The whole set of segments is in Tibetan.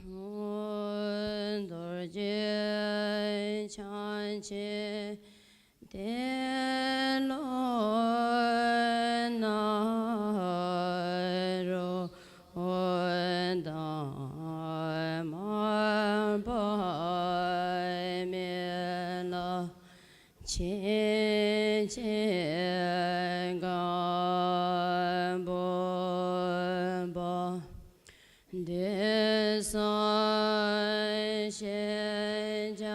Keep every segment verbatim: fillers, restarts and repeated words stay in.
རྡོ་རྗེ་འཆང་ཆེན་ཏེ་ལོ་ནཱ་རོ་དང་མར་པ་མི་ལ་ཆེན་ཆེན་སྒམ་པོ་པ། འདོད་སྲུང་ཤེས་བྱ་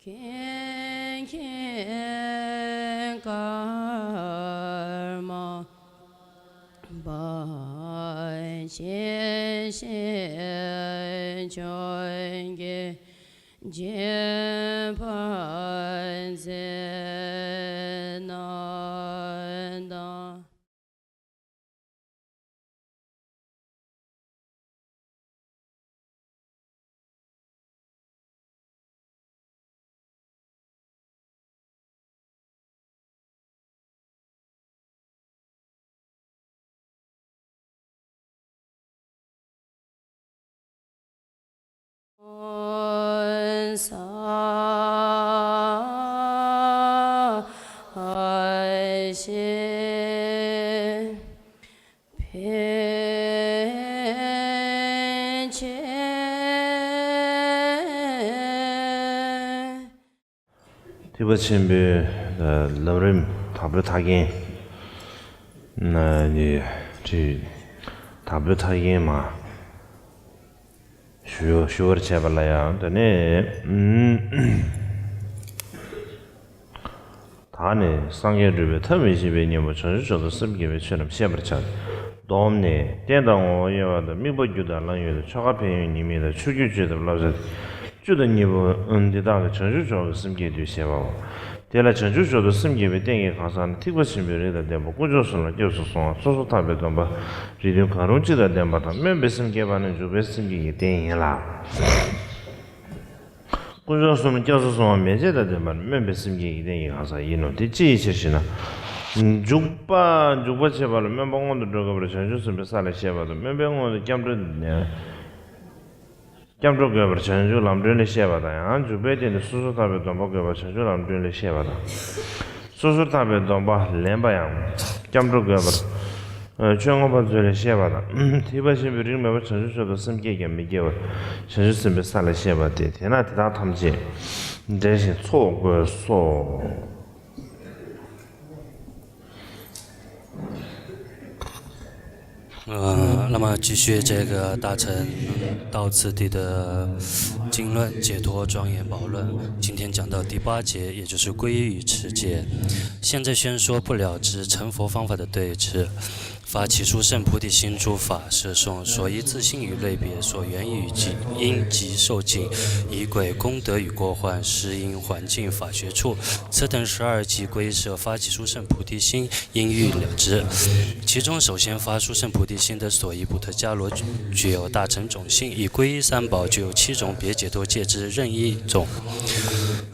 མཁན་མཁན་ཀརྨ་པ་ཆེ་ཤེས་ཆོས་རྒྱལ་འཇིགས་པར་མཛད་ནས་དང་། ས་ཞེས་ཕན་ཆད། ཐེག་པ་ཆེན་པོའི་ལམ་རིམ་དྭགས་པོའི་ཐར་རྒྱན་ནི་བྲིས། དྭགས་པོའི་ཐར་རྒྱན་མ་ཞུ་ཞུ་བར་བྱས་པ་ལ་ཡང་། དེ་ནས་ད་ནི་སངས་རྒྱས་འགྲུབ་པའི་ཐབས་མི་ཤེས་པའི་གཉེན་པོ་བྱང་ཆུབ་མཆོག་ཏུ་སེམས་བསྐྱེད་པའི་ཆོས་རྣམས་བཤད་པར་བྱ། སྡོམ་ནི་རྟེན་དང་ངོ་བོ་དབྱེ་བ་དང་། དམིགས་པ་རྒྱུ་དང་ལམ་ཡོད་དོ། ཆོ་ག་ཕན་ཡོན་ཉེས་དམིགས་དང་། ཆོས་བརྒྱུད་བཅུ་དང་བསླབ་བྱ་སྟེ། བཅུ་དང་གཉིས་པོ་འདི་དག་གིས་བྱང་ཆུབ་མཆོག་གི་སེམས་བསྐྱེད་དུ་བྱེད་པའོ། དེ་ལ་བྱང་ཆུབ་མཆོག་ཏུ་སེམས་བསྐྱེད་པའི་རྟེན་གྱི་གང་ཟག་ནི། ཐེག་པ་ཆེན་པོའི་རིགས་དང་ལྡན་པ། དཀོན་མཆོག་གསུམ་ལ་སྐྱབས་སུ་སོང་བ། སོ་སོར་ཐར་པའི་སྡོམ་པ་རིགས་མཐུན་གང་རུང་གཅིག་དང་ལྡན་པ་དང་། སྨོན་པའི་སེམས་བསྐྱེད་པ་ནི་འཇུག་པའི་སེམས་བསྐྱེད་ཀྱི་རྟེན་ཡིན་ལ། དཀོན་མཆོག་གསུམ་ལ་སྐྱབས་སུ་སོང་བ་མན་ཆད་དང་ལྡན་པ་ནི་སྨོན་པའི་སེམས་བསྐྱེད་ཀྱི་རྟེན་གྱི་གང་ཟག་ཡིན་ནོ། དེ་ཅིའི་ཕྱིར་ཞེ་ན། འཇུག་པ་འཇུག་པ་བྱེད་པ་ལ་སྨོན་པ་སྔོན་དུ་འགྲོ་དགོས་པར་བྱང་ཆུབ་སེམས་དཔའི་ས་ལས་བཤད་པ་དང་། སྨོན་པའི་སྔོན་དུ་སྐྱབས་འགྲོ། སྐྱབས་འགྲོ་དགོས་པར་བྱང་ཆུབ་ལམ་སྒྲོན་ལས་བཤད་པ་དང་། ཡང་འཇུག་པའི་རྟེན་དུ་སོ་སོར་ཐར་པའི་སྡོམ་པ་དགོས་པར་བྱང་ཆུབ་ལམ་སྒྲོན་ལས་བཤད་པ་དང་། སོ་སོར་ཐར་པའི་སྡོམ་པ་ལེན་པ་ཡང་སྐྱབས་འགྲོ་དགོས་པར་ཆོས་མངོན་པ་མཛོད་ལས་བཤད་པ་དང་། ཐེག་པ་ཆེན་པོའི་རིགས་མེད་པར་བྱང་ཆུབ་མཆོག་ཏུ་སེམས་བསྐྱེད་ཀྱང་མི་སྐྱེ་བར་བྱང་ཆུབ་སེམས་དཔའི་ས་ལས་བཤད་པ་སྟེ། དེས་ན་དེ་དག་ཐམས་ཅད་འགྲེལ་ཞིང་འཚོགས་དགོས་སོ། 呃，那么继续这个大乘道次第的经论解脱庄严宝论，今天讲到第八节，也就是皈依与持戒。现在宣说不了知成佛方法的对治。发起殊胜菩提心诸法是颂，所依自心与类别，所缘与己因及受尽，仪轨功德与过患，施因环境法学处，此等十二即归摄发起殊胜菩提心， 应欲了知。其中首先发殊胜菩提心的所依补特伽罗具有大乘种性，以皈依三宝具有七种别解脱戒之任意种。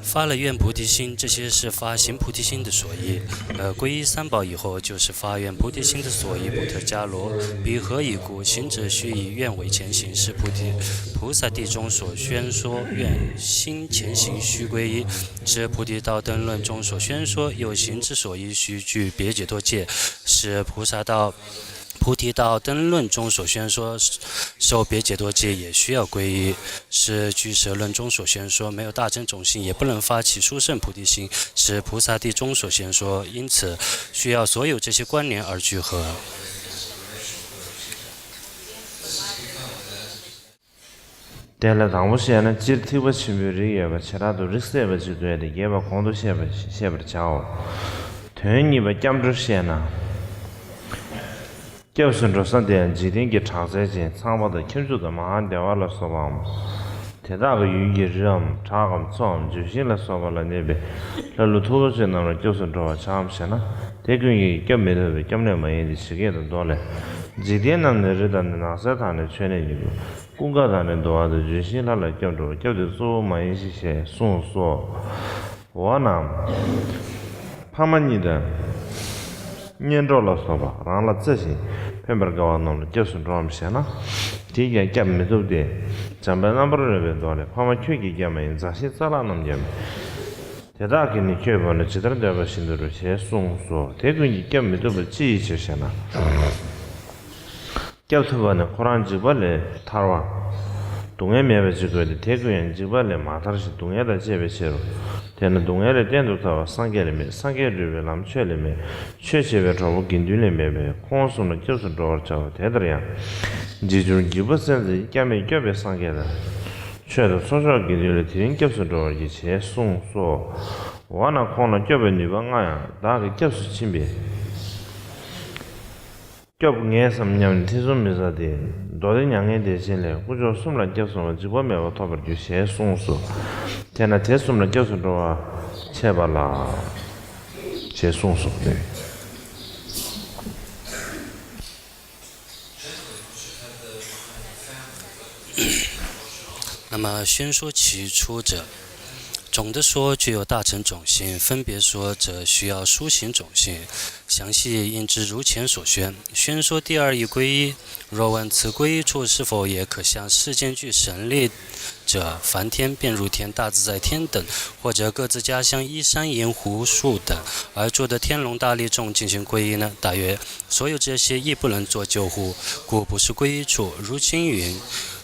发了愿菩提心，这些是发行菩提心的所依。呃，皈依三宝以后，就是发愿菩提心的所依补特伽罗。彼何以故？行者须以愿为前行，是菩提菩萨地中所宣说愿心前行须皈依，是菩提道灯论中所宣说有行之所依 须具别解脱戒，是菩萨道菩提道灯论中所宣说受别解脱戒也需要皈依，是俱舍论中所宣说没有大乘种性也不能发起殊胜菩提心，是菩萨地中所宣说。因此，需要所有这些观念而聚合。 དེ་ལ་དང་པོ་བཤད་ན། སྤྱིར་ཐེག་པ་ཆེན་པོའི་རིགས་ཡོད་པ་བྱེ་བྲག་ཏུ་རིགས་སད་པ་ཅིག་ཏུ་ཡོད་དེ། རྒྱས་པ་གོང་དུ་བཤད་པ་བཤད་པར་བྱའོ། དོན་གཉིས་པ་སྐྱབས་འགྲོར་བཤད་ན། སྐྱབས་སུ་འགྲོ་ས་དེ་ཡང་འཇིག་རྟེན་གྱི་དྲག་རྩལ་ཅན་ཚངས་པ་དང་ཁྱབ་འཇུག་དང་མ་ཧཱ་དེ་ཝ་ལ་སོགས་པའམ། དེ་དག་གི་ཡུལ་གྱི་རིའམ་བྲག་གམ་མཚོའམ་ལྗོན་ཤིང་ལ་སོགས་པ་ལ་གནས་པའི་ལྷ་ཀླུ་མཐུ་བོ་ཆེ་རྣམས་ལ་སྐྱབས་སུ་འགྲོ་བར་བྱའམ་ཞེ་ན། དེ་ཀུན་གྱིས་སྐྱབས་མི་ཐུབ་པས་སྐྱབས་གནས་མ་ཡིན་ཏེ། ཇི་སྐད་དུ། མདོ་ལས། འཇིག་རྟེན་རྣམས་ནི་རི་དང་ནི། ནགས་ཚལ་དང་ནི་མཆོད་གནས་ཡིན། ཀུན་དགའ་དང་ནི་འདུ་བ་དང་། ལྗོན་ཤིང་ལྷ་ལ་སྐྱབས་འགྲོ་བ། སྐྱབས་དེ་གཙོ་བོ་མ་ཡིན་ཞེས་གསུངས་སོ། འོ་ན། ཕ་མ་གཉིས་དང་། གཉེན་གྲོགས་ལ་སོགས་པ་རང་ལ་བརྩེ་ཞིང་ཕན་པར་དགའ་བ་རྣམས་ལ་སྐྱབས་སུ་འགྲོའམ་ཞེ་ན། དེས་ཀྱང་སྐྱབས་མི་ཐུབ་སྟེ། བྱམས་པའི་རྣམ་པར་རོལ་པའི་མདོ་ལས། ཕ་མ་ཁྱོད་ཀྱིས་བསྐྱབས་མ་ཡིན། མཛའ་བཤེས་རྩ་ལག་རྣམས་ཀྱང་། དེ་དག་གིས་ནི་ཁྱོད་བོས་ན། ཇི་ལྟར་འདོད་པ་བཞིན་དུ་འགྲུབ། ཞེས་གསུངས་སོ། དེ་ཀུན་གྱིས་སྐྱབས་མི་ཐུབ་པ་ཅི་ཡི་ཕྱིར་ཞེ་ན། སྐྱབས་ཐུབ་པ་ནི་ཁོ་རང་འཇིགས་པ་ལས་ཐར་བ། སྡུག་བསྔལ་མེད་པ་ཅིག་དགོས་ཏེ། དེ་ཀུན་ཡང་འཇིགས་པ་ལས་མ་ཐར་ཞིང་། སྡུག་བསྔལ་དང་བཅས་པའི་ཕྱིར་རོ། དེས་ན་སྡུག་བསྔལ་ལས་གཏན་དུ་ཐར་བ་སངས་རྒྱས་ལས་མེད། སངས་རྒྱས་འགྲུབ་པའི་ལམ་ཆོས་ལས་མེད། ཆོས་བྱེད་པའི་གྲོགས་པོ་དགེ་འདུན་ལས་མེད་པས། ཁོང་གསུམ་ལ་སྐྱབས་སུ་འགྲོ་བར་བྱའོ། དེ་ལྟར་ཡང་། རྗེས་འཇུག་འཇིགས་པ་སེལ་མཛད་ཀྱི། སྐྱབས་མེད་སྐྱོབ་པའི་སངས་རྒྱས་ལ། ཆོས་དང་ཚོགས་མཆོག་དགེ་འདུན་ལས། དེ་རིང་སྐྱབས་སུ་འགྲོ་བར་བགྱི། ཞེས་གསུངས་སོ། འོ་ན་ཁོང་ལ་སྐྱོབ་པའི་ནུས་པ་མངའ་ཡང་བདག་གིས་སྐྱབས་སུ་ཕྱིན་པས། སྐྱོབ་ངེས་སམ་སྙམ་ནས་ཐེ་ཚོམ་མི་ཟ་སྟེ། མདོ་སྡེ་མྱ་ངན་འདས་ཆེན་ལས། དཀོན་མཆོག་གསུམ་ལ་སྐྱབས་སོང་བས། འཇིགས་པ་མེད་པ་ཐོབ་པར་འགྱུར། ཞེས་གསུངས་སོ། དེས་ན་དེ་གསུམ་ལ་སྐྱབས་སུ་འགྲོ་བར་འཆད་པ་ལ། ཞེས་གསུངས་སོ། 那么宣说起初者，总的说具有大乘种性，分别说则需要书信种性，详细应知如前所宣。宣说第二义皈依，若问此皈依处是否也可像世间具神力者梵天、便入天、大自在天等，或者各自家乡依山岩湖树等而住的天龙大力众进行皈依呢？答曰：所有这些亦不能作救护，故不是皈依处。如经云：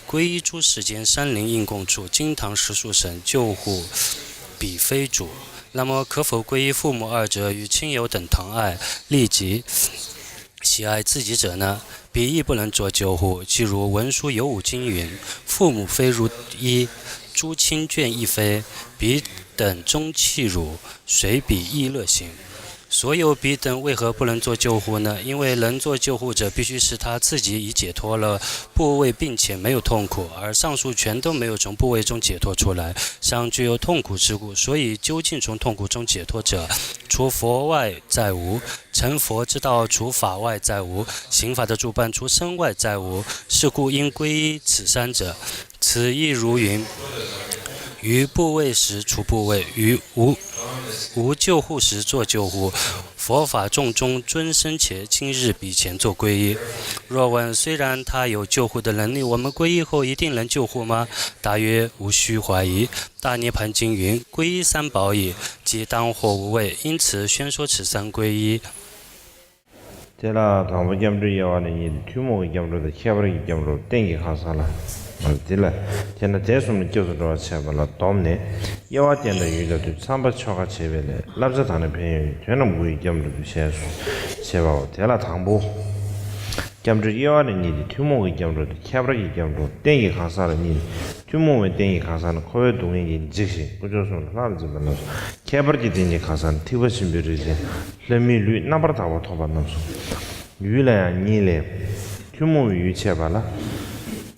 皈依诸世间，山林应供处，经堂石树神，救护彼非主。那么可否皈依父母二者与亲友等疼爱、利己、喜爱自己者呢？彼亦不能作救护。譬如文殊游舞经云：父母非如一，诸亲眷亦非，彼等终弃汝， 谁比亦乐行。所有彼等为何不能作救护呢？因为能作救护者，必须是他自己已解脱了部位，并且没有痛苦，而上述全都没有从部位中解脱出来，尚具有痛苦之故。所以究竟从痛苦中解脱者，除佛外再无，成佛之道除法外再无，行法的主伴除身外再无。是故应皈依此三者。 此亦如云：于部位时除部位，于无无救护时作救护。佛法众中尊深且今日比前作皈依。若问虽然他有救护的能力，我们皈依后一定能救护吗？答曰：无需怀疑。大涅槃经云：皈依三宝矣，即当护无畏。因此宣说此三皈依。 དེ་ལ་དང་པོ་སྐྱབས་འགྲོའི་དབྱེ་བ་ནི་གཉིས་ཏེ། ཐུན་མོང་གི་སྐྱབས་འགྲོ་དང་། ཁྱད་པར་གྱི་སྐྱབས་འགྲོ། རྟེན་གྱི་ཁང་གསར་ལ། འོ་དེ་ལ། དེས་ན་དེ་གསུམ་ལ་སྐྱབས་སུ་འགྲོ་བར་བྱེད་པ་ལ་བསྡོམས་ནས། དབྱེ་བ་བསྟན་དང་ཡུལ་དང་དུས། མཚམས་པ་ཆོ་ག་བྱེད་པའི་ལས། བསླབ་བྱ་དང་ནི་ཕན་ཡོན་ཡོད། དོན་རྣམས་དགུ་ཡི་སྐྱབས་འགྲོ་དུས། ཞེས་སོ། ཞེས་པའོ། དེ་ལ་དང་པོ། སྐྱབས་འགྲོའི་དབྱེ་བ་ནི་གཉིས་ཏེ། ཐུན་མོང་གི་སྐྱབས་འགྲོ་དང་། ཁྱད་པར་གྱི་སྐྱབས་འགྲོ། རྟེན་གྱི་ཁང་གསར་ལ་གཉིས་ཏེ། ཐུན་མོང་བའི་རྟེན་གྱི་ཁང་གསར་ནི་འཁོར་བའི་སྡུག་བསྔལ་གྱིས་འཇིགས་ཤིང་དཀོན་མཆོག་གསུམ་ལ་ལྷར་འཛིན་པ་རྣམས་སོ། ཁྱད་པར་གྱི་རྟེན་གྱི་ཁང་གསར་ནི་ཐེག་པ་ཆེན་པོའི་རིགས་ཅན། ལྷ་མིའི་ལུས་རྣམ་པར་དག་པ་ཐོབ་པ་རྣམས་སོ། ཡུལ་ལ་ཡང་གཉིས་ལས། ཐུན་མོང་བའི་ཡུལ་འཆད་པ་ལ།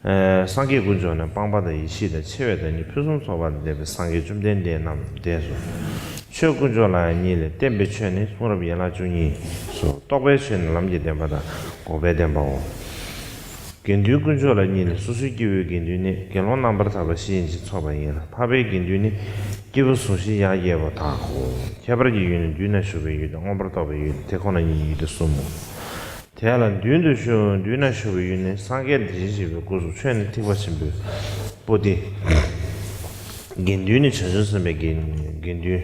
ཨ་སངས་རྒྱས་དཀོན་མཆོག་ནི་སྤངས་པ་དང་ཡེ་ཤེས་དང་ཆེ་བའི་བདག་ཉིད་ཕུན་སུམ་ཚོགས་པ་དང་ལྡན་པའི་སངས་རྒྱས་བཅོམ་ལྡན་འདས་རྣམས་བསྡད་སོ། ཆོས་དཀོན་མཆོག་ལ་ཡང་གཉིས་ལས། བསྟན་པའི་ཆོས་ནི་གསུང་རབ་ཡན་ལག་བཅུ་གཉིས་སོ། རྟོགས་པའི་ཆོས་ནི་ལམ་གྱི་བདེན་པ་དང་འགོག་པའི་བདེན་པའོ། དགེ་འདུན་དཀོན་མཆོག་ལ་གཉིས་ལས། སོ་སོའི་སྐྱེ་བོའི་དགེ་འདུན་ནི་དགེ་སློང་རྣམ་པར་དག་པ་བཞི་ཡིན་ཕྱིར་ཚོགས་པ་ཡིན་ལ། འཕགས་པའི་དགེ་འདུན་ནི་སྐྱེས་བུ་ཟུང་བཞིའི་ཡ་གྱལ་པོ་དག་གོ། ཁྱད་པར་གྱི་ཡུལ་ནི་མདུན་ན་བཞུགས་པའི་ཡུལ་དང་མངོན་པར་རྟོགས་པའི་ཡུལ་དེ་ཁོ་ན་ཉིད་ཡུལ་དེ་གསུམ་མོ། དེ་ལ་མདུན་དུ་བཞུགས། མདུན་ན་བཞུགས་པའི་ཡུལ་ནི་སངས་རྒྱས་དེ་བཞིན་གཤེགས་པའི་སྐུ་གསུང་ཆོས་ནི་ཐེག་པ་ཆེན་པོའི་པོ་ཏི། དགེ་འདུན་ནི་བྱང་ཆུབ་སེམས་དཔའི་དགེ་དགེ་འདུན།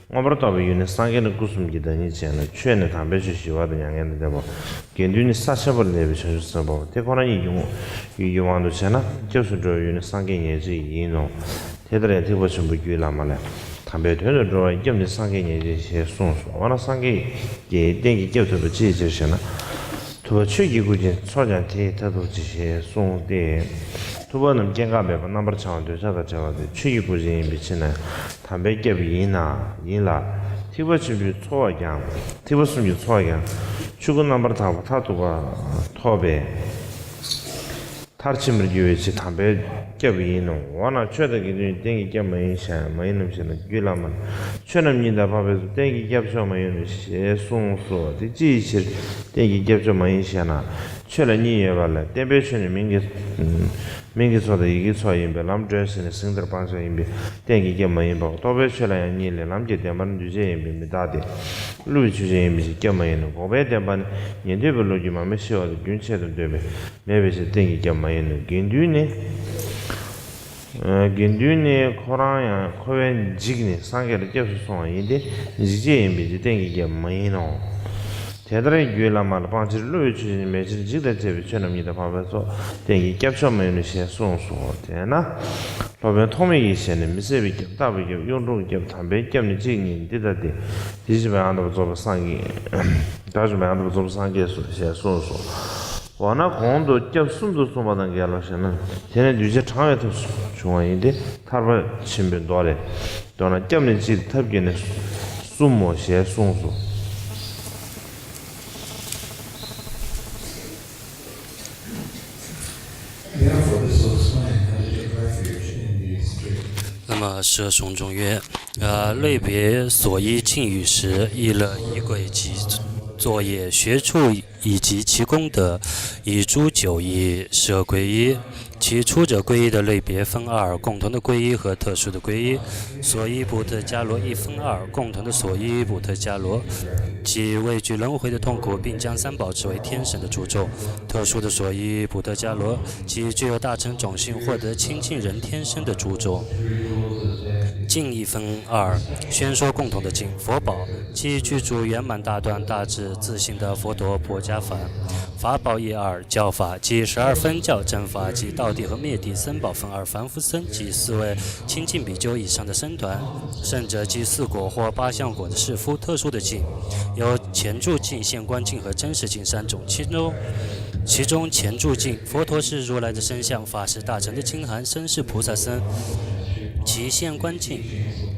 མངོན་པར་རྟོགས་པའི་ཡུལ་ནི་སངས་རྒྱས་ནི་སྐུ་གསུམ་གྱི་བདག་ཉིད་ཅན་ལ། ཆོས་ནི་དམ་པའི་ཆོས་ཞི་བ་དང་མྱ་ངན་དང་ལྡན་པ། དགེ་འདུན་ནི་ས་ཆེན་པོར་གནས་པའི་བྱང་ཆུབ་སེམས་དཔའོ། དེ་ཁོ་ན་ཉིད་ཀྱི་དངོས་ཡུལ་གྱི་དབང་དུ་བྱས་ན་སྐྱབས་སུ་འགྲོ་བའི་ཡུལ་ནི་སངས་རྒྱས་ཉེར་གཅིག་ཡིན་ནོ། དེ་ལྟར་ཡང་ཐེག་པ་ཆེན་པོ་རྒྱུད་བླ་མ་ལས། དམ་པའི་དོན་དུ་འགྲོ་བའི་སྐྱབས་ནི་སངས་རྒྱས་ཉེར་གཅིག་ཞེས་གསུངས་སོ། འོ་ན་སངས་རྒྱས་ཀྱི་རྟེན་གྱི་སྐྱབས་ཐོབ་པ་ཅིའི་ཕྱིར་ཞེ་ན། ཐུབ་པ་ཆོས་ཀྱི་སྐུ་ཅན་ཚོགས་ཀྱང་དེ་ཡི་མཐར་ཐུག་ཅིང་ཞེས་གསུངས་ཏེ། ཐུབ་པ་རྣམས་སྐྱེ་འགག་མེད་པ་རྣམ་པར་བྱང་བ་འདོད་ཆགས་དང་བྲལ་བ་སྟེ་ཆོས་ཀྱི་སྐུ་ཅན་ཡིན་པའི་ཕྱིར་ན། དམ་པའི་སྐྱབས་ཡིན་ན་ཡིན་ལ། ཐེག་པ་ཆེན་པོའི་ཚོགས་ཀྱང་། ཐེག་པ་གསུམ་གྱི་ཚོགས་ཀྱང་། ཆོས་སྐུ་རྣམ་པར་དག་པ་མཐར་ཐུག་པ་ཐོབ་པས། མཐར་ཕྱིན་པར་འགྱུར་བའི་ཕྱིར་དམ་པའི་སྐྱབས་ཡིན་ནོ། འོ་ན་ཆོས་དང་དགེ་འདུན་རྟེན་གྱི་སྐྱབས་མ་ཡིན་ཞེ་ན། མ་ཡིན་ནམ་ཞེ་ན། རྒྱུད་བླ་མ་ལས། ཆོས་རྣམས་ཉིད་དང་འཕགས་པའི་ཚོགས། རྟེན་གྱི་སྐྱབས་མཆོག་མ་ཡིན་ནོ་ཞེས་གསུངས་སོ། དེ་ཅི་ཡི་ཕྱིར་རྟེན་གྱི་སྐྱབས་མཆོག་མ་ཡིན་ཞེ་ན། ཆོས་ལ་གཉིས་ཡོད་པ་ལས། བསྟན་པའི་ཆོས་ནི་མིང་གི་མིང་གི་ཚོགས་དང་ཡིད་ཀྱི་ཚོགས་ཡིན་པས། ལམ་བགྲོད་ཟིན་ནས་ཟིན་ལྟར་སྤང་བྱ་ཡིན་པས་རྟེན་གྱི་སྐྱབས་མ་ཡིན་པའོ། རྟོགས་པའི་ཆོས་ལ་ཡང་གཉིས་ལས། ལམ་གྱི་བདེན་པར་འདུས་བྱས་ཡིན་པས་མི་རྟག་སྟེ། བསླུ་བའི་ཆོས་ཅན་ཡིན་པའི་ཕྱིར་སྐྱབས་མ་ཡིན་ནོ། འགོག་པའི་བདེན་པ་ནི་ཉན་ཐོས་པའི་བློ་རྒྱུན་མ་མི་ཤི་བ་དང་རྒྱུན་ཆད་དུ་འདོད་པས་མེད་པའི་ཕྱིར་རྟེན་གྱི་སྐྱབས་མ་ཡིན་ནོ། དགེ་འདུན་ནི། ཨ། དགེ་འདུན་ནི་ཁོ་རང་ཡང་འཁོར་བས་འཇིགས་ནས་སངས་རྒྱས་ལ་སྐྱབས་སུ་སོང་བ་ཡིན་ཏེ། འཇིགས་བྱེད་ཡིན་པའི་ཕྱིར་རྟེན་གྱི་སྐྱབས་མ་ཡིན་ནོ། དེ་ལྟར་རྒྱུད་བླ་མ་ལ་སྤང་ཕྱིར་བསླུ་བའི་ཆོས་ཅན་མེད་ཕྱིར། འཇིགས་དང་བཅས་པའི་ཆོས་རྣམས་ཉིད་དང་འཕགས་པའི་ཚོགས། རྟེན་གྱི་སྐྱབས་མཆོག་མ་ཡིན་ནོ་ཞེས་གསུངས་སོ། དེས་ན། སློབ་དཔོན་ཐོགས་མེད་ཀྱི་ཞལ་ནས། མི་ཟད་པའི་སྐྱབས། རྟག་པའི་སྐྱབས། གཡུང་དྲུང་སྐྱབས། དམ་པའི་སྐྱབས་ནི་གཅིག་ཉིད་འདི་ལྟ་སྟེ། དེ་བཞིན་གཤེགས་པ་ཡང་དག་པར་རྫོགས་པའི་སངས་རྒྱས། བདག་གཞན་ཡང་དག་པར་རྫོགས་པའི་སངས་རྒྱས་སོ་ཞེས་གསུངས་སོ། འོ་ན་གོང་དུ་སྐྱབས་གསུམ་དུ་གསུངས་པ་དང་འགལ་ལོ་ཞེ་ན། དེ་ནི་གདུལ་བྱ་དྲང་བའི་ཐབས་སུ་བྱུང་བ་ཡིན་ཏེ། ཐར་པ་ཆེན་པོའི་མདོ་ལས། མདོར་ན་སྐྱབས་ནི་སྤྱིར་ཐབས་ཀྱིས་ནི་གསུམ་མོ་ཞེས་གསུངས་སོ། Therefore, this was my attitude refuge in these streets. 那么是胸中曰，呃，类别所依尽于时，亦乐以轨及作业，学处以及其功德，以诸九义，舍归依。其初者归依的类别分二，共同的归依和特殊的归依。所依补特伽罗亦分二，共同的所依补特伽罗，即畏惧轮回的痛苦，并将三宝视为天神的诸众。 特殊的所依补特伽罗，即具有大乘种性，获得清净人天身的诸众。净亦分二，宣说共同的净。佛宝，即具足圆满大断大智自性的佛陀婆伽梵。法宝亦二，教法，即十二分教正法及道谛和灭谛。僧宝分二，凡夫僧及四位清净比丘以上的僧团。圣者即四果或八相果的士夫。特殊的净，有前住净、现观净和真实净三种。其中 其中前住净，佛陀是如来的身相，法是大乘的清寒，身是菩萨身。其现观净，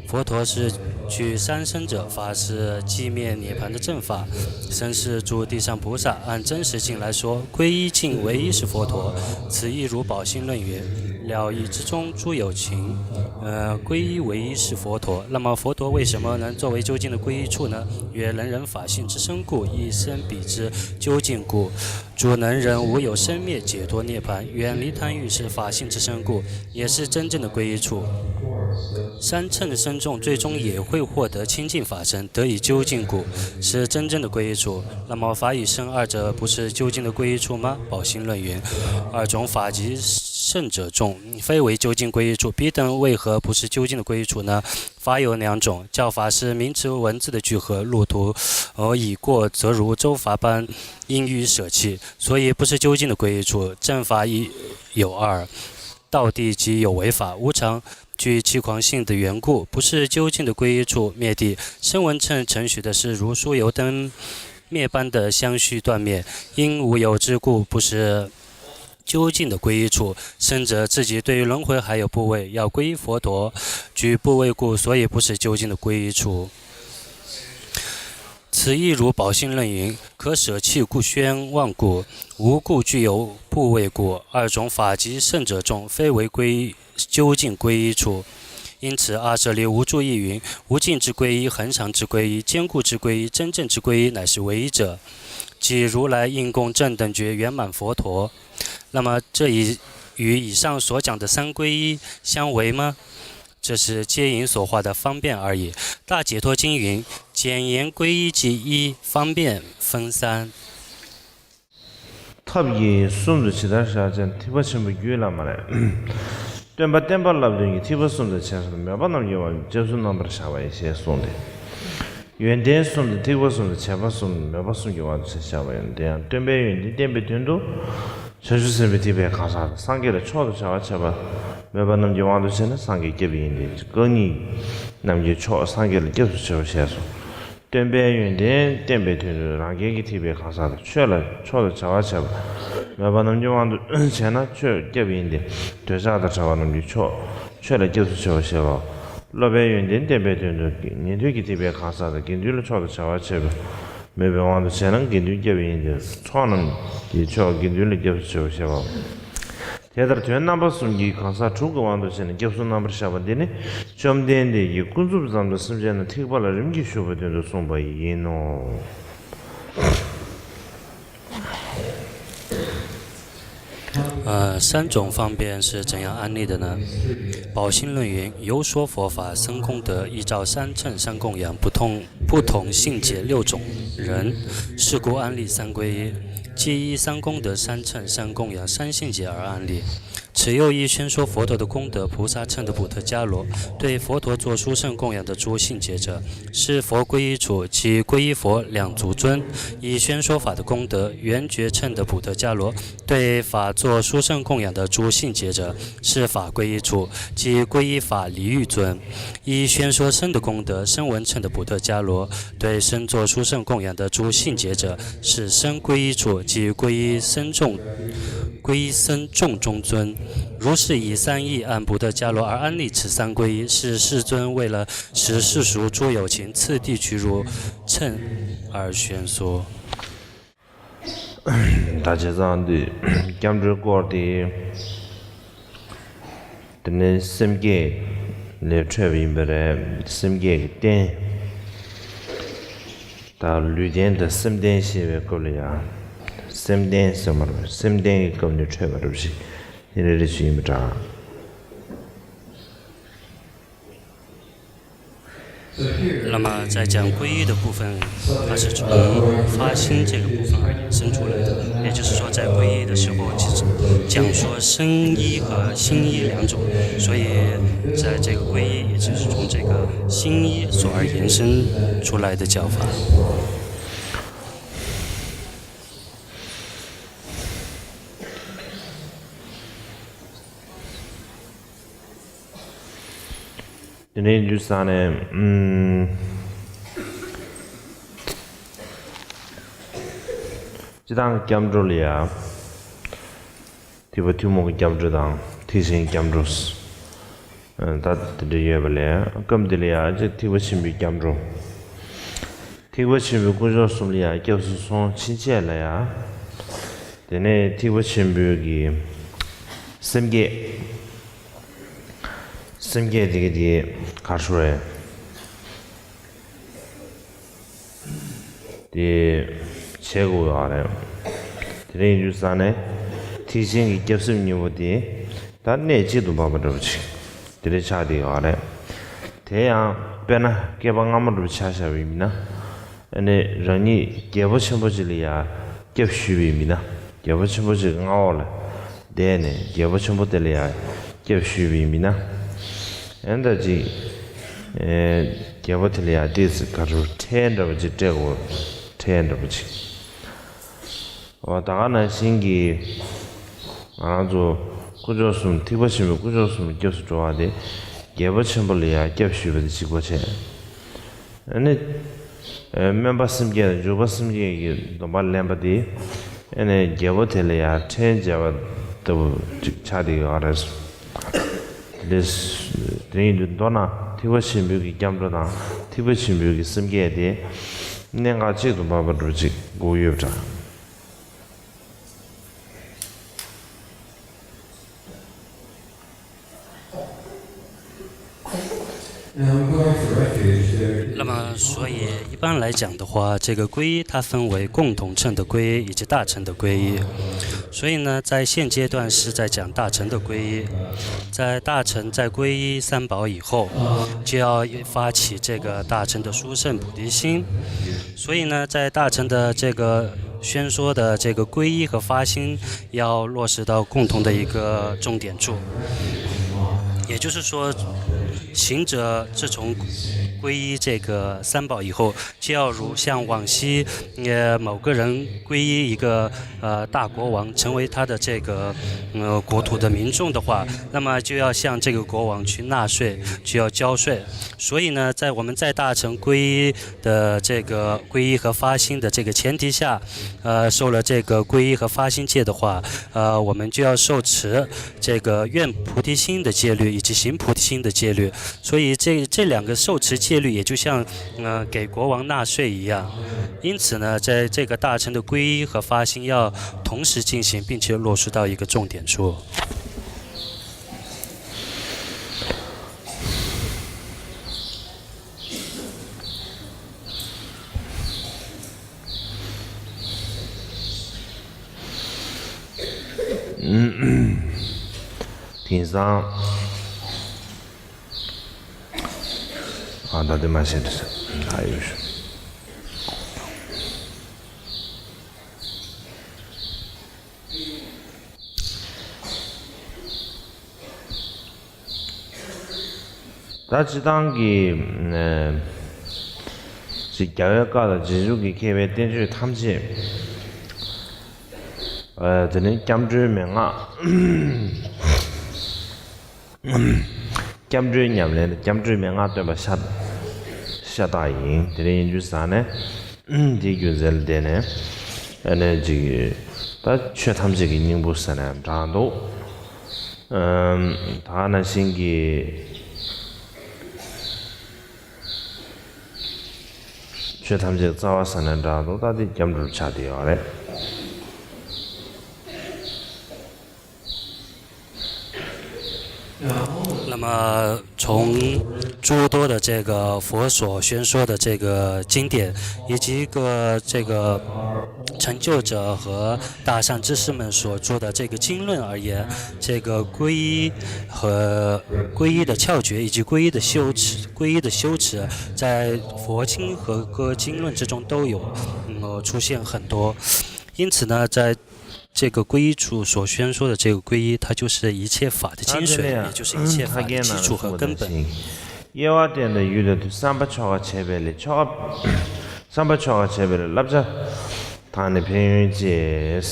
佛陀是具三身者，法是寂灭涅槃的正法，身是诸地上菩萨。按真实净来说，皈依净唯一是佛陀，此亦如宝性论云：了义之中诸有情，呃，皈依唯一是佛陀。那么佛陀为什么能作为究竟的皈依处呢？曰：能人法性之身故，亦生彼之究竟故。 诸能人无有生灭解脱涅槃，远离贪欲是法性之身故，也是真正的皈依处。三乘僧众最终也会获得清净法身，得以究竟故，是真正的皈依处。那么法与身二者不是究竟的皈依处吗？宝性论云：二种法及圣者众，非为究竟皈依处，彼等为何不是究竟的皈依处呢？法有两种，教法是名词文字的聚合，路途而已过，则如周伐般 应予舍弃，所以不是究竟的皈依处。正法亦有二，道谛即有为法，无常具其狂性的缘故，不是究竟的皈依处。灭谛，声闻乘承许的是如酥油灯灭般的相续断灭，因无有之故，不是究竟的皈依处。圣者自己对于轮回还有怖畏，要皈依佛陀，具怖畏故，所以不是究竟的皈依处。 此亦如宝性论云：可舍弃故宣妄故，无故具有怖畏故。二种法及圣者众，非为皈依究竟皈依处。因此阿舍利无著意云：无尽之皈依，恒常之皈依，坚固之皈依，真正之皈依，乃是唯一者。即如来应供正等觉圆满佛陀。那么这与与以上所讲的三皈依相违吗？ 这是接引所化的方便而已。大解脱经云：简言皈依即一，方便分三。 ཐབས་ཀྱིས་གསུམ་དུ་ཇི་ལྟར་བཞག་ཅེ་ན། ཐེག་པ་ཆེན་པོ་རྒྱུད་བླ་མ་ལས། སྟོན་པ་བསྟན་པ་བསླབ་སྟོན་གྱི་ཐེག་པ་གསུམ་དང་བྱས་ཙང་མོས་པ་རྣམས་ཀྱི་དབང་གིས་སྐྱབས་སུ་རྣམ་པར་བཞག་པ་ཡིན་ཞེས་གསུངས་ཏེ། ཡོན་ཏན་གསུམ་དང་ཐེག་པ་གསུམ་དང་བྱེད་པ་གསུམ་མོས་པ་གསུམ་གྱི་དབང་དུ་བྱས་བཞག་པ་ཡིན། དེ་ཡང་སྟོན་པའི་ཡོན་ཏན་བསྟན་པའི་དོན་དུ། བྱང་ཆུབ་སེམས་དཔའི་ཐེག་པའི་གང་ཟག་དང་སངས་རྒྱས་ལ་མཆོག་ཏུ་བྱ་བ་བྱེད་པ། མོས་པ་རྣམས་ཀྱི་དབང་དུ་བྱས་ན་སངས་རྒྱས་སྐྱབས་ཡིན་ཏེ། རྐང་གཉིས་རྣམས་ཀྱི་མཆོག་སངས་རྒྱས་ལ་སྐྱབས་སུ་མཆིའོ་ཞེས་སོ། སྟོན་པའི་ཡོན་ཏན་བསྟན་པའི་དོན་དུ་རང་རྒྱལ་གྱི་ཐེག་པའི་གང་ཟག་དང་ཆོས་ལ་མཆོག་ཏུ་བྱ་བ་བྱེད་པ། མོས་པ་རྣམས་ཀྱི་དབང་དུ་བྱས་ན་ཆོས་སྐྱབས་ཡིན་ཏེ། འདོད་ཆགས་དང་བྲལ་བ་རྣམས་ཀྱི་མཆོག་ཆོས་ལ་སྐྱབས་སུ་མཆིའོ་ཞེས་པའོ། སློབ་པའི་ཡོན་ཏན་བསྟན་པའི་དོན་དུ་ཉན་ཐོས་ཀྱི་ཐེག་པའི་གང་ཟག་དང་དགེ་འདུན་ལ་མཆོག་ཏུ་བྱ་བ་བྱེད་པ། མོས་པའི་དབང་དུ་བྱས་ན་དགེ་འདུན་སྐྱབས་ཡིན་ཏེ། ཚོགས་རྣམས་ཀྱི་མཆོག་དགེ་འདུན་ལ་སྐྱབས་སུ་མཆིའོ་ཞེས་པའོ། དེ་ལྟར་དོན་རྣམ་པ་གསུམ་གྱི་གང་ཟག་དྲུག་གི་དབང་དུ་བྱས་ནས་སྐྱབས་སུ་རྣམ་པར་བཞག་པ་འདི་ནི་བཅོམ་ལྡན་འདས་ཀྱིས་ཀུན་རྫོབ་ཙམ་དུ་སེམས་ཅན་རྣམས་ཐེག་པ་ལ་རིམ་གྱིས་ཞུགས་པའི་དོན་དུ་གསུངས་པ་ཡིན་ནོ། 呃，三种方便是怎样安立的呢？宝性论云：由说佛法生功德，依照三乘三供养不同不同信解六种人，是故安立三皈依。即依三功德、三乘三供养、三信解而安立。此又依宣说佛陀的功德、菩萨乘的补特伽罗，对佛陀作殊胜供养的诸信解者，是佛皈依处，即皈依佛两足尊；依宣说法的功德、圆觉乘的补特伽罗，对法作殊胜供养的诸信解者，是法皈依处，即皈依法离欲尊。依宣说身的功德、声闻乘的补特伽罗，对身作殊胜供养的诸信解者，是身皈依处，即皈依僧众，皈依僧众中尊。如是以三意按补特伽罗而安立此三皈依，是世尊为了使世俗诸有情次第取汝乘而宣说。 ད་བྱས་ཙང་འདི་སྐྱབས་འགྲོའི་སྐོར་དེ། དེ་ནས་སེམས་བསྐྱེད་ལས་འཕྲོས་པ་ཡིན་པ་རེད། སེམས་བསྐྱེད་ཀྱི་རྟེན། ད་ལུས་རྟེན་དང་སེམས་རྟེན་ཞེས་པའི་སྐབས་ལ་ཡང་། སེམས་རྟེན་ཟེར་མ་རེད། སེམས་རྟེན་གྱི་སྐབས་ནས་འཕྲོས་པ་རེད་ཞེས་དེ་རེ་རེ་ཞིག་ཡིན་པ་འདྲ། 那么在讲皈依的部分，它是从发心这个部分而衍生出来的。也就是说，在皈依的时候，其实讲说身依和心依两种，所以在这个皈依也就是从这个心依所而延伸出来的叫法。 དེ་ནས་འདུག་ས་ནས། ཨུམ། སྤྱིར་བཏང་སྐྱབས་འགྲོ་ལ་ཡ། ཐེག་པ་ཐུན་མོང་གི་སྐྱབས་འགྲོ་དང་ཐེག་ཆེན་སྐྱབས་འགྲོ། ཨ། ད་དེ་འདྲ་ཡོད་པ་ལས་སྐབས་འདི་ལ་ཡ་ཅིག་ཐེག་པ་ཆེན་པོའི་སྐྱབས་འགྲོ། ཐེག་པ་ཆེན་པོའི་དཀོན་མཆོག་གསུམ་ལ་ཡང་སྐྱབས་སུ་སོང་ཕྱིན་ཆད་ལ་ཡང་། དེ་ནས་ཐེག་པ་ཆེན་པོའི་གི་སེམས་བསྐྱེད། སེམས་བསྐྱེད་དེ་གི་དེ་ག་རེ་ཟེར། དེ་བྱེད་དགོས་ཡོད་རེད། དེ་རིང་ཡུལ་ས་ནས་ཐེག་ཆེན་གྱི་སྐྱབས་སེམས་གཉིས་པོ་དེ་ད་གནད་གཅིག་ཏུ་འབབ་པ་འདྲ་པོ་ཅིག་དེ་འདྲ་ཆགས་བསྡད་ཡོད་རེད། དེ་ཡང་དཔེར་ན་བསྐལ་པ་སྔ་མ་འདྲ་པོ་ཆ་བཞག་པ་ཡིན་ན། ཨ་ནི་རང་ཉིད་རྒྱལ་པོ་ཆེན་པོ་ཅིག་ལ་ཡ་སྐྱབས་ཞུས་པ་ཡིན་ན། རྒྱལ་པོ་ཆེན་པོ་ཅིག་གི་མངའ་འོག་ལ་བསྡད་ནས་རྒྱལ་པོ་ཆེན་པོ་དེ་ལ་ཡ་སྐྱབས་ཞུས་པ་ཡིན་ན། ཨ་ནི་ད་ཅིག་ཨེ། རྒྱལ་པོ་དེ་ལ་ཡ་ཏོག་ཙམ་ག་རེ་ཁྲལ་འདྲ་པོ་ཅིག་སྤྲད་དགོས། ཁྲལ་འདྲ་པོ་ཅིག་འོ། ད་ག་ནང་བཞིན་གྱི་ང་རང་ཚོ་དཀོན་མཆོག་གསུམ། ཐེག་པ་ཆེན་པོའི་དཀོན་མཆོག་གསུམ་ལ་སྐྱབས་སུ་འགྲོ་བ་དེ་རྒྱལ་པོ་ཆེན་པོ་ལ་ཡང་སྐྱབས་ཞུས་པ་དེ་གཅིག་པ་བྱས། ཨ་ནི་སྨོན་པ་སེམས་བསྐྱེད་དང་འཇུག་པ་སེམས་བསྐྱེད་ཀྱི་སྡོམ་པ་ལེན་པ་དེ། ཨ་ནི་རྒྱལ་པོ་དེ་ལ་ཡང་ཁྲལ་འཇལ་བ་ལྟ་བུ་ཅིག་ཆགས་བསྡད་ཡོད་རེད། དེ་དེ་ཡིན་དུས་མདོར་ན་ཐེག་པ་ཆེན་པོའི་གི་སྐྱབས་འགྲོ་དང་ཐེག་པ་ཆེན་པོའི་གི་སེམས་བསྐྱེད་དེ་གནད་འགག་གཅིག་ཏུ་འབབ་པ་འདྲ་པོ་ཅིག་དགོས་ཡོད་པ་འདྲ། 那么，所以一般来讲的话，这个皈依它分为共同乘的皈依以及大乘的皈依。所以呢，在现阶段是在讲大乘的皈依。在大乘在皈依三宝以后，就要发起这个大乘的殊胜菩提心。所以呢，在大乘的这个宣说的这个皈依和发心，要落实到共同的一个重点处。也就是说，行者自从皈依这个三宝以后，就要如像往昔，呃，某个人皈依一个，呃，大国王，成为他的这个，呃，国土的民众的话，那么就要向这个国王去纳税，就要交税。所以呢，在我们在大乘皈依的这个皈依和发心的这个前提下，呃，受了这个皈依和发心戒的话，呃，我们就要受持这个愿菩提心的戒律以及行菩提心的戒律。所以这，这两个受持戒律也就像，呃，给国王纳税一样。因此呢，在这个大乘的皈依和发心要同时进行，并且落实到一个重点处。དེང་སང་། ཨ་ད་དེ་མ་བྱེད་དེ་ད་ཡོད་ཤོག་ད་སྤྱིར་བཏང་གི་ཅིག་རྒྱལ་བའི་བཀའ་དང་རྗེས་འཇུག་གི་མཁས་པའི་བསྟན་བཅོས་ཐམས་ཅད། དེ་ནས་སྐྱབས་འགྲོའི་མན་ངག་སྐྱབས་འགྲོའི་ཉམས་ལེན་དང་སྐྱབས་འགྲོའི་མན་ངག་སྟོན་པ་ཤ་ཤ་སྟག་ཡིན། དེ་འདྲ་ཡིན་དུས་ཙང་ནས་དེའི་རྒྱུ་མཚན་ལ་བརྟེན་ནས་ཨ་ནི་ཅིག་ད་ཆོས་ཐམས་ཅད་ཀྱི་སྙིང་པོ་ཟེར་ནས་གྲགས་འདུག་ད་ག་ནང་བཞིན་གྱི་ཆོས་ཐམས་ཅད་རྩ་བ་ཟེར་ནས་གྲགས་འདུག་ད་དེ་སྐྱབས་འགྲོར་ཆགས་བསྡད་ཡོད་རེད། 那么从诸多的这个佛所宣说的这个经典，以及一个这个成就者和大善知识们所做的这个经论而言，这个皈依和皈依的窍诀以及皈依的修持，皈依的修持在佛经和各经论之中都有，嗯，出现很多。因此呢，在这个皈依处所宣说的这个皈依，它就是一切法的精髓，也就是一切法的基础和根本。དབྱེ་བ་བསྟན་དང་ཡུལ་དང་དུས། བསམ་པ་ཆོ་ག་བྱས་པས་ལས། ཆོ་ག་བསམ་པ་ཆོ་ག་བྱས་པས་ལས། བསླབ་བྱ་དང་ནི་ཕན་ཡོན་བཅས།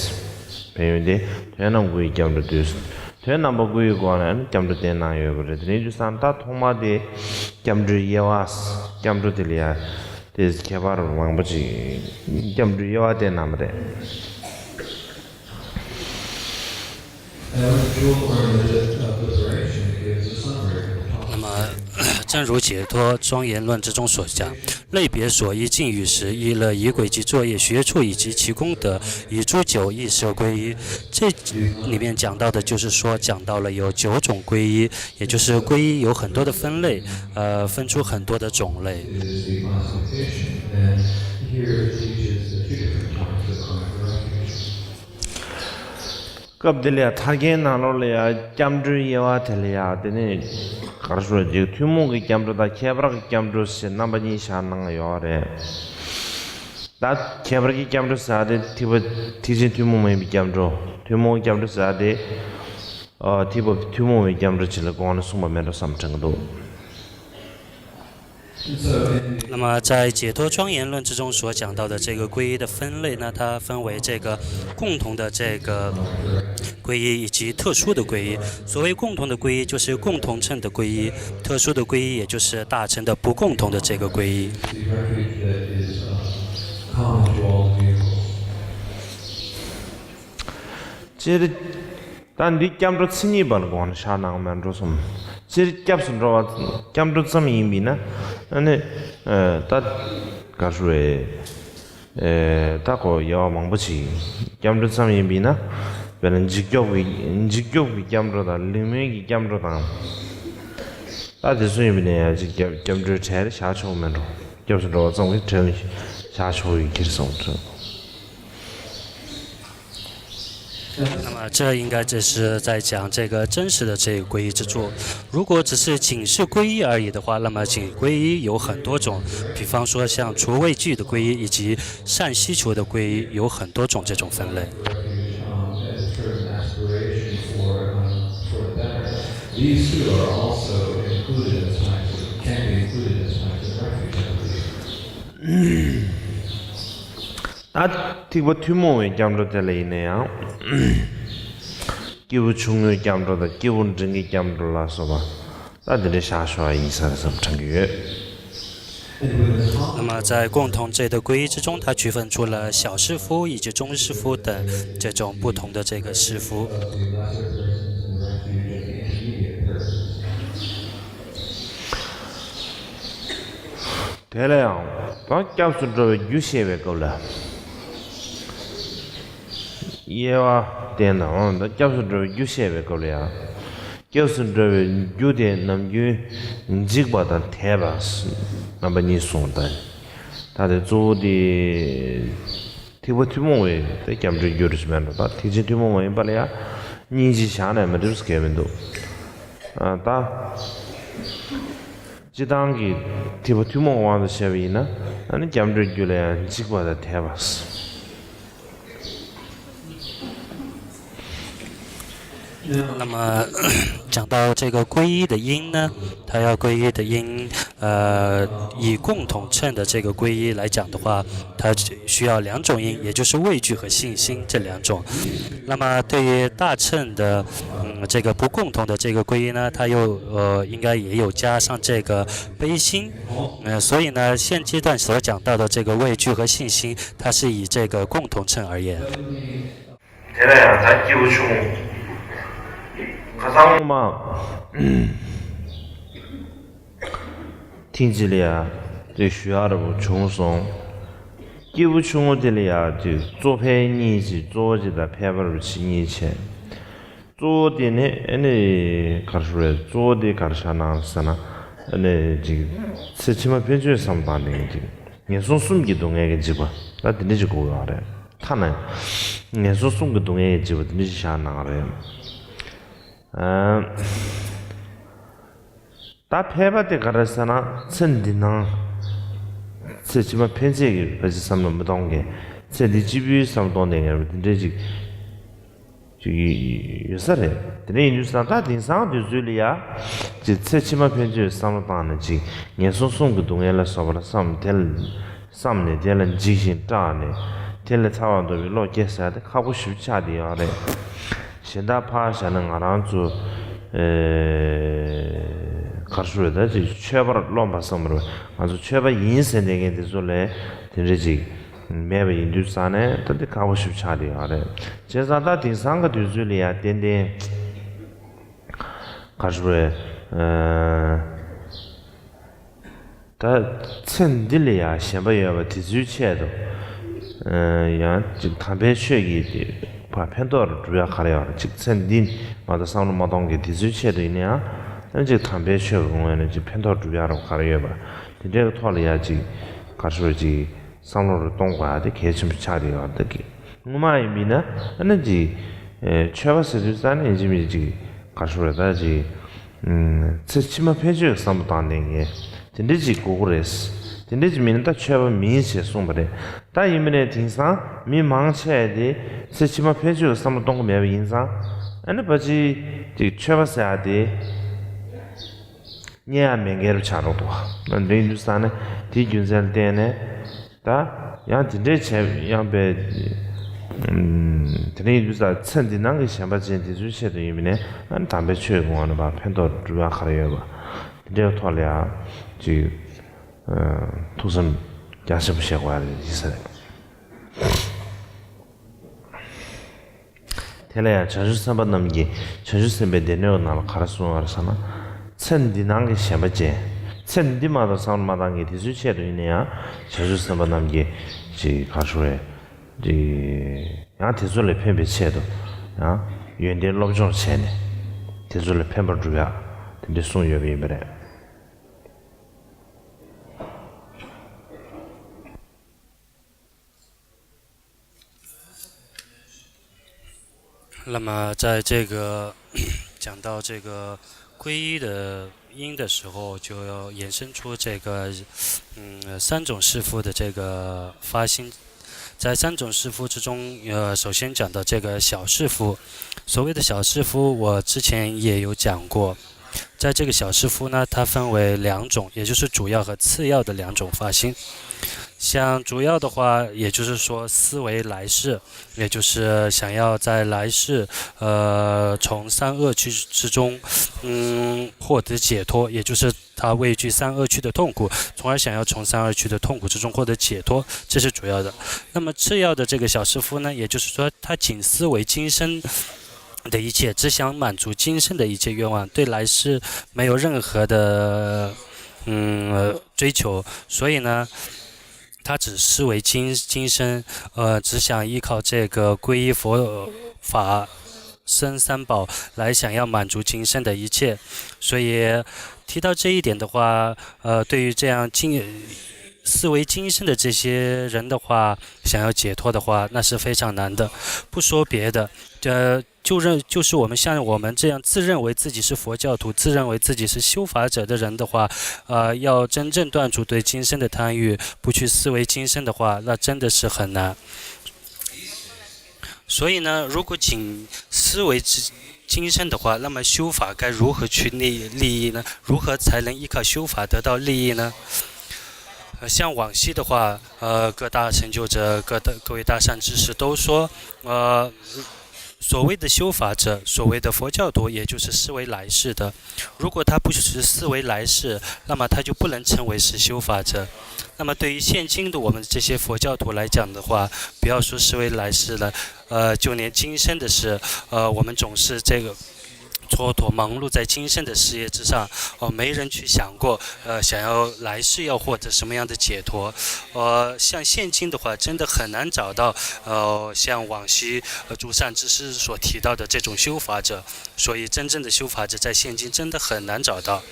ཕན་ཡོན་དེ་དོན་རྣམས་སྐུ་ཡི་སྐྱབས་འགྲོ་དུས། དོན་རྣམ་པ་སྐུ་ཡི་སྒོ་ནས་སྐྱབས་འགྲོ་བསྟན་གནང་ཡོད་པ་རེད། དེ་ནས་དུས་སང་ད་ཐོག་མ་དེ་སྐྱབས་འགྲོའི་དབྱེ་བ། སྐྱབས་འགྲོ་དེ་ལ་ཡ་དེ་ཁྱད་པར་མང་པོ་ཅིག་སྐྱབས་འགྲོའི་དབྱེ་བ་བསྟན་གནང་བ་རེད། 那么，正如解脱庄严论之中所讲，类别所依，境遇时依，乐仪轨及作业，学处以及其功德，以诸九义摄归依。这里面讲到的，就是说，讲到了有九种皈依，也就是皈依有很多的分类，呃，分出很多的种类。 སྐབས་འདི་ལ་ཡ་ཐར་རྒྱན་ནང་ལོགས་ལ་ཡ་སྐྱབས་འགྲོའི་དབྱེ་བ་དེ་ལ་ཡ་དེ་ནས་ག་རེ་ཞུ་དགོས་ཅིག་ཐུན་མོང་གི་སྐྱབས་འགྲོ་དང་ཁྱད་པར་གྱི་སྐྱབས་འགྲོ་ཞེས་རྣམ་པ་གཉིས་བཞག་གནང་ཡོད་རེད། ད་ཁྱད་པར་གྱི་སྐྱབས་འགྲོ་ཟེར་དེ་ཐེག་པ་ཐེག་ཆེན་ཐུན་མོང་མ་ཡིན་པའི་སྐྱབས་འགྲོ། ཐུན་མོང་སྐྱབས་འགྲོ་ཟེར་དེ་ཨ་ཐེག་པ་ཐུན་མོང་བའི་སྐྱབས་འགྲོ་ཅིག་ལ་དགོངས་ནས་གསུངས་པ་མེད་འགྲོ་བསམ་དྲན་གྱི་འདུག那么在解脱庄严论之中所讲到的这个皈依的分类呢，它分为这个共同的这个皈依以及特殊的皈依。所谓共同的皈依，就是共同乘的皈依；特殊的皈依，也就是大乘的不共同的这个皈依。 སྤྱིར། ད་འདི་སྐྱབས་འགྲོ་མཚན་ཉིད་པ་ལ་དགོངས་ནས་བཞག་གནང་མེད་འགྲོ་གསུངས། སྤྱིར་སྐྱབས་སུ་འགྲོ་བ། སྐྱབས་འགྲོ་ཙམ་ཡིན་པས་ན། ཨ་ནི། ཨ་ད་ག་རེ་ཞུ་དགོས། ཨ་ད་ཁོ་དབྱེ་བ་མང་པོ་ཅིག་སྐྱབས་འགྲོ་ཙམ་ཡིན་པས་ན། དཔེར་ན་འཇིགས་སྐྱོབ་ཀྱི་འཇིགས་སྐྱོབ་ཀྱི་སྐྱབས་འགྲོ་དང་། ལིང་མོའི་གི་སྐྱབས་འགྲོ་དང་། ད་དེ་ཚོ་ཡིན་པས་ན་ཡང་ཅིག་སྐྱབས་སྐྱབས་འགྲོའི་གྲལ་ལ་བཞག་ཆོག་མེད་འགྲོ། སྐྱབས་སུ་འགྲོ་བ་ཙམ་གྱི་གྲལ་ལ་བཞག་ཆོག་ཡོད་ཀྱི་རེད་བསམ་འགྲོ། 那么这应该就是在讲这个真实的这个皈依之处。如果只是仅是皈依而已的话，那么仅皈依有很多种，比方说像除畏惧的皈依以及善悉求的皈依，有很多种这种分类。 These two are also included as types of, can be included as types of refuge, I believe. ད་ཐེག་པ་ཐུན་མོང་བའི་སྐྱབས་འགྲོ་དེ་ལ་ཡིན་ན་ཡང་། སྐྱེས་བུ་ཆུང་ངུའི་སྐྱབས་འགྲོ་དང་། སྐྱེས་བུ་འབྲིང་གི་སྐྱབས་འགྲོ་ལ་སོགས་པ། ད་དེ་འདྲའི་བཞག་ཆོག་པ་ཡིན་ས་རེད་བསམ་དྲན་གྱི་ཡོད། 那么在共同这个皈依之中，它区分出了小师父以及中师父等这种不同的这个师父。 དེ་ལ་ཡང་ད་སྐྱབས་སུ་འགྲོ་བའི་རྒྱུ་བཤད་པའི་སྐབས་ལ། དབྱེ་བ་བསྟན་དང་། ད་སྐྱབས་སུ་འགྲོ་བའི་རྒྱུ་བཤད་པའི་སྐབས་ལ་ཡང་། སྐྱབས་སུ་འགྲོ་བའི་རྒྱུ་དེ་ནམ་རྒྱུན་འཇིགས་པ་དང་དད་པ་རྣམ་པ་གཉིས་གསུངས། ད་ད་དེ་གཙོ་བོ་དེ་ཐེག་པ་ཐུན་མོང་བའི་དེ་སྐྱབས་འགྲོའི་རྒྱུ་རེད་མེད་འགྲོ། ད་ཐེག་ཆེན་ཐུན་མོང་མ་ཡིན་པ་ལ་ཡང་ སྙིང་རྗེ་བཞག་ནས་མ་འགྲིག་ཟེར་མཁན་མི་འདུག་ཨ། ད། སྤྱིར་བཏང་གི་ཐེག་པ་ཐུན་མོང་དབང་དུ་བྱས་པ་ཡིན་ན། ཨ་ནི་སྐྱབས་འགྲོའི་རྒྱུད་ལ་ཡང་འཇིགས་པ་དང་དད་པ། 那么讲到这个皈依的因呢，它要皈依的因，呃，以共同乘的这个皈依来讲的话，它需要两种因，也就是畏惧和信心这两种。那么对于大乘的，嗯，这个不共同的这个皈依呢，它又呃应该也有加上这个悲心。呃，所以呢，现阶段所讲到的这个畏惧和信心，它是以这个共同乘而言。 དེ་ལ་ཡང་ད་སྐྱེས་བུ་ཆུང་ངུ། ཁ་སང་མ། ཐེངས་གཅིག་ལ་ཡ་དེ་ཞུ་ཡག་ར་བོ་བྱུང་སོང་། སྐྱེས་བུ་ཆུང་ངུ་དེ་ལ་ཡ་དེ་གཙོ་ཕལ་གཉིས་ཅིག་གཙོ་བོ་གཅིག་དང་ཕལ་པ་ར་བོ་ཆེ་གཉིས་བྱས། གཙོ་བོ་དེ་ནི་ཨ་ནི་ག་རེ་ཞུ་རེད། གཙོ་བོ་དེ་ག་རེ་ཆགས་ན་ཟེར་ན། ཨ་ནི་ཅིག་ཚེ་ཕྱི་མ་ཕན་ཆོད་བསམ་བློ་བཏང་ནས་ཅིག་ངན་སོང་གསུམ་གྱི་སྡུག་བསྔལ་གྱི་འཇིགས་པ་ད་དེ་འདྲ་ཅིག་དགོས་ཡོད་རེད། ཐ་ན་ངན་སོང་གསུམ་གྱི་སྡུག་བསྔལ་གྱི་འཇིགས་པ་དེ་འདྲ་ཅིག་བཞག་གནང་རེད། ཨ། ད་ཕལ་པ་དེ་ག་རེ་ཟེར་ན། ཚེ་འདི་ནང་། ཚེ་ཕྱི་མ་ཕན་ཆད་ཀྱི་ཕལ་ཆེར་བསམ་བློ་མི་གཏོང་མཁན། ཚེ་འདི་གཅིག་པུའི་བསམ་བློ་གཏོང་བསྡད་མཁན་རེད་པ། དེ་འདྲ་ཅིག་ཅིག་ཡོད་ས་རེད། དེ་འདྲ་ཡིན་དུས་ཙང་ད་དེང་སང་དུས་ཚོད་ལ་ཡ། ཅིག་ཚེ་ཕྱི་མ་ཕན་ཆད་བསམ་བློ་བཏང་ནས་ཅིག་ངན་སོང་གསུམ་གྱི་སྡུག་བསྔལ་ལ་སོགས་པ་ལ་བསམ། དེ་ལ་བསམ་ནས་དེ་ལ་འཇིགས་ཤིང་སྐྲག་ནས། དེ་ལས་ཐར་བར་འདོད་པའི་བློ་སྐྱེ་ཟེར་ཡ་དེ་ཁག་པོ་ཞེ་པོ་ཆགས་བསྡད་ཡོད་རེད། གཞན་དག་ཕར་བཞག་ན་ང་རང་ཚོ། ཨེ། ག་རེ་ཞུ་རེད། ད་ཅིག་ཆོས་པར་རློམ་པ་བསམ་རེད། ང་ཚོ་ཆོས་པ་ཡིན་ཟེར་བསྡད་མཁན་དེ་ཚོ་ལ་དེ་འདྲ་ཅིག་མེད་པ་ཡིན་དུས་ཙང་ནས་ད་འདི་ཁག་པོ་ཞེ་པོ་ཆགས་བསྡད་ཡོད་རེད། བྱས་ཙང་ད་དེང་སང་གི་དུས་ཚོད་ལ་ཡ་ཏན་ཏན་ག་རེ་ཞུ་རེད། ཨེ། ད་ཚེ་འདི་ལ་ཡང་ཞེན་པ་ཡོད་པ་དེ་ཚོའི་ཆེད་དུ། ཨ། ཡང་ཅིག་དམ་པའི་ཆོས་ཀྱི་དེ་ཕར་ཕན་ཐོགས་སྒྲུབ་ཡ་ག་རེ་ཡོད་རེད། ཅིག་ཚེ་འདི་མ་གཏོགས་བསམ་བློ་མ་གཏོང་མཁན་དེ་ཚོའི་ཆེད་དུ་ཡིན་ན་ཡང་། ཡང་ཅིག་དམ་པའི་ཆོས་ཀྱི་ངོས་ནས་ཅིག་ཕན་ཐོགས་སྒྲུབ་ཡ་རོགས་ག་རེ་ཡོད་པ། དེ་འདྲའི་ཐོག་ལ་ཡང་ཅིག་ག་རེ་ཞུ་རེད། ཅིག་བསམ་བློ་རེ་གཏོང་དགོས་ཡ་དེ་གལ་ཆེན་པོ་ཆགས་བསྡད་ཡོད་རེད། ད་གི་སྔོན་མ་ཡིན་པ་ཡིན་ན། ཨ་ནི་ཅིག་ཨེ། ཆོས་པ་ཟེར་དུས་ཙང་ནས་ཡིན་གཅིག་མིན་གཅིག་ག་རེ་ཞུ་རེད། ད་ཅིག་ཨུམ། ཚེ་ཕྱི་མ་ཕན་ཆད་བསམ་བློ་བཏང་ནས་ངས་དེ་འདྲ་ཅིག་དགོས་ཀྱི་རེད། དེ་འདྲ་ཅིག་མིན་ན་ད་ཆོས་པ་མིན་ཞེས་གསུངས་པ་རེད། ད་ཡིན་པ་ནས་དེང་སང་མི་མང་ཆེ་བ་དེ་ཚེ་ཕྱི་མ་ཕན་ཆད་བསམ་བློ་གཏོང་གི་མེད་པ་ཡིན་ཙང་། ཨ་ནི་ཕལ་ཆེར་ཅིག་ཆོས་པ་ཟེར་ཡ་དེ་རྙེད་ཡ་མེད་མཁན་རུ་ཆགས་འགྲོ་འདུག་ཨ་ནི་འདི་ཡིན་དུས་ཙང་ནས་དེའི་རྒྱུ་མཚན་ལ་བརྟེན་ནས། ད་ཡང་དེ་འདྲའི་བྱས་ཡང་པའི། ཨུམ། དེ་འདྲ་ཡིན་དུས་ཙང་ཚེ་འདི་ནང་གི་ཞེན་པ་ཅན་དེ་ཚོའི་ཆེད་དུ་ཡིན་པ་ནས། ཨ་ནི་དམ་པའི་ཆོས་ཀྱི་ངོས་ནས་ཕར་ཕན་ཐོགས་སྒྲུབ་ཡ་ག་རེ་ཡོད་པ། དེ་འདྲའི་ཐོག་ལ་ཡང་ཅིག་ཨ། ཐུགས་བསམ་རྒྱ་ཆེན་པོ་བཞེས་དགོས་ཡ་རེད་ཡིན་ས་རེད། དེ་ལ་ཡང་བྱང་ཆུབ་སེམས་དཔའ་རྣམས་ཀྱིས་བྱང་ཆུབ་སེམས་དཔའི་སྡེ་སྣོད་ནང་ལ་ག་རེ་གསུངས་པ་རེད་ཟེར་ན། ཚེ་འདི་ནང་གི་ཞེན་པ་ཅན། ཚེ་འདི་མ་གཏོགས་བསམ་བློ་མ་བཏང་མཁན་དེ་ཚོའི་ཆེད་དུ་ཡིན་ན་ཡང་། བྱང་ཆུབ་སེམས་དཔའ་རྣམས་ཀྱིས་ཅིག་ག་རེ་ཞུ་རེད། ཅིག་ཡང་དེ་ཚོ་ལ་ཕན་པའི་ཆེད་དུ་ཡང་ཡོན་ཏན་སློབ་སྦྱོང་བྱས་ནས་དེ་ཚོ་ལ་ཕན་པ་སྒྲུབ་ཡ་དེ་འདྲ་གསུངས་ཡོད་པ་ཡིན་པ་རེད། 那么在这个讲到这个皈依的因的时候，就要衍生出这个，嗯，三种士夫的这个发心。在三种士夫之中，呃，首先讲到这个小士夫。所谓的小士夫，我之前也有讲过，在这个小士夫呢，它分为两种，也就是主要和次要的两种发心。像主要的话，也就是说思维来世，也就是想要在来世，呃，从三恶趣之中，嗯，获得解脱，也就是他畏惧三恶趣的痛苦，从而想要从三恶趣的痛苦之中获得解脱，这是主要的。那么次要的这个小士夫呢，也就是说他仅思维今生的一切，只想满足今生的一切愿望，对来世没有任何的，嗯，呃，追求。所以呢，他只思维今，今生，呃，只想依靠这个皈依佛法僧三宝来想要满足今生的一切。所以提到这一点的话，呃，对于这样今，思维精深的这些人的话，想要解脱的话，那是非常难的。不说别的，这就认就是我们像我们这样自认为自己是佛教徒、自认为自己是修法者的人的话，呃，要真正断除对今生的贪欲，不去思维今生的话，那真的是很难。所以呢，如果仅思维之今生的话，那么修法该如何去利利益呢？如何才能依靠修法得到利益呢？呃，像往昔的话，呃，各大成就者、各大各位大善知识都说，呃，所谓的修法者，所谓的佛教徒，也就是思维来世的。如果他不是思维来世，那么他就不能称为是修法者。那么对于现今的我们这些佛教徒来讲的话，不要说思维来世了，呃，就连今生的事，呃，我们总是这个蹉跎忙碌在今生的事业之上，哦，没人去想过，呃，想要来世要获得什么样的解脱。呃，像现今的话，真的很难找到，呃，像往昔呃诸善知识所提到的这种修法者。所以，真正的修法者在现今真的很难找到。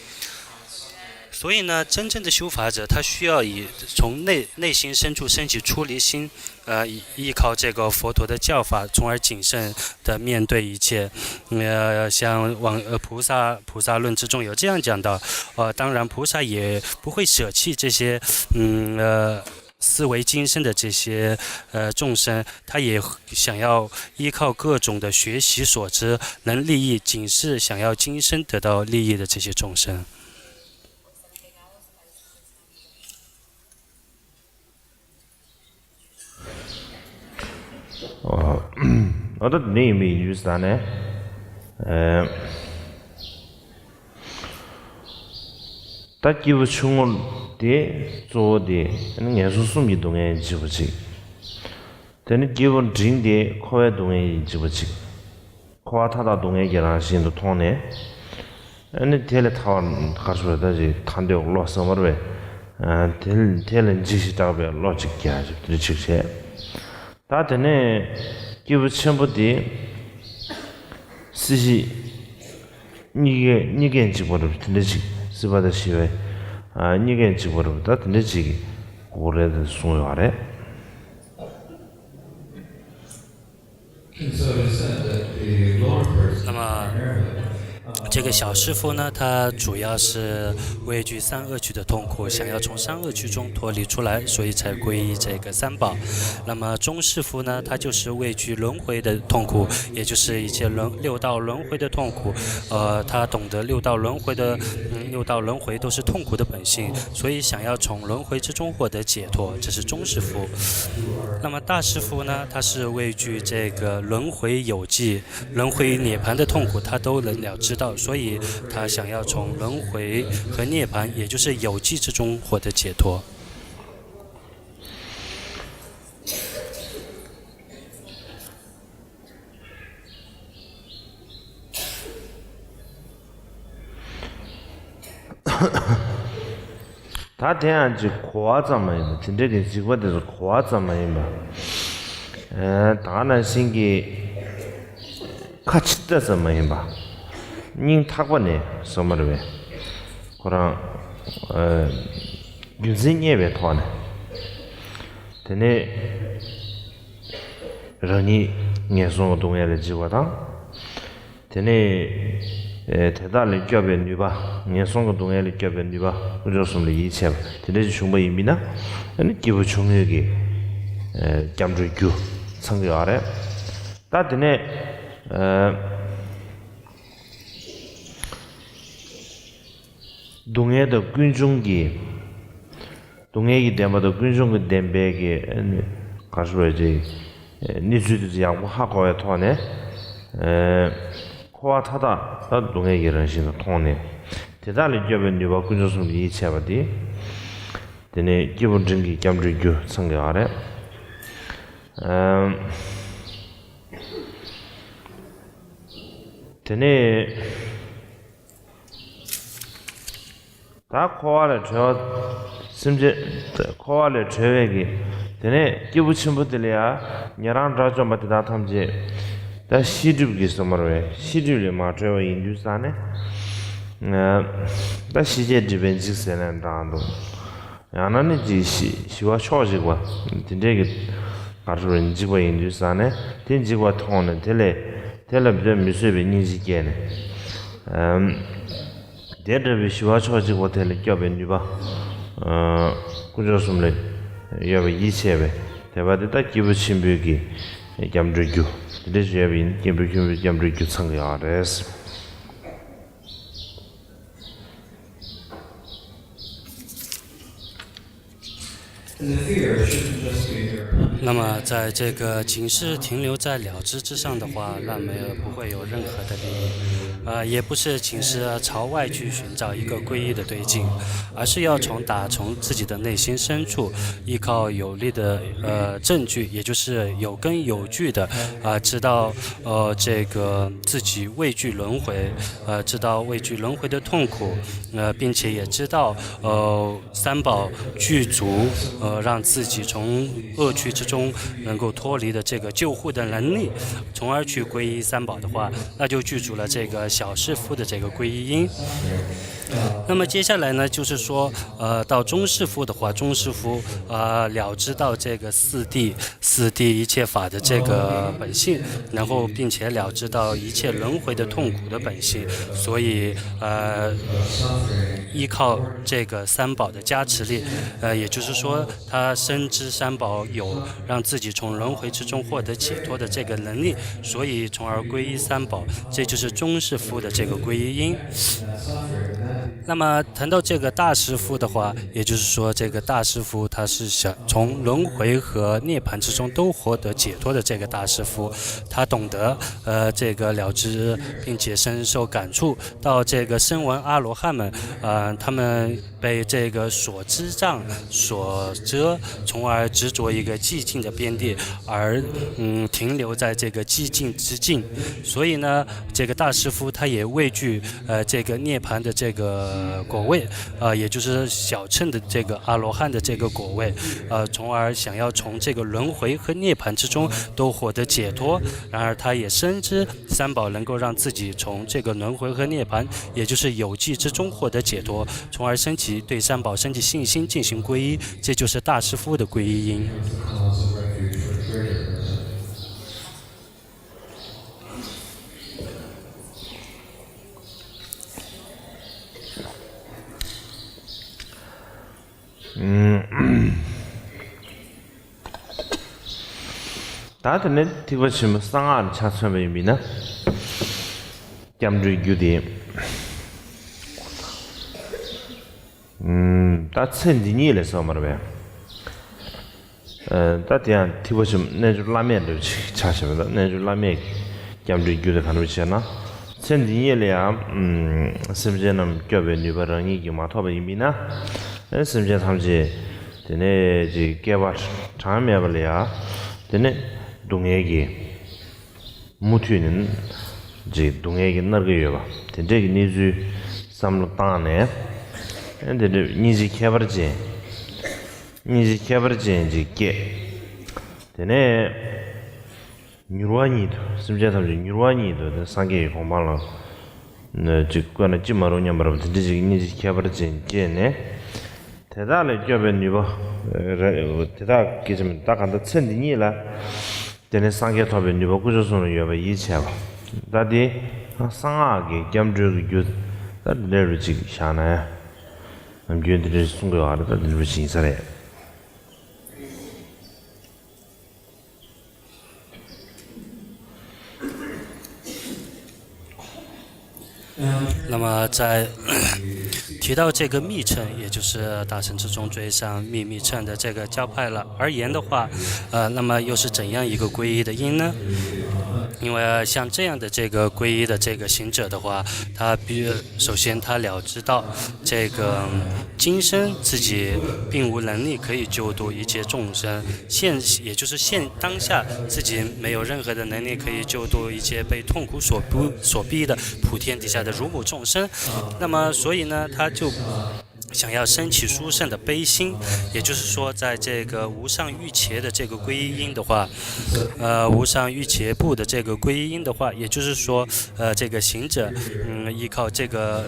所以呢，真正的修法者，他需要以从内内心深处升起出离心，呃，依依靠这个佛陀的教法，从而谨慎的面对一切。呃，像往呃菩萨菩萨论之中有这样讲到，呃，当然菩萨也不会舍弃这些，嗯呃，思维今生的这些呃众生，他也想要依靠各种的学习所知，能利益仅是想要今生得到利益的这些众生。 ཨོ། ཨོ་ད་དེ་ནས་ཡིན་པའི་ཡུལ་ས་ནས། ཨེ། ད་སྐྱེས་བུ་ཆུང་ངུ་དེ་གཙོ་བོ་དེ་ངན་སོང་གསུམ་གྱི་སྡུག་བསྔལ་གཅིག་པ་གཅིག་དེ་ནས་སྐྱེས་བུ་འབྲིང་དེ་འཁོར་བའི་སྡུག་བསྔལ་གྱི་གཅིག་པ་གཅིག་འཁོར་བ་མཐའ་དག་སྡུག་བསྔལ་གྱི་རང་བཞིན་དུ་མཐོང་ནས། ཨ་ནི་དེ་ལས་ཐར་བར་ག་རེ་ཟེར་ད་ཅིག་ཐར་འདོད་བློ་ཟེར་བ་རེད་པས། དེ་དེ་ལས་འཇིགས་ཤིང་སྐྲག་པའི་བློ་ཅིག་སྐྱེ་ཡ་ཅིག་དེ་འདྲ་ཅིག་བྱས། ད་དེ་ནས་སྐྱེས་བུ་ཆེན་པོ་དེ་སྲིད་ཞི་གཉིས་ཀས་གཉིས་ཀས་འཇིགས་པ་རེད་པས། དེ་འདྲ་ཅིག་སྲིད་པ་དང་ཞི་བའི་ཨ་གཉིས་ཀས་འཇིགས་པ་རེད་པས། ད་དེ་འདྲ་ཅིག་གི་སྐོར་རེད་དེ་གསུངས་ཡོད་རེད། 那么，这个小师父呢，他主要是畏惧三恶趣的痛苦，想要从三恶趣中脱离出来，所以才皈依这个三宝。那么中士父呢，他就是畏惧轮回的痛苦，也就是一切轮六道轮回的痛苦。呃，他懂得六道轮回的，嗯，六道轮回都是痛苦的本性，所以想要从轮回之中获得解脱，这是中士父。那么大士父呢，他是畏惧这个轮回有寂、轮回涅槃的痛苦，他都能了知道，所以他想要从轮回和涅槃，也就是有寂之中获得解脱。 ད་དེ་ཡང་ཅིག་གོ་བ་ཙམ་མ་ཡིན་པ། དེ་འདྲ་གི་འཇིགས་པ་དེ་ཚོ་གོ་བ་ཙམ་མ་ཡིན་པ། ཨེ། ད་ག་ནང་བཞིན་གྱི་ཁ་ཕྱིར་ལྟ་ཙམ་མ་ཡིན་པ། སྙིང་ཐག་པ་ནས་བསམ་པ་རེད་པས། ཁོ་རང་ཨེ་རྒྱུ་མཚན་རྙེད་པའི་ཐོག་ནས། དེ་ནས་རང་ཉིད་ངན་སོང་གི་སྡུག་བསྔལ་ལས་འཇིགས་པ་དང་། དེ་ནས་ཨེ་དེ་དག་ལས་སྐྱོབ་པའི་ནུས་པ། ངན་སོང་གི་སྡུག་བསྔལ་ལས་སྐྱོབ་པའི་ནུས་པ། དཀོན་མཆོག་གསུམ་ལ་ཡིད་ཆེས་པ་དེ་འདྲ་ཞིག་བྱུང་པ་ཡིན་པས་ན། ཨ་ནི་སྐྱེས་བུ་ཆུང་ངུའི་གི་ཨེ་སྐྱབས་འགྲོའི་རྒྱུ་ཚང་གི་ཡོད་རེད། ད་དེ་ནས་ཨེ། སྡུག་བསྔལ་དང་ཀུན་འབྱུང་གི། སྡུག་བསྔལ་གྱི་བདེན་པ་དང་ཀུན་འབྱུང་གི་བདེན་པའི་གི་ཨ་ནི་ག་རེ་ཟེར་དགོས་རེད། གནས་ཚུལ་དེ་ཚོ་ཡག་པོ་ཧ་གོ་བའི་ཐོག་ནས། ཨེ། འཁོར་བ་མཐའ་དག་ད་སྡུག་བསྔལ་གྱི་རང་བཞིན་དུ་མཐོང་ནས། དེ་དག་ལས་སྐྱོབ་པའི་ནུས་པ་དཀོན་མཆོག་གསུམ་ལ་ཡིད་ཆེས་པ་དེ། དེ་ནས་སྐྱེས་བུ་འབྲིང་གི་སྐྱབས་འགྲོའི་རྒྱུ་ཚང་གི་ཡོད་རེད། ཨེ། དེ་ནས། ད་འཁོར་བ་ལས་གྲོལ་བ། སེམས་ཅན་འཁོར་བ་ལས་གྲོལ་བའི་གི། དེ་ནས་སྐྱེས་བུ་ཆེན་པོ་དེ་ལ་ཡང་ཉན་རང་དགྲ་བཅོམ་པ་དེ་དག་ཐམས་ཅད་ད་ཤེས་སྒྲིབ་ཀྱི་བསམ་པ་རེད་པས། ཤེས་སྒྲིབ་ལས་མ་གྲོལ་བ་ཡིན་དུས་ཙང་ནས། ད་ཤེས་བྱའི་སྒྲིབ་པས་འཇིག་ཟེར་ནས་འདྲ་འདུག་ཡང་ན་ནི་ཅིག་ཞི་ཞི་བ་ཕྱོགས་གཅིག་པ་དེ་འདྲའི་གི་ག་རེ་ཟེར་འཇིགས་པ་ཡིན་དུས་ཙང་ནས་དེ་འཇིགས་པ་མཐོང་ནས་དེ་ལས་དེ་ལ་བདེ་མི་བཟོད་པའི་སྙིང་རྗེ་སྐྱེས་ནས། ཨམ། དེ་འདྲ་བའི་ཞི་བ་ཕྱོགས་གཅིག་པ་དེ་ལ་སྐྱོབ་པའི་ནུས་པ། ཨ། དཀོན་མཆོག་གསུམ་ལ་ཡོད་པའི་ཡིད་ཆེས་པའི་དད་པ་དེ་ད་སྐྱེས་བུ་ཆེན་པོའི་གི་སྐྱབས་འགྲོའི་རྒྱུ། དེ་འདྲ་ཞིག་ཡོད་པ་ཡིན་སྐྱེས་བུ་ཆེན་པོའི་སྐྱབས་འགྲོའི་རྒྱུ་ཚང་གི་ཡོད་རེད། 那么，在这个仅是停留在了知之上的话，那没有不会有任何的利益，呃，也不是仅是朝外去寻找一个皈依的途径，而是要从打从自己的内心深处，依靠有力的呃证据，也就是有根有据的啊、知道呃这个自己畏惧轮回，呃，知道畏惧轮回的痛苦，呃，并且也知道呃。三宝具足，呃，让自己从恶趣之中能够脱离的这个救护的能力，从而去皈依三宝的话，那就具足了这个小士夫的这个皈依因。那么接下来呢，就是说，呃，到中士夫的话，中士夫，呃，了知到这个四谛，四谛一切法的这个本性，然后并且了知到一切轮回的痛苦的本性，所以，呃，依靠这个三宝的加持力，呃，也就是说，他深知三宝有让自己从轮回之中获得解脱的这个能力，所以从而皈依三宝，这就是中士夫的这个皈依因。那么谈到这个大师夫的话，也就是说，这个大师夫他是想从轮回和涅槃之中都获得解脱的这个大师夫，他懂得呃这个了知，并且深受感触。到这个声闻阿罗汉们，呃，他们被这个所知障所遮，从而执着一个寂静的边地，而嗯停留在这个寂静之境。所以呢，这个大师夫他也畏惧呃这个涅槃的这个果位，呃，也就是小乘的这个阿罗汉的这个果位，呃，从而想要从这个轮回和涅槃之中都获得解脱。然而，他也深知三宝能够让自己从这个轮回和涅槃，也就是有寂之中获得解脱，从而升起对三宝升起信心，进行皈依，这就是大师夫的皈依因。ད་དེ་ནས་ཐེག་པ་ཆེན་པོ་གསང་སྔགས་ལ་ཆ་མཚོན་པ་ཡིན་པས་ན། སྐྱབས་འགྲོའི་རྒྱུ་དེ། ད་ཚེ་འདི་ཉིད་ལས་སོ་མ་རེད་པས། ད་དེ་ཡང་ཐེག་པ་ཆེན་པོ་རྣལ་འབྱོར་བླ་མེད་འདྲ་བོ་ཅིག་ཆགས་བྱས་པ་དང་རྣལ་འབྱོར་བླ་མེད་ཀྱི་སྐྱབས་འགྲོའི་རྒྱུ་དེ་ག་འདྲ་བོ་ཞེ་ན། ཚེ་འདི་ཉིད་ལ་ཡང་སེམས་ཅན་རྣམས་སྐྱོབ་པའི་ནུས་པ་རང་ཉིད་ཀྱིས་མ་ཐོབ་པ་ཡིན་པས་ན། སེམས་ཅན་ཐམས་ཅད་དེ་ནས་ཅིག་བསྐལ་པ་གྲངས་མེད་པ་ལ་ཡང་དེ་ནས་སྡུག་བསྔལ་གྱིས། མུ་མཐུད་ནས་ཅིག་སྡུག་བསྔལ་གྱིས་མནར་གྱི་ཡོད་པ་དེ་འདྲས་ཀྱི་གནས་ཚུལ་བསམ་བློ་བཏང་ནས། དེ་འདྲས་སྙིང་རྗེ་ཁྱད་པར་ཅན། སྙིང་རྗེ་ཁྱད་པར་ཅན་ཅིག་སྐྱེས། དེ་ནས་མྱུར་བ་ཉིད་དུ་སེམས་ཅན་ཐམས་ཅད་མྱུར་བ་ཉིད་དུ་དེ་སངས་རྒྱས་ཀྱི་གོ་འཕང་ལ་ཅིག་བཀོད་ན་ཅི་མ་རུང་སྙམ་པ་རེད་པ། དེ་འདྲས་ཅིག་སྙིང་རྗེ་ཁྱད་པར་ཅན་སྐྱེས་ནས། དེ་དག་ལས་སྐྱོབ་པའི་ནུས་པ་རེད། དེ་དག་གིས་ཅིག་ད་ག་འདྲ་ཚེ་འདི་ཉིད་ལ། དེ་ནས་སངས་རྒྱས་ཐོབ་པའི་ནུས་པ་དཀོན་མཆོག་གསུམ་ལ་ཡོད་པའི་ཡིད་ཆེས་པ། ད་དེ་གསང་སྔགས་ཀྱི་སྐྱབས་འགྲོའི་རྒྱུ་ད་འདི་འདྲ་རུ་ཅིག་བཞག་ན་ཡང་། ནམ་རྒྱུན་འདི་འདྲ་གསུང་གི་ཡོད་རེད། ད་འདི་འདྲ་རུ་ཅིག་ཡིན་ས་རེད། 那么在提到这个密乘，也就是大乘之中最上秘密乘的这个教派了而言的话，呃，那么又是怎样一个皈依的因呢？因为像这样的这个皈依的这个行者的话，他必首先他了知道这个今生自己并无能力可以救度一切众生，现也就是现当下自己没有任何的能力可以救度一切被痛苦所逼所逼的普天底下的如母众生。那么，所以呢，他就想要升起殊胜的悲心，也就是说，在这个无上瑜伽的这个皈依因的话，呃，无上瑜伽部的这个皈依因的话，也就是说，呃，这个行者，嗯，依靠这个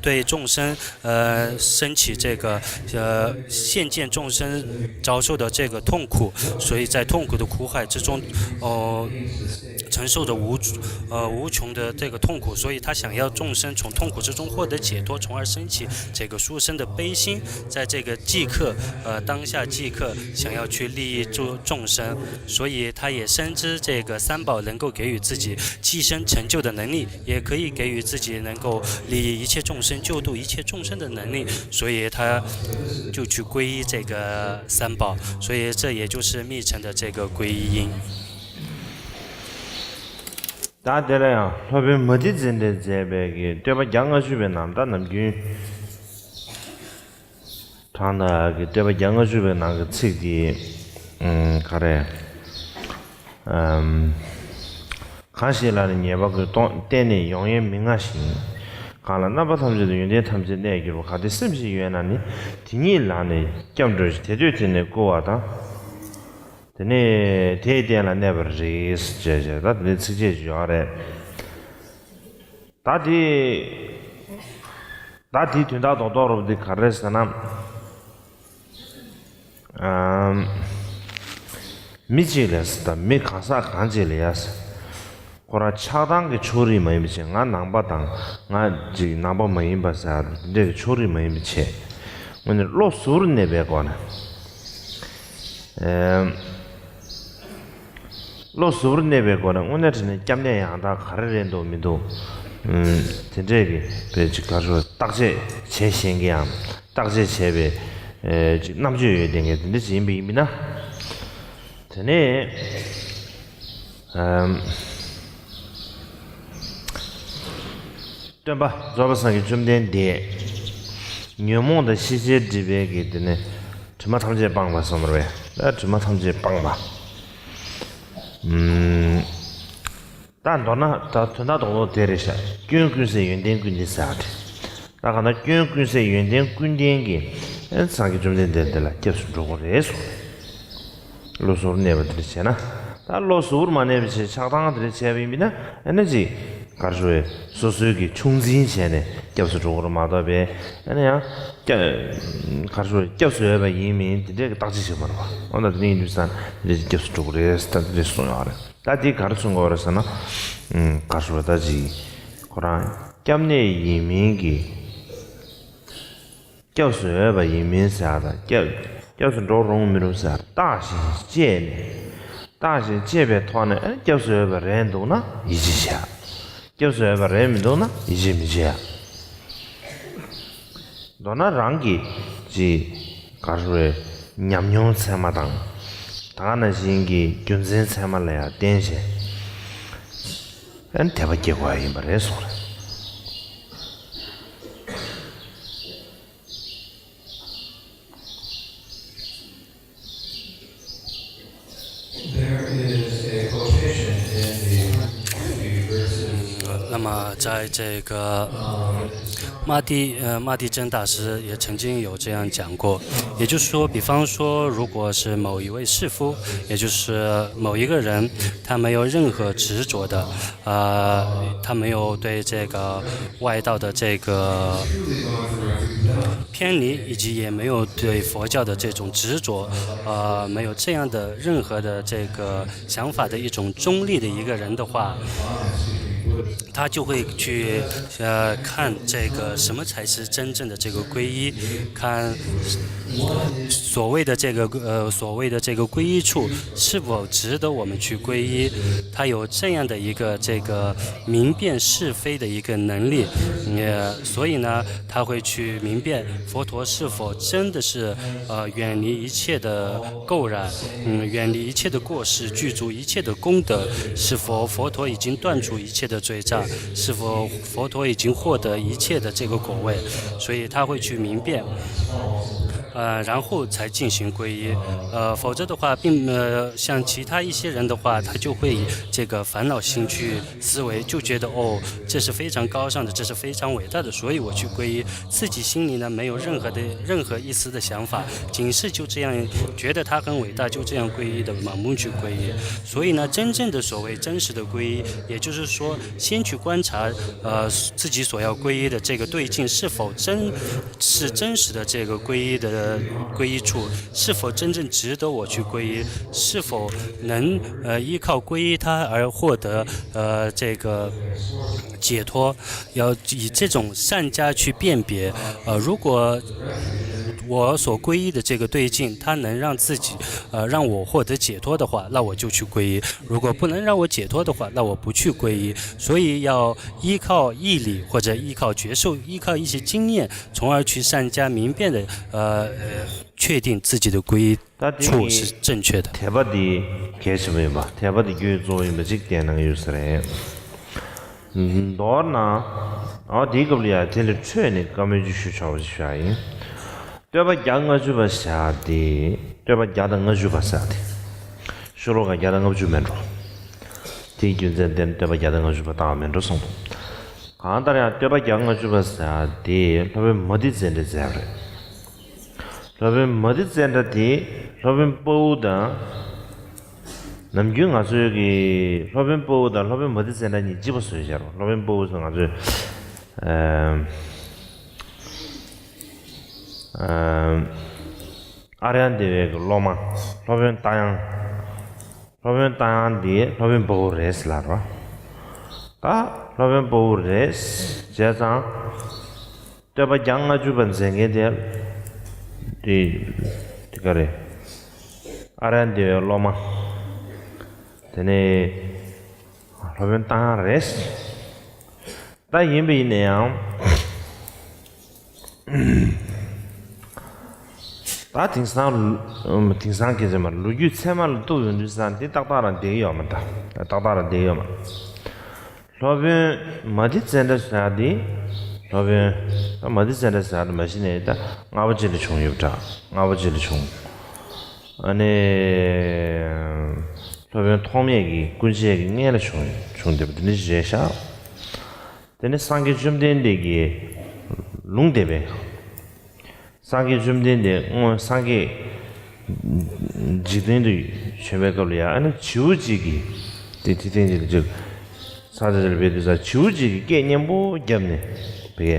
对众生，呃，升起这个，呃，现见众生遭受的这个痛苦，所以在痛苦的苦海之中，哦，承受着无，呃，无穷的这个痛苦，所以他想要众生从痛苦之中获得解脱，从而升起这个殊胜的悲心，在这个即刻，呃，当下即刻想要去利益众，众生，所以他也深知这个三宝能够给予自己即生成就的能力，也可以给予自己能够利益一切众生、救度一切众生的能力，所以他就去皈依这个三宝，所以这也就是密乘的这个皈依因。 ད་དེ་ལ་ཡང་སློབ་དཔོན་མུ་ཏི་ཙནྡྲས་མཛད་པའི་གི་བསྟོད་པ་བརྒྱ་ལྔ་བཅུ་པའི་ནང་ད་ནམ་རྒྱུན་གྲངས་དག་གི་བསྟོད་པ་བརྒྱ་ལྔ་བཅུ་པའི་ནང་གི་ཚིག་དེ་ཨམ་ག་རེ། ཨམ། གང་ཞིག་ལ་ནི་ཉེས་པ་ཀུན་སྟོང་བརྟེན་ནས་ཡོང་ཡང་མི་མངའ་ཞིང་། གང་ལ་རྣམ་པ་ཐམས་ཅད་དུ་ཡོན་ཏན་ཐམས་ཅད་གནས་གྱུར་པ། གལ་ཏེ་སེམས་ཤིག་ཡོད་ན་ནི་དེ་ཉིད་ལ་ནི་སྐྱབས་འགྲོ་ཞིང་། དེ་འདོད་དེ་ནི་བསྐུལ་བ་དང་། དེ་ནས་དེའི་རྟེན་ལ་གནས་པར་རིགས་ཞེས་བྱ་ད་དེ་ནས་ཚིགས་བཅད་ཅིག་ཡོད་རེད། ད་དེ་ད་དེའི་དོན་དག་རྡོག་རྡོག་རུ་དེ་ག་རེ་ཟེར་ན། ཨམ། མི་གཅིག་ལ་ཟེར་ད་མི་གང་ཟག་གང་ཅིག་ལ་ཡ་ཟེར། ཁོ་རང་ཆགས་སྡང་གི་ཕྱོགས་རིས་མ་ཡིན་པ་བྱས། ང་ནང་པ་དང་ང་ཅིག་ནང་པ་མ་ཡིན་པ་ཟེར་དེ་འདྲའི་ཕྱོགས་རིས་མ་ཡིན་པ་བྱས། དངོས་གནས་བློ་གཟུར་གནས་པའི་སྒོ་ནས། ཨེམ། བློ་གཟུར་གནས་པའི་སྒོ་ནས་དངོས་གནས་དྲང་གནས་སྐྱབས་གནས་ཡང་དག་ག་རེ་རེད་འདུག་མི་འདུག་ཨུམ། དེ་འདྲས་ཀྱི་བོད་ཀྱི་ག་རེ་ཟེར་བརྟག་དཔྱད་བྱེད་ཤེས་མཁན་ཡང་བརྟག་དཔྱད་བྱས་པའི་ཨེ་ཅིག་རྣམ་དཔྱོད་ཡོད་ལྡན་མཁན་དེ་འདྲ་ཅིག་ཡིན་པ་ཡིན་པ་ན། དེ་ནས་ཨམ། སྟོན་པ་རྫོགས་པའི་སངས་རྒྱས་བཅོམ་ལྡན་འདས། ཉོན་མོངས་དང་ཤེས་བྱའི་སྒྲིབ་པའི་གི་དེ་ནས་དྲི་མ་ཐམས་ཅད་སྤངས་པ་གསུངས་པ་རེད་པས། ད་དྲི་མ་ཐམས་ཅད་སྤངས་པ། ཨུམ། ད་མདོར་ན་ད་དོན་དག་རྡོག་རྡོག་དེ་རེད་ཤག་སྐྱོན་ཀུན་ཟད་ཡོན་ཏན་ཀུན་ལྡན་ཟེར་བ་དེ། ད་གང་ལྟར་སྐྱོན་ཀུན་ཟད་ཡོན་ཏན་ཀུན་ལྡན་གྱི་ཨེ་སངས་རྒྱས་བཅོམ་ལྡན་འདས་འདི་ལ་སྐྱབས་སུ་འགྲོ་དགོས་རེད་གསུངས། བློ་གཟུར་གནས་པ་དེ་འདྲ་བྱས་ན། ད་བློ་གཟུར་མ་གནས་པ་བྱས་ཆགས་སྡང་དེ་འདྲ་བྱས་པ་ཡིན་པས་ན་ཨ་ནི་ཅིག་ག་རེ་ཞུ་བའི་སོ་སོའི་གི་ཆུང་འཛིན་བྱས་ནས་སྐྱབས་སུ་འགྲོ་དགོས་རེད་མ་གཏོགས་པས་ཨ་ནི་ཡང་སྐྱ་ག་རེ་ཞུ་བའི་སྐྱབས་སུ་འོས་པ་ཡིན་མིན་དེ་འདྲའི་གི་བརྟག་དཔྱད་བྱེད་མ་རེད་པ། འོ་ན་དེ་ནི་ཡིན་དུས་ཙང་དེ་འདྲའི་སྐྱབས་སུ་འགྲོ་དགོས་རེད་ད་དེ་འདྲ་གསུངས་ཡོད་རེད། ད་དེ་ག་རེ་གསུང་གི་ཡོད་རེད་ཟེར་ན། ཨུམ། ག་རེ་ཞུ་བ་ད་ཅིག་ཁོ་རང་སྐྱབས་གནས་ཡིན་མིན་གྱི་སྐྱབས་སུ་འོས་པ་ཡིན་མིན་ཟེར་ཡ་དང་སྐྱབས་སྐྱབས་སུ་འགྲོ་རུང་མི་རུང་ཟེར་ཡ་བརྟག་ཅིང་དཔྱད་ནས། བརྟག་ཅིང་དཔྱད་པའི་ཐོག་ནས་ཨ་ནི་སྐྱབས་སུ་འོས་པ་རེད་འདུག་ན་ཡིད་ཆེས་བྱ། སྐྱབས་སུ་འོས་པ་རེད་མི་འདུག་ན་ཡིད་ཆེས་མི་བྱེད་ཡ། མདོར་ན་རང་གི་ཅིག་ག་རེ་ཞུ་བའི་ཉམས་མྱོང་ཚད་མ་དང་། ད་ག་ནང་བཞིན་གྱི་རྒྱུ་མཚན་ཚད་མ་ལ་ཡང་བརྟེན་བྱས་ཨ་ནི་དད་པ་སྐྱེ་དགོས་པ་ཡིན་པ་རེད་གསུངས་རེད། There is a quotation in the one hundred fifty verses. 那么在这个 马蒂呃马蒂真大师也曾经有这样讲过，也就是说，比方说，如果是某一位士夫，也就是某一个人，他没有任何执着的，呃，他没有对这个外道的这个偏离，以及也没有对佛教的这种执着，呃，没有这样的任何的这个想法的一种中立的一个人的话，他就会去呃看这个什么才是真正的这个皈依，看所谓的这个呃所谓的这个皈依处是否值得我们去皈依，他有这样的一个这个明辨是非的一个能力，呃，所以呢，他会去明辨佛陀是否真的是呃远离一切的垢染，嗯，远离一切的过失，具足一切的功德，是否佛陀已经断除一切的的罪障，是否佛陀已经获得一切的这个果位，所以他会去明辨，呃，然后才进行皈依。呃，否则的话，并呃，像其他一些人的话，他就会以这个烦恼心去思维，就觉得哦，这是非常高尚的，这是非常伟大的，所以我去皈依。自己心里呢没有任何的任何一丝的想法，仅是就这样觉得他很伟大，就这样皈依的盲目去皈依。所以呢，真正的所谓真实的皈依，也就是说，先去观察，呃，自己所要皈依的这个对境是否真是真实的这个皈依的皈依处，是否真正值得我去皈依，是否能呃依靠皈依它而获得呃这个解脱，要以这种善加去辨别。呃，如果我所皈依的这个对境，它能让自己呃让我获得解脱的话，那我就去皈依；如果不能让我解脱的话，那我不去皈依。所以要依靠义理或者依靠觉受，依靠一些经验，从而去善加明辨的呃确定自己的皈依处是正确的。དད་པ་འདི་གལ་ཆེན་པོ་ཡིན་པ། དད་པ་འདི་རྒྱུའི་གཙོ་བོ་ཡིན་པ་ཅིག་བསྟན་གནང་གི་ཡོད་ས་རེད། མདོར་ན། ཨ་དེའི་སྐབས་ལ་ཡང་དེ་ལས་འཕྲོས་ནས་བཀའ་མོལ་ཅིག་ཞུ་ཆོག་པ་ཞིག་བཞག་ཡིན། བསྟོད་པ་བརྒྱ་ལྔ་བཅུ་པ་བཞག་སྟེ། བསྟོད་པ་བརྒྱ་དང་ལྔ་བཅུ་པ་ཟེར་ཏེ། ཤོ་ལོ་ཀ་བརྒྱ་དང་ལྔ་བཅུ་མེད་འགྲོ། དེའི་རྒྱུ་མཚན་དེ་ནི་བསྟོད་པ་བརྒྱ་དང་ལྔ་བཅུ་པ་བཏགས་མེད་འགྲོ་གསུངས་འདུག་གང་ལྟར་ཡང་བསྟོད་པ་བརྒྱ་ལྔ་བཅུ་པ་ཟེར་ཏེ་སློབ་དཔོན་མ་ཏི་ཙནྡྲས་མཛད་པ་རེད། སློབ་དཔོན་མ་ཏི་ཙནྡྲ་དེ་སློབ་དཔོན་དཔའ་བོ་དང་། ནམ་རྒྱུན་ང་ཚོའི་གི་སློབ་དཔོན་དཔའ་བོ་དང་སློབ་དཔོན་མ་ཏི་ཙནྡྲ་གཉིས་གཅིག་པ་བཟོས་བཞག་རོ། སློབ་དཔོན་དཔའ་བོ་ཟེར་ང་ཚོས་ཨམ། ཨམ། ཨཱརྱ་དེ་བའི་གི་སློབ་མ། སློབ་དཔོན་རྟ་དབྱངས། སློབ་དཔོན་རྟ་དབྱངས་འདི་སློབ་དཔོན་དཔའ་བོ་རེད་ཟེར་ལབ་རོ། ད་སློབ་དཔོན་དཔའ་བོ་རེད་བྱས་ཙང་། བསྟོད་པ་བརྒྱ་ལྔ་བཅུ་པ་མཛད་མཁན་དེ། དེ་དེ་ག་རེད། ཨཱརྱ་དེ་བའི་སློབ་མ། དེ་ནས་སློབ་དཔོན་རྟ་དབྱངས་རེད། ད་ཡིན་པ་ཡིན་ན་ཡང་། ད་དེང་སང་། དེང་སང་སྐད་ཆ་མ་ལོ་རྒྱུས་ཚད་མ་ལ་གཏུགས་ཡོང་དུས་ཙང་འདི་ཏག་ཏག་རང་བསྡད་ཡོད་མ་རེད། ཏག་ཏག་རང་བསྡད་ཡོད་མ་རེད། སློབ་དཔོན་མ་ཏི་ཙནྡྲ་ཟེར་ཡག་འདི། སློབ་དཔོན་མ་ཏི་ཙནྡྲ་ཟེར་ཡག་འདི་མ་གཞི་ནས་ད་ལྔ་པ་ཅིག་ལ་བྱུང་ཡོད་པ་འདྲ། ལྔ་པ་ཅིག་ལ་བྱུང་། ཨ་ནི། སློབ་དཔོན་ཐོགས་མེད་ཀྱི་སྐུ་མཆེད་ཀྱི་མངལ་ལ་བྱུང་བྱུང་བསྡད་པ་འདི་འདྲ་ཞིག་རེད་ཤག་དེ་ནས་སངས་རྒྱས་བཅོམ་ལྡན་འདས་ཀྱིས་ལུང་བསྟན་པས། སངས་རྒྱས་བཅོམ་ལྡན་འདས་སྔོན་སངས་རྒྱས་འཇིག་རྟེན་དུ་བྱོན་པའི་སྐབས་ལ་ཡང་ཨ་ནི་བྱིའུ་གཅིག་གིས་དེ་དེ་སྟེང་གཅིག་ལ་ཅིག་ས་ཆ་ཅིག་ལ་ཕེབས་དུས་ཙང་བྱིའུ་གཅིག་གིས་སྐད་སྙན་པོ་བརྒྱབ་ནས་བེ་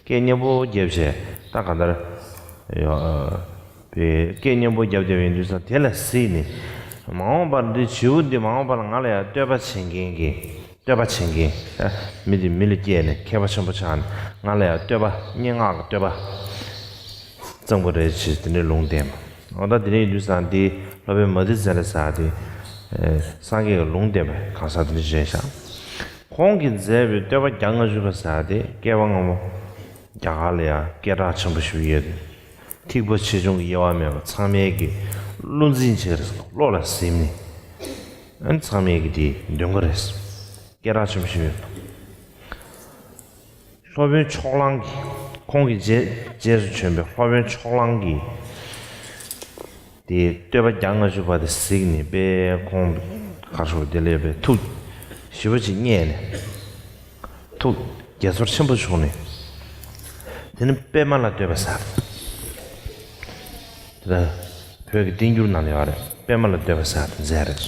སྐད་སྙན་པོ་བརྒྱབ་བྱས་ད་གང་ལྟར་ཡོ། པའི་སྐད་སྙན་པོ་བརྒྱབ་བསྡད་པ་ཡིན་དུས་ཙང་དེ་ལ་གཟིགས་ནས། མ་འོངས་པར་འདི་བྱིའུ་འདི་མ་འོངས་པར་ང་ལ་ཡང་བསྟོད་པ་བྱེད་མཁན་གྱི། བསྟོད་པ་བྱེད་མཁན། ཨ། མི་འདི་མི་ལ་སྐྱེས་ནས་མཁས་པ་ཆེན་པོ་ཆགས་ནས་ང་ལ་ཡང་བསྟོད་པ་སྙན་ངག་གི་བསྟོད་པ་གཙང་པོ་རེད་ཅེས་དེ་འདྲའི་ལུང་བསྟན་པ། འོ་ད་དེ་འདྲ་ཡིན་དུས་ཙང་འདི་སློབ་དཔོན་མ་ཏི་ཙ་ལ་ཟེར་དེ། ཨེ། སངས་རྒྱས་ཀྱི་ལུང་བསྟན་པའི་གང་ཟག་དེ་འདྲ་རེད་ཤག་ཁོང་གིས་མཛད་པའི་བསྟོད་པ་བརྒྱ་ལྔ་བཅུ་པ་ཟེར་དེ་སྐྱེས་པ་སྔ་མོ་རྒྱ་གར་ལ་ཡང་སྐད་གྲགས་ཆེན་པོ་ཞིག་ཡོད་དེ། ཐེག་པ་ཆེ་ཆུང་གི་དབྱེ་བ་མེད་པར་ཚང་མས་ཀྱི་བློ་འཛིན་བྱེད་ཀྱི་རེད། བློ་ལ་ཟིན་ནས། ཨ་ནི་ཚང་མས་ཀྱི་དེ་འདོན་གྱི་རེད། སྐད་གྲགས་ཆེན་པོ་ཞིག་ཡོད། སློབ་དཔོན་ཕྱོགས་གླང་གིས་ཁོང་གི་རྗེས་རྗེས་སུ་བྱོན་པའི་སློབ་དཔོན་ཕྱོགས་གླང་གིས་དེ་བསྟོད་པ་བརྒྱ་ལྔ་བཅུ་པ་དེ་གཟིགས་ནས་དཔེ་ཁོང་ག་རེ་ཟེར་དེ་ལས་དཔེ་ཐུགས་ཞེ་པོ་ཅིག་མཉེས་ནས། ཐུགས་དགྱེས་ཚོར་ཆེན་པོ་བྱུང་ནས། དེ་ནི་པདྨ་ལ་བསྟོད་པ་ཟེར། དེ་ལ་བོད་ཀྱི་བསྟན་འགྱུར་ནང་ལ་ཡོད་རེད། པདྨ་ལ་བསྟོད་པ་ཟེར་དེ་མཛད་རེད།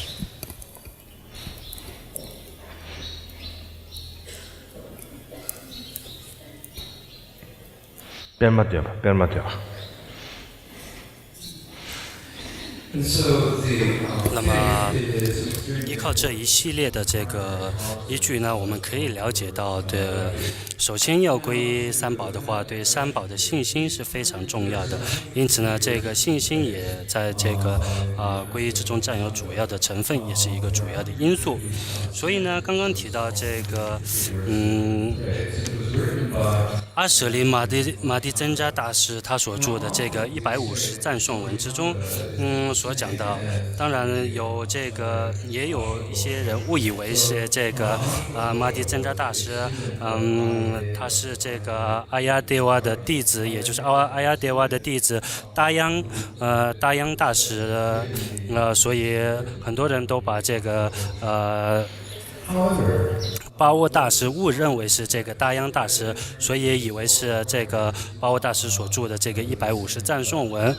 པདྨ་བསྟོད་པ། པདྨ་བསྟོད་པ། 那么，依靠这一系列的这个依据呢，我们可以了解到的，首先要皈依三宝的话，对三宝的信心是非常重要的。因此呢，这个信心也在这个呃皈依之中占有主要的成分，也是一个主要的因素。所以呢，刚刚提到这个，嗯，阿舍利玛蒂玛蒂增扎大师他所著的这个一百五十赞颂文之中，嗯，所讲到，当然有这个，也有一些人误以为是这个，呃，玛蒂增扎大师，嗯，他是这个阿亚德瓦的弟子，也就是阿阿亚德瓦的弟子大央，呃，大央大师，呃，所以很多人都把这个，呃。巴沃大师误认为是这个大央大师，所以以为是这个巴沃大师所著的这个一百五十赞颂文。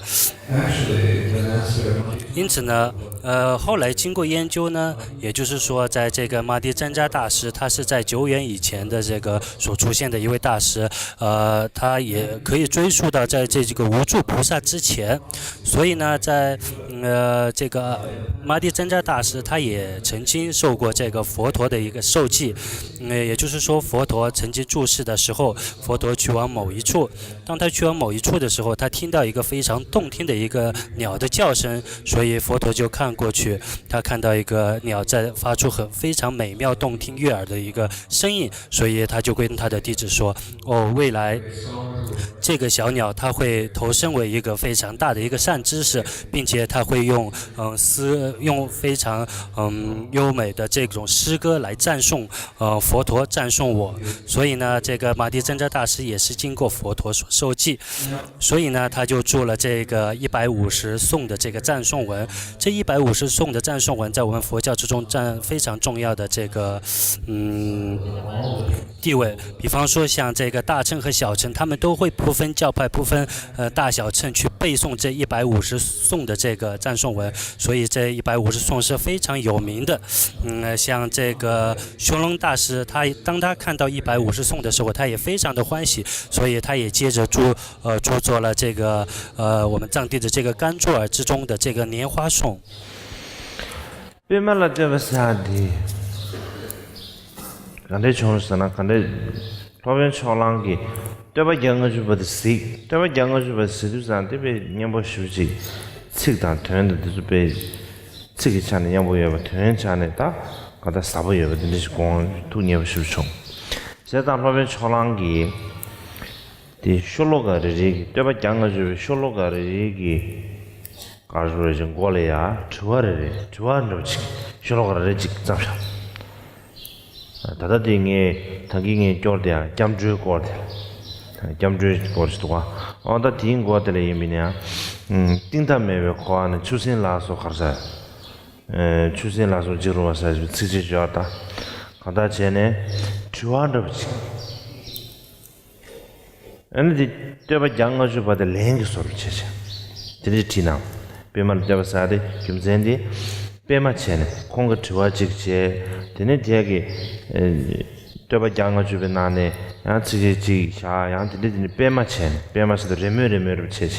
因此呢，呃，后来经过研究呢，也就是说，在这个玛蒂真扎大师，他是在久远以前的这个所出现的一位大师，呃，他也可以追溯到在这这个无著菩萨之前，所以呢，在呃这个玛蒂真扎大师，他也曾经受过这个佛陀的一个授记，嗯，也就是说，佛陀曾经住世的时候，佛陀去往某一处，当他去往某一处的时候，他听到一个非常动听的一个鸟的叫声，所以佛陀就看过去，他看到一个鸟在发出很非常美妙动听悦耳的一个声音，所以他就跟他的弟子说：“哦，未来这个小鸟它会投生为一个非常大的一个善知识，并且它会用嗯诗用非常嗯优美的这种诗歌来赞颂呃佛陀，赞颂我。”所以呢，这个玛蒂真扎大师也是经过佛陀所授记，所以呢，他就著了这个一百五十颂的这个赞颂文。这一百五十颂的赞颂文在我们佛教之中占非常重要的这个嗯地位。比方说，像这个大乘和小乘，他们都会不分教派、不分呃大小乘去背诵这一百五十颂的这个赞颂文。所以这一百五十颂是非常有名的。嗯，像这个修龙大师，他当他看到一百五十颂的时候，他也非常的欢喜，所以他也接着著呃著作了这个呃我们藏地的这个甘珠尔之中的这个拈花颂。 པདྨ་ལ་བསྟོད་པ་ཟེར་ཡ་དེ་ག་འདྲས་བྱུང་ཟེར་ན། ག་འདྲས། སློབ་དཔོན་ཕྱོགས་གླང་གིས་བསྟོད་པ་བརྒྱ་ལྔ་བཅུ་པ་དེ་གཟིགས། བསྟོད་པ་བརྒྱ་ལྔ་བཅུ་པ་གཟིགས་དུས་ཙང་དེ་དཔེ་སྙན་པོ་ཞེ་པོ་ཅིག་ཚིག་དང་དོན་དང་དེ་ཚོ་དཔེ་ཚིག་གི་ཆ་ནས་སྙན་པོ་ཡོད་པ། དོན་ཆ་ནས་ད་ག་ད་ཟབ་པོ་ཡོད་པ་དེ་འདྲ་ཞིག་དགོངས། ཐུགས་མཉེས་པོ་ཞེ་པོ་བྱུང་། བྱས་ཙང་སློབ་དཔོན་ཕྱོགས་གླང་གིས་དེ་ཤོ་ལོ་ཀ་རེ་རེ་གི། བསྟོད་པ་བརྒྱ་ལྔ་བཅུ་པའི་ཤོ་ལོ་ཀ་རེ་རེ་གི་ག་རེ་ཞུ་རེད་ཅེས་མགོ་ལ་ཡ་དྲི་བ་རེ་རེ། དྲི་བ་འདྲ་པོ་ཅིག་ཤོ་ལོ་ཀ་རེ་རེ་ཅིག་བརྩམས་བཞག་ད་ལྟ་དེ་ངས་ད་གིན་ངས་སྐྱོར་དེ་ཡང་སྐྱབས་འགྲོའི་སྐོར་དེ་ལ། སྐྱབས་འགྲོའི་སྐོར་ཞིག་འདུག་ག་ཨོ་ད་དེའི་མགོ་དེ་ལ་ཡིན་པ་ཡིན་ན་ཡང་། གཏིང་མཐའ་མེད་པའི་འཁོར་བ་ནི། ཆུ་སྲིན་ལ་སོགས་ག་རེ་ཟེར། ཆུ་སྲིན་ལ་སོགས་འཇིགས་རུང་བ་ཟེར་ཞིག་ཚིགས་བཅད་སྦྱོར་དང་། གང་ལྟར་བྱས་ནས་དྲི་བ་འདྲ་པོ་ཅིག་ཨ་ནི་དེ་བསྟོད་པ་བརྒྱ་ལྔ་བཅུ་པ་དེ་ལན་གྱི་བཟོ་འདྲ་བྱས་བྱས། དེ་འདྲ་བྲིས་ན། པདྨ་ལ་བསྟོད་པ་ཟེར་ཡ་དེ་རྒྱུ་མཚན་དེ། པདྨ་བྱས་ནས་ཁོང་གིས་དྲི་བ་གཅིག་བྱས། དེ་ནས་དེ་གི་ཨེ་བསྟོད་པ་བརྒྱ་ལྔ་བཅུ་པའི་ནང་ནས་ཡང་ཚིགས་བཅད་གཅིག་བཞག་ཡང་དེ་འདྲ་དེ་ནི་པདྨ་བྱས་ནས། པདྨ་ཟེར་དུས་རེ་མོས་རེ་མོས་རེ་བྱས་བྱས།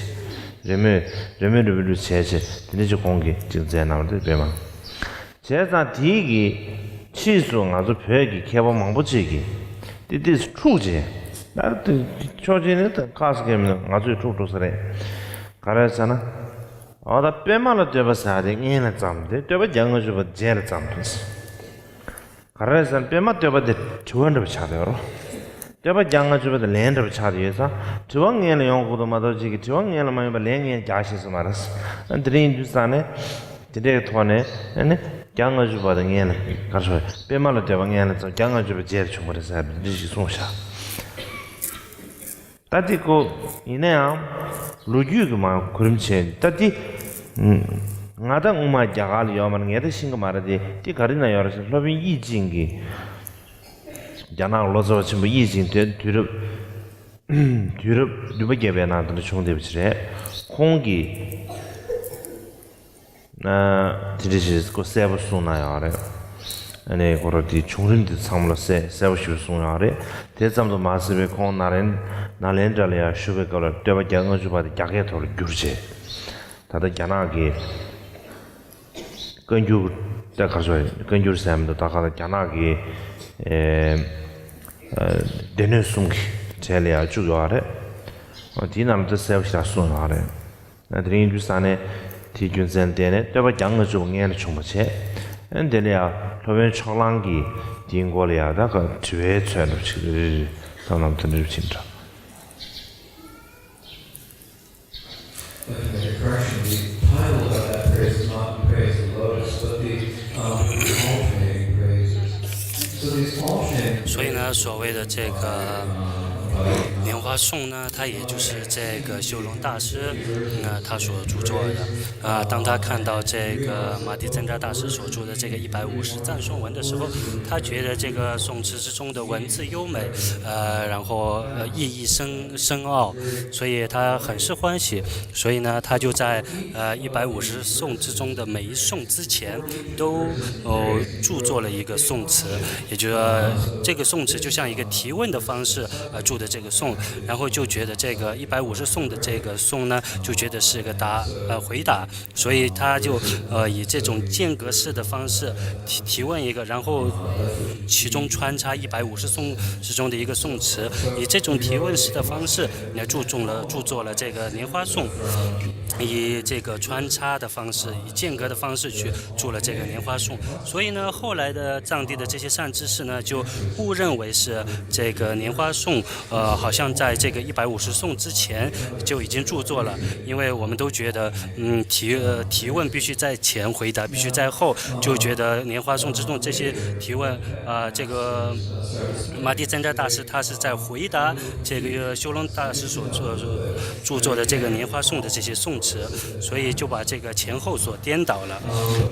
རེ་མོས་རེ་མོས་རེ་མོས་རེ་བྱས་བྱས། དེ་འདྲ་ཅིག་ཁོང་གིས་གཅིག་མཛད་གནང་བ་དེ་པདྨ། བྱས་ཙང་དེའི་གི་ཕྱིས་སུ་ང་ཚོ་བོད་ཀྱི་མཁས་པ་མང་པོ་ཅིག་གིས་དེ་དེ་འཁྲུགས་བྱས། ད་དེ་ཕྱོགས་གཅིག་ནས་ད་ཁ་སྐད་མིན་ན་ང་ཚོས་འཁྲུག་འཁྲུག་ས་རེད། ག་རེ་ཟེར་ན། འོ་ད་པདྨ་ལ་བསྟོད་པ་ཟེར་ཡ་དེ་སྔོན་ལ་བརྩམས་ཏེ། བསྟོད་པ་བརྒྱ་ལྔ་བཅུ་པ་རྗེས་ལ་བརྩམས་ཏེ། ག་རེ་ཟེར་ན་པདྨ་བསྟོད་པ་དེ་དྲི་བ་འདྲ་པོ་ཆགས་བསྡད་ཡོད་རེད། བསྟོད་པ་བརྒྱ་ལྔ་བཅུ་པ་དེ་ལན་འདྲ་པོ་ཆགས་བསྡད་ཡོད་ཙང་། དྲི་བ་སྔོན་ལ་ཡོང་དགོས་འདུག་མ་གཏོགས་ཅིག་གིས་དྲི་བ་སྔོན་ལ་མ་ཡོང་པ་ལན་སྔོན་རྒྱག་ཤེས་ས་མ་རེད། ཨ་དེ་འདྲ་ཡིན་དུས་ཙང་ནས། དེ་འདྲའི་ཐོག་ནས་ཨ་ནི་བརྒྱ་ལྔ་བཅུ་པ་དེ་སྔོན་ལ་ག་རེ་ཟེར། པདྨ་ལ་བསྟོད་པ་སྔོན་ལ་བརྩམས། བརྒྱ་ལྔ་བཅུ་པ་རྗེས་ལ་བྱུང་བ་རེད་ཟེར་འདི་ཞིག་གསུངས་ཤག་ད་དེ་ཀོ་ཡིན་ན་ཡང་ལོ་རྒྱུས་ཀྱི་མ་གོ་རིམ་བྱས་ད་དེ། ང་ད་སྔོན་མ་རྒྱ་གར་ལ་ཡོད་མ་རེད། ངས་ད་ཤེས་ཀྱི་མ་རེད་དེ། དེ་ག་རེ་ན་ཡོད་རེད་ཟེར། སློབ་དཔོན་ཡིད་བཞིན་གྱིས། རྒྱ་ནག་ལོ་ཙཱ་བ་ཆེན་པོ་ཡིད་བཞིན་དེ་དུས་རབས། དུས་རབས་བདུན་པ་བརྒྱད་པའི་ནང་དུ་འདྲ་བྱུང་བསྡད་པ་ཅིག་རེད། ཁོང་གིས་ཨ་དེ་འདྲ་ཞིག་ཁོ་གསལ་པོ་གསུངས་གནང་ཡོད་རེད། ཨ་ནི་ཁོ་རང་དེའི་བྱུང་རིམ་དེ་ཚང་མ་ལ་གསལ་གསལ་པོ་ཞིག་གསུངས་ཡོད་རེད། དེ་ཙམ་དུ་མ་ཟད་པའི་ཁོང་ནཱ་ལེན་ནཱ་ལེནྡྲ་ལ་ཡང་བཞུགས་པའི་སྐབས་ལ་བསྟོད་པ་བརྒྱ་ལྔ་བཅུ་པ་དེ་རྒྱ་སྐད་ཐོག་ལ་བསྒྱུར་བྱས། ད་ལྟ་རྒྱ་ནག་གི་བཀའ་འགྱུར་ད་ག་རེ་ཟེར། བཀའ་འགྱུར་ཟེར་མི་འདུག་ད་ག་ད་རྒྱ་ནག་གི་ཨེ་ཨེ་སྡེ་སྣོད་གསུམ་གྱི་གྲས་ལ་ཡང་བཅུག་ཡོད་རེད། འོ་དེའི་ནང་ལ་ད་གསལ་པོ་ཞིག་གསུངས་ཡོད་རེད། ཨ་དེ་རིང་ཡིན་དུས་ས་ནས་དེའི་རྒྱུ་མཚན་བརྟེན་ནས་བསྟོད་པ་བརྒྱ་ལྔ་བཅུ་པ་སྔོན་ལ་བྱུང་བ་བྱས། ཨ་དེ་ལ་ཡང་སློབ་དཔོན་ཕྱོགས་གླང་གིས་དེའི་མགོ་ལ་ཡང་ད་ག་དྲི་བའི་ཚོད་འདྲ་ཞིག་རེ་རེ་ ཐབས་ལམ་དེ་འདྲ་ཞིག་འདྲ། Okay, correction. The title of that praise is not Praise the Lotus, but the, um, the alternating praises. So these alternating 所以呢，所谓的这个莲花颂呢，它也就是这个修隆大师，那他所著作的。啊，当他看到这个玛蒂增扎大师所著的这个一百五十赞颂文的时候，他觉得这个颂词之中的文字优美，呃，然后呃意义深深奥，所以他很是欢喜。所以呢，他就在呃一百五十颂之中的每一颂之前都哦著作了一个颂词，也就是说这个颂词就像一个提问的方式呃著的这个颂，然后就觉得这个一百五十颂的这个颂呢，就觉得是个答呃回答，所以他就呃以这种间隔式的方式提提问一个，然后其中穿插一百五十颂之中的一个颂词，以这种提问式的方式来注重了著作了这个莲花颂。以这个穿插的方式，以间隔的方式去注了这个莲花颂，所以呢，后来的藏地的这些善知识呢，就误认为是这个莲花颂，呃，好像在这个一百五十颂之前就已经著作了，因为我们都觉得，嗯，提呃提问必须在前，回答必须在后，就觉得莲花颂之中这些提问，呃，这个玛蒂增扎大师他是在回答这个修隆大师所做著作的这个莲花颂的这些颂词，所以就把这个前后所颠倒了。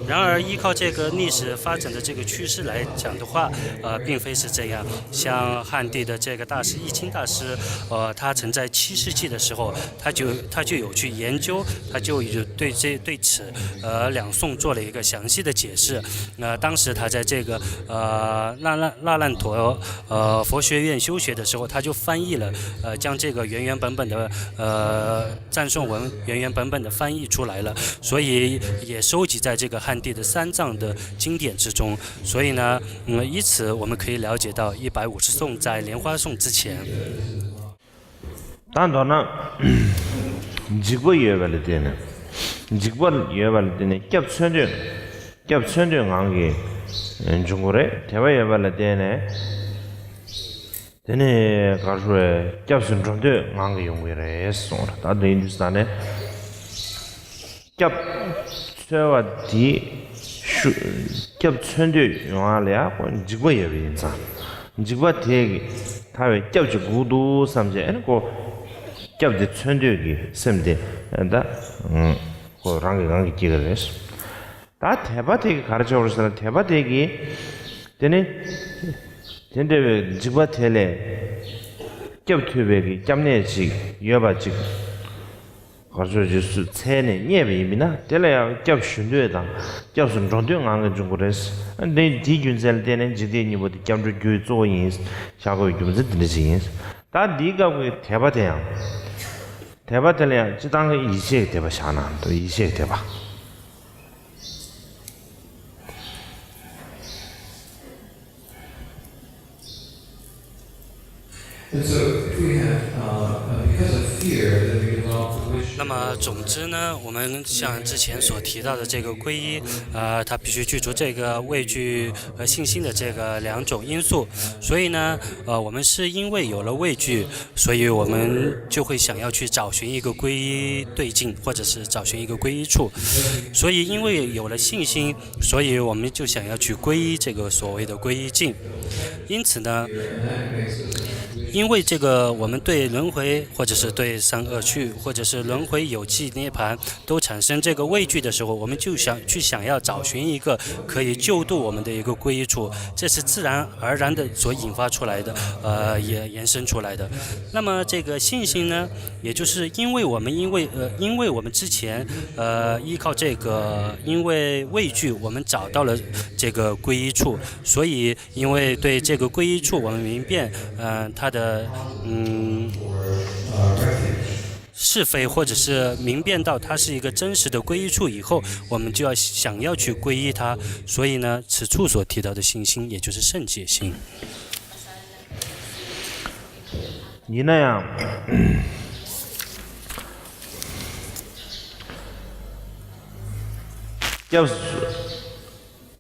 然而，依靠这个历史发展的这个趋势来讲的话，呃，并非是这样。像汉地的这个大师易清大师，呃，他曾在七世纪的时候，他就他就有去研究，他就有对这对此呃两颂做了一个详细的解释。呃，当时他在这个呃那那那烂陀呃佛学院修学的时候，他就翻译了呃将这个原原本本的呃赞颂文原原本本的翻译出来了，所以也收集在这个汉地的三藏的经典之中。所以呢，嗯，以此我们可以了解到一百五十颂在莲花颂之前。ད་མདོར་ན་འཇིགས་པ་ཡོད་པ་ལ་བརྟེན་ནས། འཇིགས་པ་ཡོད་པ་ལ་བརྟེན་ནས་སྐྱབས་འཚོལ་འདོད། སྐྱབས་འཚོལ་འདོད་ངང་གིས་འབྱུང་གི་རེད། དད་པ་ཡོད་པ་ལ་བརྟེན་ནས། དེ་ནས་ག་རེ་ཞུ་བའི་སྐྱབས་སུ་འགྲོ་འདོད་ངང་གིས་ཡོང་གི་རེད་གསུངས་རེད། ད་དེ་ཡིན་དུས་ས་ནས། སྐྱབས་འཚོལ་བ་དེ་ཤུ། སྐྱབས་འཚོལ་འདོད་ཡོང་བ་ལ་ཡང་ཁོ་འཇིགས་པ་ཡོད་པ་ཡིན་ཙང་། འཇིགས་པ་དེ་གི་ཐར་བའི་སྐྱབས་ཅིག་དགོས་འདུག་བསམ་བྱས། ཨ་ནི་ཁོ་སྐྱབས་དེ་འཚོལ་འདོད་ཀྱི་སེམས་དེ་ད་ཁོ་རང་གིས་རང་གིས་སྐྱེ་གི་རེད། ད་དད་པ་དེ་གི་ག་རེ་བྱེད་དགོས་རེད་ཟེར་ན། དད་པ་དེ་གི་དེ་ནི་དེ་འདྲ་བའི་འཇིགས་པ་དེ་ལས་སྐྱབས་ཐུབ་པའི་གི་སྐྱབས་གནས་ཅིག་ཡོད་པ་ཅིག་ག་ཚོད་རྗེས་སུ་འཚལ་ནས་རྙེད་པ་ཡིན་པས་ན། དེ་ལ་ཡང་སྐྱབས་ཞུ་འདོད་དང་སྐྱབས་སུ་འགྲོ་འདོད་ངང་གིས་འབྱུང་གི་རེད། འདི་འདིའི་རྒྱུ་མཚན་ལ་བརྟེན་ནས་འཇིག་རྟེན་གཉིས་པོ་དེ་སྐྱབས་འགྲོའི་རྒྱུའི་གཙོ་བོ་ཡིན་ཤག་གོ་རྒྱུ་མཚན་དེ་འདྲ་ཞིག་ཡིན། ད་འདིའི་སྐབས་ཀྱི་དད་པ་དེ་ཡང་། དད་པ་དེ་ལ་ཡང་སྤྱི་བཏང་གི་ཡིད་ཆེས་ཀྱི་དད་པ་བཞག་ན་འདུག་ཡིད་ཆེས་ཀྱི་དད་པ། And so, if we have, uh, uh, because of fear, then we develop the wish. 那么，总之呢，我们像之前所提到的这个皈依，呃，它必须具足这个畏惧和信心的这个两种因素。所以呢，呃，我们是因为有了畏惧，所以我们就会想要去找寻一个皈依对境，或者是找寻一个皈依处。所以，因为有了信心，所以我们就想要去皈依这个所谓的皈依境。因此呢，因为这个我们对轮回，或者是对三恶趣，或者是轮回有寂涅槃，都产生这个畏惧的时候，我们就想去想要找寻一个可以救度我们的一个皈依处，这是自然而然的所引发出来的，呃，延延伸出来的。那么这个信心呢，也就是因为我们因为呃，因为我们之前呃依靠这个，因为畏惧，我们找到了这个皈依处，所以因为对这个皈依处我们明辨，呃，它的嗯。是非，或者是明辨到它是一个真实的皈依处以后，我们就要想要去皈依它。所以呢，此处所提到的信心，也就是圣解心。ཡིན་ན་ཡང་སྐྱབས་སུ།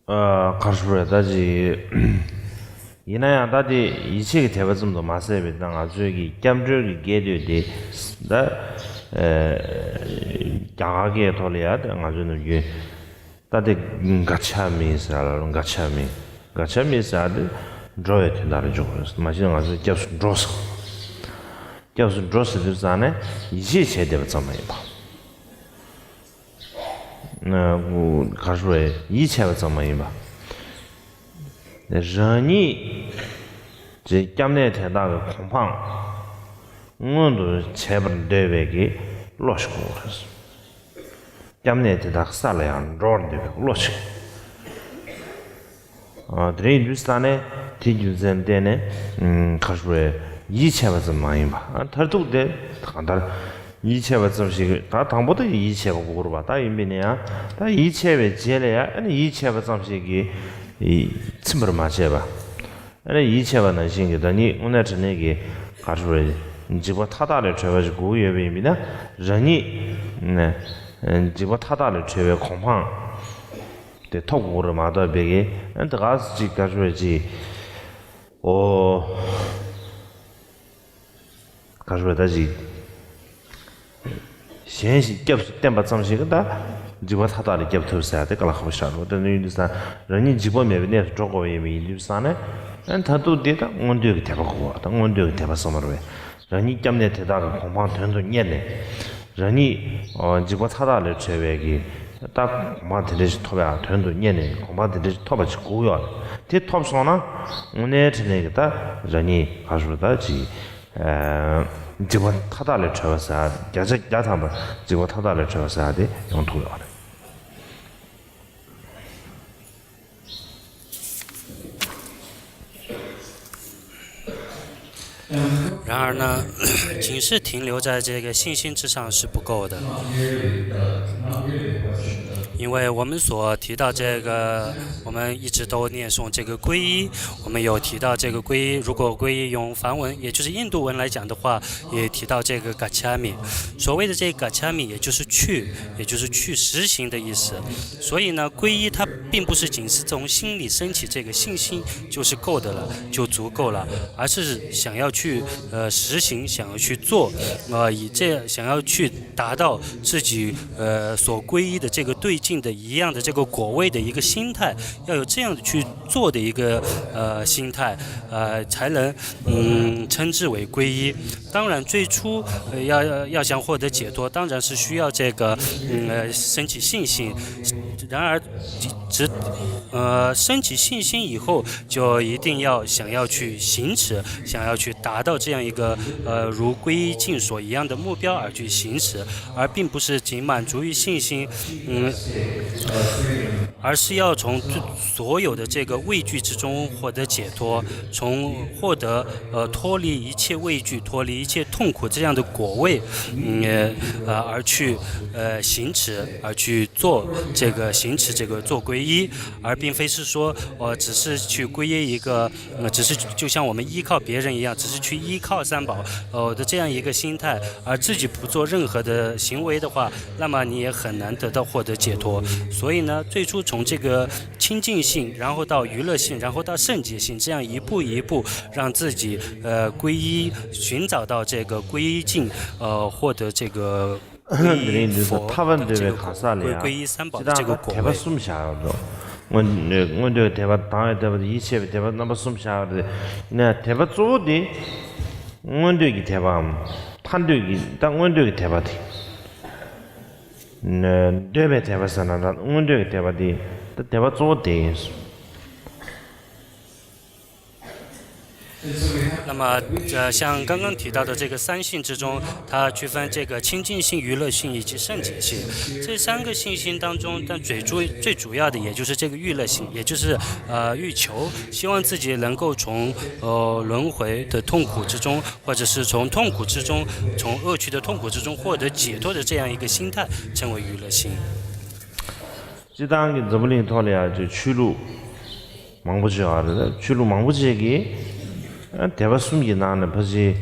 ཨ། ག་རེ་ཞུ་རེད། ད་ཅི། ཡིན་ན་ཡང་ད་དེ་ཡིད་ཆེས་ཀྱི་དད་པ་ཙམ་དུ་མ་ཟད་པའི་ད་ང་ཚོའི་གི་སྐྱབས་འགྲོའི་གི་སྐད་དོད་དེ་ད་ཨེ་རྒྱ་གར་སྐད་ཐོག་ལ་ཡ་ད་ང་ཚོའི་ནམ་རྒྱུན་ད་དེ་ག་ཆ་མི་ཟེར་ལ་ག་ཆ་མི་ག་ཆ་མི་ཟེར་དེ་འགྲོ་བའི་དོན་དག་ལ་འཇུག་དགོས། མ་གཞི་ང་ཚོའི་སྐྱབས་སུ་འགྲོ་ཟེར། སྐྱབས་སུ་འགྲོ་ཟེར་དུས་ཙང་ནས་ཡིད་ཆེས་བྱས་བསྡད་པ་ཙམ་མ་ཡིན་པ། ག་རེ་ཟེར་ཡིད་ཆེས་པ་ཙམ་མ་ཡིན་པ། རང་ཉིད་ཀྱི་སྐྱབས་གནས་དེ་དག་གི་གོ་འཕང་མངོན་དུ་བྱེད་པར་འདོད་པའི་གི་བློ་ཞིག་དགོས་རེད། སྐྱབས་གནས་དེ་དག་ས་ལ་ཡང་འགྲོ་བར་འདོད་པའི་བློ་ཞིག་ཨ། དེ་རིང་དུས་ས་ནས་དེའི་རྒྱུ་མཚན་བརྟེན་ནས་ཨམ། ག་རེ་ཟེར་ཡིད་ཆེས་པ་ཙམ་མ་ཡིན་པ། ཨ། མཐར་ཐུག་དེ་གང་ལྟར་ཡིད་ཆེས་པ་ཙམ་ཞིག་ད་དང་པོ་དེ་ཡིད་ཆེས་པ་དགོས་རེད་པ། ད་ཡིན་པས་ན་ཡང་ད་ཡིད་ཆེས་པའི་རྗེས་ལ་ཡང་ཨ་ནི་ཡིད་ཆེས་པ་ཙམ་ཞིག་གིས་ཚིམ་པར་མ་བྱས་པ། ཨ་ནི་ཡིད་ཆེས་པ་ནང་བཞིན་གྱི་རང་ཉིད་དངོས་གནས་དྲང་གནས་ཀྱི་ག་རེ་ཟེར་འཇིགས་པ་མཐའ་དག་ལས་གྲོལ་བ་ཞིག་དགོས་ཀྱི་ཡོད་པ་ཡིན་པས་ན་རང་ཉིད་ནས་འཇིགས་པ་མཐའ་དག་ལས་གྲོལ་བའི་གོ་འཕང་དེ་ཐོབ་དགོས་རེད་མ་གཏོགས་པའི་གི་ཨ་ནི་ད་ག་ཅིག་ག་རེ་ཟེར་ཅིག་ཨོ། ག་རེ་ཟེར་ད་ཅིག་གཞན་ཞིག་སྐྱབས་སུ་བསྟེན་པ་ཙམ་ཞིག་གིས་ད་འཇིགས་པ་མཐའ་དག་ལས་སྐྱབས་ཐུབ་ཟེར་ཡ་དེ་དཀའ་ལས་ཁག་པོ་ཞིག་རེད། དེ་ནི་ཡིན་དུས་ཙང་རང་ཉིད་འཇིགས་པ་མེད་པའི་གནས་སུ་འགྲོ་དགོས་པ་ཡིན་པ་ཡིན་དུས་ཙང་ནས་ཨ་མཐར་ཐུག་དེ་ད་མངོན་འདོད་ཀྱི་དད་པ་དགོས་པ་ད་མངོན་འདོད་ཀྱི་དད་པ་བསམ་པ་རེད། རང་ཉིད་སྐྱབས་གནས་དེ་དག་གི་གོ་འཕང་དོན་དུ་གཉེར་ནས་རང་ཉིད་འཇིགས་པ་མཐའ་དག་ལས་གྲོལ་བའི་གི་ད་གོ་འཕང་དེ་འདྲ་ཞིག་ཐོབ་ཡ་དོན་དུ་གཉེར་ནས་གོ་འཕང་དེ་འདྲ་ཞིག་ཐོབ་པ་ཞིག་དགོས་ཡོད་རེད། དེ་ཐོབ་སོང་ན་དངོས་གནས་དྲང་གནས་ཀྱི་ད་རང་ཉིད་ག་རེ་ཟེར་ད་ཅིག་འཇིགས་པ་མཐའ་དག་ལས་གྲོལ་བ་ཟེར་བརྒྱ་ཆ་བརྒྱ་ཐམ་པ་འཇིགས་པ་མཐའ་དག་ལས་གྲོལ་བ་ཟེར་དེ་ཡོང་ཐུབ་ཡོད་རེད། 然而呢，仅是停留在这个信心之上是不够的，因为我们所提到这个，我们一直都念诵这个皈依，我们有提到这个皈依，如果皈依用梵文，也就是印度文来讲的话，也提到这个 gacchami。所谓的这个 gacchami，也就是去，也就是去实行的意思。所以呢，皈依它并不是仅是从心里升起这个信心就是够的了，就足够了，而是想要去呃实行，想要去做，呃，以这想要去达到自己呃所皈依的这个对境的一样的这个果位的一个心态，要有这样的去做的一个呃心态，呃，才能嗯称之为皈依。当然，最初呃要要想获得解脱，当然是需要这个嗯呃升起信心。然而，只呃升起信心以后，就一定要想要去行持，想要去达到这样一个呃如皈依境所一样的目标而去行持，而并不是仅满足于信心，嗯，而是要从最所有的这个畏惧之中获得解脱，从获得呃脱离一切畏惧、脱离一切痛苦这样的果位，嗯呃而去呃行持，而去做这个行持这个做皈依，而并非是说呃只是去皈依一个呃只是就像我们依靠别人一样，只是去依靠三宝呃的这样一个心态，而自己不做任何的行为的话，那么你也很难得到获得解脱。所以呢，最初从这个清净性，然后到娱乐性，然后到圣洁性，这样一步一步让自己呃皈依，寻找到这个皈依境，呃，获得这个 འདི་རིང་འདི་ཚོ་ཐར་པ་འདོད་པའི་གང་ཟག་ལ་ཡང་སྤྱི་བཏང་དད་པ་གསུམ་བཞག་ཡོད་འདུག་མངོན་མངོན་འདོད་དད་པ། དང་བའི་དད་པ་དང་ཡིད་ཆེས་པའི་དད་པ་རྣམ་པ་གསུམ་བཞག་ཡོད་རེད། ཡིན་ན་དད་པ་གཙོ་བོ་དེ་མངོན་འདོད་ཀྱི་དད་པའམ་ཐར་འདོད་ཀྱི་ད་མངོན་འདོད་ཀྱི་དད་པ་དེ། འདོད་པའི་དད་པ་ཟེར་ན་ད་མངོན་འདོད་ཀྱི་དད་པ་དེ་ད་དད་པ་གཙོ་བོ་དེ་ཡིན། 那么，呃，像刚刚提到的这个三性之中，它区分这个清净性、娱乐性以及圣洁性。这三个性心当中，但最主最主要的，也就是这个娱乐性，也就是呃欲求，希望自己能够从呃轮回的痛苦之中，或者是从痛苦之中，从恶趣的痛苦之中获得解脱的这样一个心态，称为娱乐性。 སྤྱིར་བཏང་གི་འཛམ་བུ་གླིང་ཐོག་ལ་ཡང་ཆོས་ལུགས་མང་པོ་ཅིག་ཡོད་རེད། ཆོས་ལུགས་མང་པོ་ཅིག་གིས་ཨ་དད་པ་གསུམ་གྱི་ནང་ནས་ཕལ་ཆེར་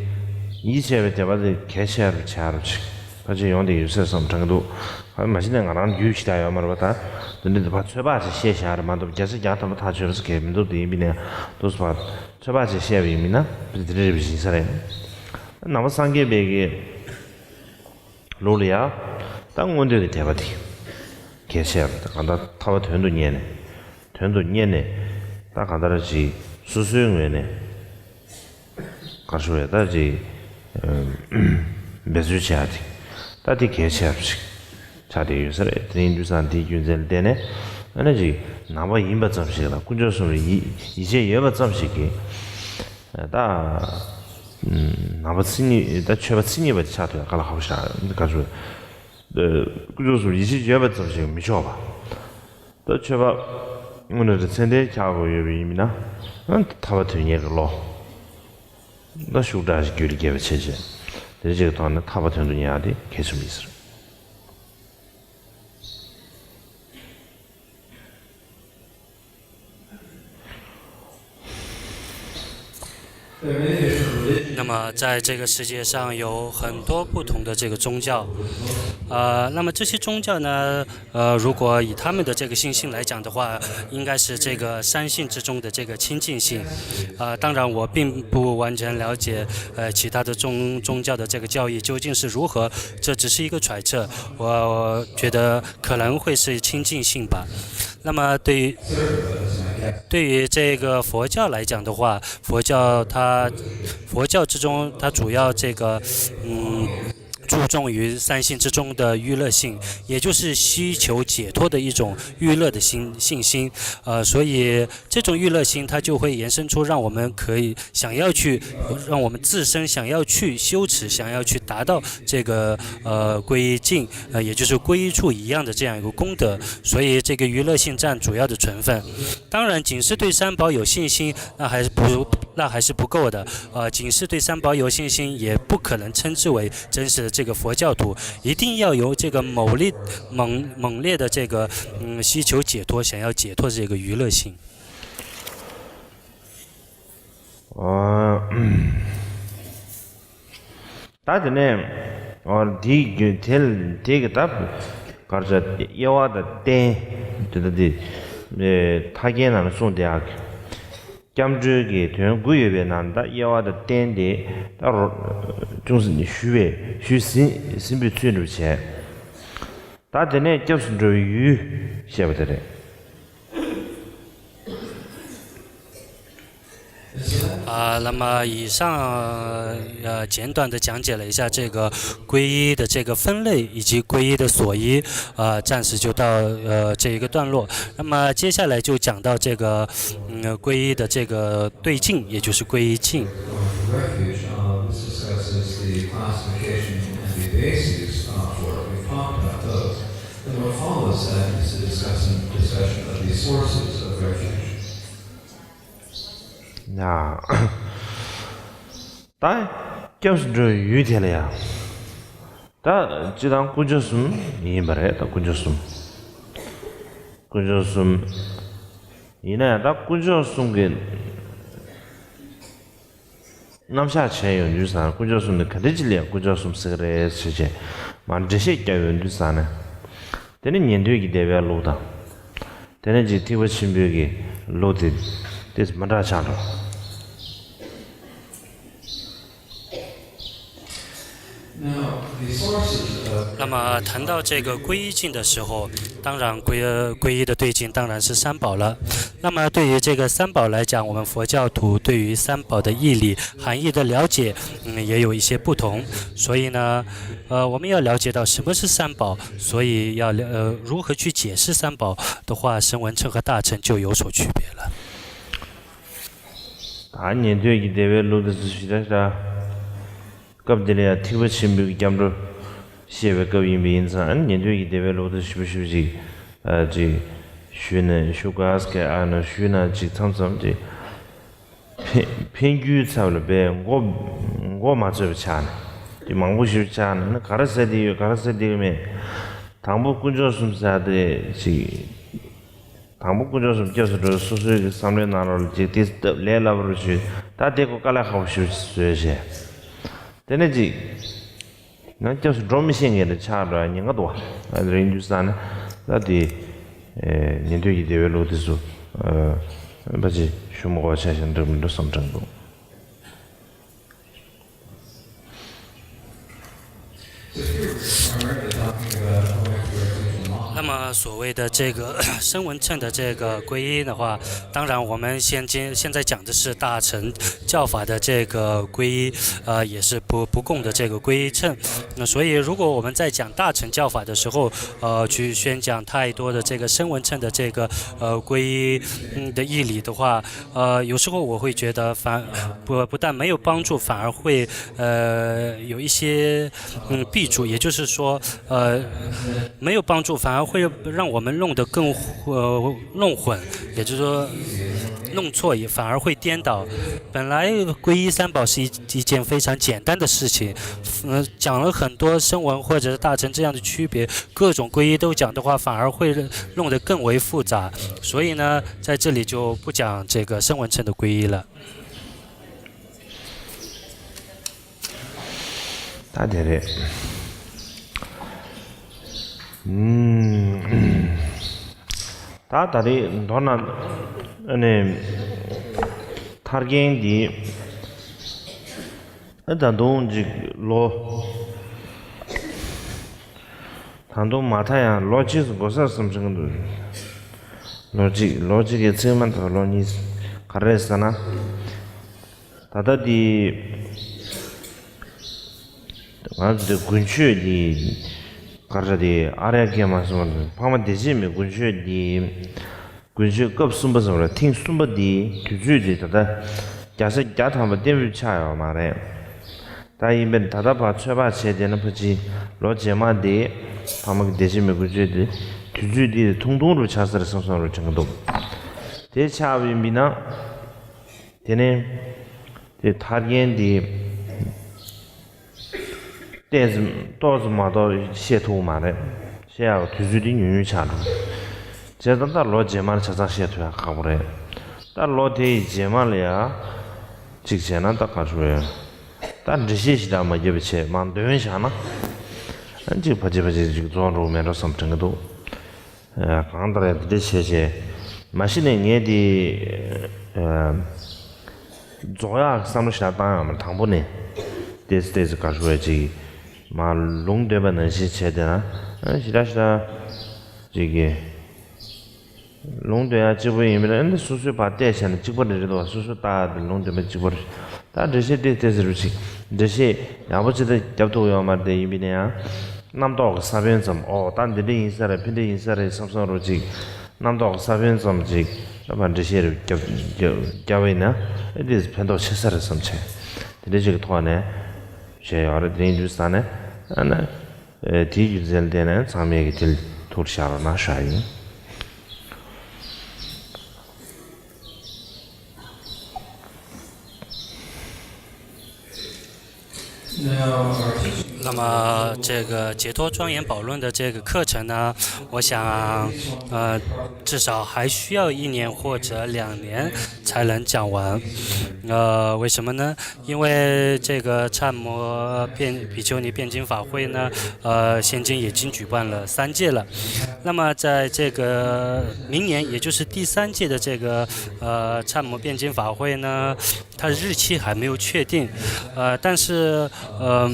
ཡིད་ཆེས་པའི་དད་པ་དེ་གལ་ཆེ་རུ་ཆེ་རུ་ཅིག་ཕལ་ཆེར་ཡོང་བསྡད་ཡོད་ཟེར་བསམ་དྲན་གྱི་འདུག་ཧ་མ་གཞི་ནས་ང་རང་རྒྱུས་ཞིག་ད་ཡོད་མ་རེད་པ། ད་དེ་འདྲ་དེ་ཕར་ཚོད་དཔག་ཅིག་བཤད་བཞག་རེད་མ་གཏོགས། བརྒྱ་ཆ་བརྒྱ་ཐམ་པ་ཐག་ཆོད་པ་ཟེར་གྱི་མི་འདུག་དེ་ཡིན་པ་ཡིན་ན་འདུག་སེ་ཕར་ཚོད་དཔག་ཅིག་བཤད་པ་ཡིན་མིན་ན་དེ་འདྲ་རེད་པ་ཞིག་ཡིན་ས་རེད། ནང་པ་སངས་རྒྱས་པའི་གི་ལུགས་ལ་ཡ། ད་མངོན་འདོད་ཀྱི་དད་པ་དེ་གལ་ཆེ་བ་རེད། གང་ལྟར་ཐར་པ་དོན་དུ་གཉེར་ནས། དོན་དུ་གཉེར་ནས། ད་གང་ལྟར་ཅིག་སོ་སོའི་ངོས་ནས། ག་རེ་ཞུ་དགོས་རེད། ད་ཅིག་འབད་རྩོལ་བྱེད་ཡ་དེ། ད་དེ་གལ་ཆེ་བ་ཞིག་ཆགས་བསྡད་ཡོད་ས་རེད། དེ་ཡིན་དུས་ཙང་དེའི་རྒྱུ་མཚན་ལ་བརྟེན་ནས། ཨ་ནི་ཅིག་ནང་པ་ཡིན་པ་ཙམ་ཞིག་ལ། དཀོན་མཆོག་གསུམ་ལ་ཡིད་ཡིད་ཆེས་ཡོད་པ་ཙམ་ཞིག་གིས། ད་ནང་པ་མཚན་ཉིད། ད་ཆོས་པ་མཚན་ཉིད་པ་ཆགས་ཐུབ་ཡ་དཀའ་ལས་ཁག་པོ་ཞིག་རེད། ག་རེ་ཞུ་དགོས་རེད། དཀོན་མཆོག་གསུམ་ལ་ཡིད་ཆེས་ཡོད་པ་ཙམ་ཞིག་མི་ཆོག་པ། ད་ཆོས་པ་དངོས་གནས་དྲང་གནས་ཆགས་དགོས་ཡོད་པ་ཡིན་ན། ཐར་པ་དོན་གཉེར་གྱི་བློ་ད་ཤུགས་དྲག་ཞིག་རྒྱུད་ལ་སྐྱེ་བ་བྱས་བྱས། དེ་འདྲ་ཅིག་གི་ཐོག་ནས་ཐར་པ་དོན་དུ་གཉེར་ཡ་དེ་གལ་ཆེན་པོ་ཡིན་ས་རེད། 那么在这个世界上有很多不同的这个宗教，呃，那么这些宗教呢，呃，如果以他们的这个信心来讲的话，应该是这个三信之中的这个亲近信。呃，当然我并不完全了解，呃，其他的宗宗教的这个教义究竟是如何，这只是一个揣测。我觉得可能会是亲近信吧。那么对于对于这个佛教来讲的话，佛教它佛教之中，它主要这个嗯。注重于三性之中的娱乐性，也就是希求解脱的一种娱乐的心信心。呃，所以这种娱乐心，它就会延伸出让我们可以想要去，让我们自身想要去修持，想要去达到这个呃皈依境，呃，也就是皈依处一样的这样一个功德。所以这个娱乐性占主要的成分。当然，仅是对三宝有信心，那还是不那还是不够的。呃，仅是对三宝有信心，也不可能称之为真实的这个佛教徒。一定要有这个猛烈、猛猛烈的这个嗯希求解脱，想要解脱这个娱乐性。ཨ། ད་དེ་ནས་ཨོ་དེའི་རྒྱུ་དེ་ལ་དེ་གི་ད་གར་ཆ་དབྱེ་བ་དང་རྟེན་དེ་ད་དེ་ཐར་རྒྱན་ནང་ལ་གསུངས་དེ་ཨ། སྐྱབས་འགྲོའི་གི་དོན་དགུ་ཡོད་པའི་ནང་ད་དབྱེ་བ་དང་རྟེན་དེ་ད་རོ་ཅུང་ཟད་ཞུས་པས་ཞུས་ཟིན་ཟིན་པའི་ཚུལ་འདྲ་བྱས། ད་དེ་ནས་སྐྱབས་སུ་འགྲོ་བའི་ཡུལ་བཤད་པ་དེ་རེད། 啊，那么以上呃简短的讲解了一下这个皈依的这个分类以及皈依的所依，呃，暂时就到呃这一个段落。那么接下来就讲到这个嗯皈依的这个对境，也就是皈依境。 Refuge, uh, this discusses the classification and the bases, uh, for it. We've talked about those. Then what follows that is a discussion, discussion of the sources of refuge. ཡ། ད་སྐྱབས་སུ་འགྲོ་བའི་ཡུལ་དེ་ལ་ཡ། ད་སྤྱིར་བཏང་དཀོན་མཆོག་གསུམ་ཡིན་པ་རེད། ད་དཀོན་མཆོག་གསུམ། དཀོན་མཆོག་གསུམ། ཡིན་ན་ཡང་ད་དཀོན་མཆོག་གསུམ་གྱི་རྣམ་གཞག་བྱས་ཡོང་དུས་ཙང་དཀོན་མཆོག་གསུམ་དེ་ག་འདྲ་ཅིག་ལ་ཡང་དཀོན་མཆོག་གསུམ་ཟེར་གི་རེད་ཟེར་བྱས་མར་འགྲེལ་བཤད་བརྒྱབ་ཡོང་དུས་ཙང་ནས། དེ་ནས་ཉན་ཐོས་ཀྱི་སྡེ་པའི་ལུགས་དང་། དེ་ནས་ཅིག་ཐེག་པ་ཆེན་པོའི་གི་ལུགས་དེ་དེ་མི་འདྲ་ཆགས་འགྲོ། 那么谈到这个皈依境的时候，当然皈皈依的对境当然是三宝了。那么对于这个三宝来讲，我们佛教徒对于三宝的义理、含义的了解，嗯，也有一些不同。所以呢，呃，我们要了解到什么是三宝，所以要了呃如何去解释三宝的话，声闻乘和大乘就有所区别了。 ད་ཉན་ཐོས་ཀྱི་སྡེ་པའི་ལུགས་དེ་ཚོ་ཞིག་རེད་ཤག་སྐབས་འདི་ལ་ཡང་ཐེག་པ་ཆེན་པོའི་སྐྱབས་འགྲོ་བཤད་པའི་སྐབས་ཡིན་པ་ཡིན་ཙང་། ཨ་ནི་ཉན་ཐོས་ཀྱི་སྡེ་པའི་ལུགས་དེ་ཞིབ་པོ་ཞིབ་པོ་ཅིག་ཨ་ཅིག་ཞུས་ནས་ཞུ་དགོས་ཀྱི་ཨ་ནི་ཞུས་ན་ཅིག་མཚམས་མཚམས་ཅིག་ཕན་ཕན་རྒྱུའི་ཚབ་ལ་དཔེ་མགོ་མགོ་མ་ཚོད་པ་ཆགས་ནས་ཅིག་མང་པོ་ཞིག་ཆགས་ནས་ཨ་ནི་ག་རེ་ཟེར་དེ་ཡོད་ག་རེ་ཟེར་དེ་ཡོད་མེད། དང་པོ་དཀོན་མཆོག་གསུམ་ཟེར་དེ་ཅིག་དང་པོ་དཀོན་མཆོག་གསུམ་སྐྱབས་སུ་འགྲོ་བའི་སོ་སོའི་གི་བསམ་བློའི་ནང་ལོགས་ལ་ཅིག་དེ་སྟབས་ལས་སླ་པོ་རུ་ཞུས། ད་དེ་ཁོ་དཀའ་ལས་ཁག་པོ་ཞིག་བཟོས་བྱས། དེ་ནས་ཅིག་ ང་སྐྱབས་སུ་འགྲོ་མི་ཤེས་མཁན་རེད་ཆགས་འགྲོ་ཡ་ཉེན་ཁ་འདུག་བ། ཨ་རིང་དུས་ས་ནས་ད་དེ་ཉན་ཐོས་ཀྱི་བདེ་བའི་ལུགས་དེ་ཚོ་ཕ་ཅི་ཞུ་མ་དགོས་ཆ་ཞིག་འགྲིག་མི་འགྲོ་བསམ་དྲན་འདུག 那么所谓的这个声闻乘的这个皈依的话，当然我们现今现在讲的是大乘教法的这个皈依，呃，也是不不共的这个皈依乘。那所以如果我们在讲大乘教法的时候，呃，去宣讲太多的这个声闻乘的这个呃皈依，嗯的义理的话，呃，有时候我会觉得反不不但没有帮助，反而会呃有一些嗯弊处，也就是说，呃，没有帮助，反而会让我们弄得更呃弄混，也就是说弄错，也反而会颠倒。本来皈依三宝是一一件非常简单的事情，嗯、讲了很多声闻或者是大乘这样的区别，各种皈依都讲的话，反而会弄得更为复杂。所以呢，在这里就不讲这个声闻乘的皈依了。 ད་དེ་རེད། ད་ད་རེད་མདོར་ན་ཨ་ནི་ཐར་རྒྱན་འདི་ཨ་ད་དུང་ཅིག་ལོ་ད་དུང་མ་མཐའ་ཡང་ལོ་གཅིག་ཙམ་འགོར་ས་རེད་བསམ་དྲན་གྱི་འདུག་ལོ་གཅིག་ལོ་གཅིག་གི་ཚིག་མ་ཐག་ལོ་གཉིས་ག་རེ་རེད་ཟེར་ན། ད་ལྟ་འདི་ང་ཚོ་འདི་དགུན་ཆོས་འདི་ག་རེ་རེད། ཨཱརྱ་གེ་མ་སོང་བ་འཕགས་མ་བདེ་གཤེགས་མའི་དགུན་ཆོས་འདི་དགུན་ཆོས་སྐབས་གསུམ་པ་ཟེར་བ་རེད། ཐེངས་གསུམ་པ་འདི་དུས་ཚོད་འདི་ད་ལྟ་བརྒྱ་ཆ་བརྒྱ་ཐམ་པ་གཏན་འབེབས་ཆགས་ཡོད་མ་རེད། ད་ཡིན་པས་ད་ལྟ་བར་ཚོད་དཔག་བྱས་བསྡད་ན་ཕལ་ཆེར་ལོ་རྗེས་མ་འདི་འཕགས་མ་གི་བདེ་གཤེགས་མའི་དགུན་ཆོས་འདི་དུས་ཚོད་འདི་ཐུང་ཐུང་རུ་ཆགས་ས་རེད་བསམ་བསམ་རུ་དྲན་གྱི་འདུག་དེ་ཆགས་པ་ཡིན་པས་ན་དེ་ནས་དེ་ཐར་རྒྱན་འདི་ཏོག་ཙམ་ཏོག་ཙམ་མ་གཏོགས་བཤད་ཐུབ་མ་རེད། བཤད་ཡག་དུས་ཚོད་འདི་ཉུང་ཉུང་ཆགས་འགྲོ། བྱས་ཙང་ད་ལོ་རྗེས་མར་ཆ་ཚང་བཤད་ཐུབ་ཡག་ཁག་པོ་རེད། ད་ལོ་དེ་ཡི་རྗེས་མ་ལ་ཡ་གཅིག་བྱས་ན་ད་ག་ཚོད་ཡོད། ད་འགྲེལ་བཤད་ཞེ་དྲག་མ་བརྒྱབ་པ་བྱས་མར་འདོན་བཞག་ན། ཨ་གཅིག་ཕ་ཅི་ཕ་ཅི་ཅིག་རྫོགས་འགྲོ་མེད་འགྲོ་བསམ་དྲན་གྱི་འདུག་གང་ལྟར་ཡང་དེ་འདྲ་བྱས་བྱས། མ་གཞི་ནས་ངས་དེ་རྫོགས་ཡག་བསམ་བློ་ཞེ་དྲག་བཏང་ཡོད་མ་རེད། དང་པོ་ནས་ཏོག་ཙམ་ཏོག་ཙམ་ག་ཚོད་ཅིག་མར་ལུང་འདོན་པ་ནང་བཞིན་བྱས་བསྡད་ན་ཞེ་དྲག་ཞེ་དྲག་ཅིག་གི་ལུང་འདོན་ཡག་གཅིག་པོ་ཡིན་པ་རེད། འདི་སོ་སོའི་བར་བལྟས་བྱས་ན་གཅིག་པ་རེད་རེད་འདུག་སོ་སོ་ལྟ་ཡག་དེ་ལུང་འདོན་པ་གཅིག་པ་རེད། ད་འགྲེལ་བཤད་འདི་ཏོག་ཙམ་རུ་ཅིག་འགྲེལ་བཤད་ཡག་པོ་ཅིག་ད་རྒྱབ་ཐུབ་ཡོད་མ་རེད། དེ་ཡིན་པས་ན་ཡང་རྣམ་རྟོག་གི་ས་བོན་ཙམ། ཨོ་ད་འདི་འདྲ་ཡིན་ས་རེད། ཕན་འདྲ་ཡིན་ས་རེད་བསམ་བསམ་རུ་ཅིག་རྣམ་རྟོག་གི་ས་བོན་ཙམ་ཅིག་ད་ཕར་འགྲེལ་བཤད་རུ་རྒྱབ་རྒྱབ་རྒྱབ་པ་ཡིན་ན་ཨེ་འདི་ཕན་ཐོགས་ཆེ་ས་རེད་བསམ་བྱས། དེ་འདྲ་ཅིག་གི་ཐོག་ནས་བྱས་ཡོད་རེད། དེ་ཡིན་དུས་ས་ནས་ཨ་ན་དེའི་རྒྱུ་མཚན་ལ་བརྟེན་ནས་ཚང་མས་ཀྱི་དེ་ཐུགས་བཞག་རོགས་གནང་ཞུ་ཡ་ཡིན།那么这个解脱庄严宝论的这个课程呢，我想，呃，至少还需要一年或者两年才能讲完。呃，为什么呢？因为这个刹摩辩比丘尼辩经法会呢，呃，现今已经举办了三届了。那么在这个明年，也就是第三届的这个呃刹摩辩经法会呢，它的日期还没有确定，呃，但是呃，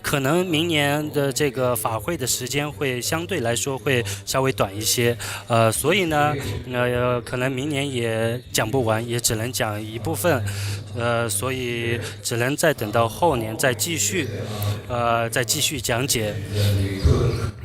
可能明年的这个法会的时间会相对来说会稍微短一些，呃，所以呢，呃，可能明年也讲不完，也只能讲一部分，呃，所以只能再等到后年再继续，呃，再继续讲解。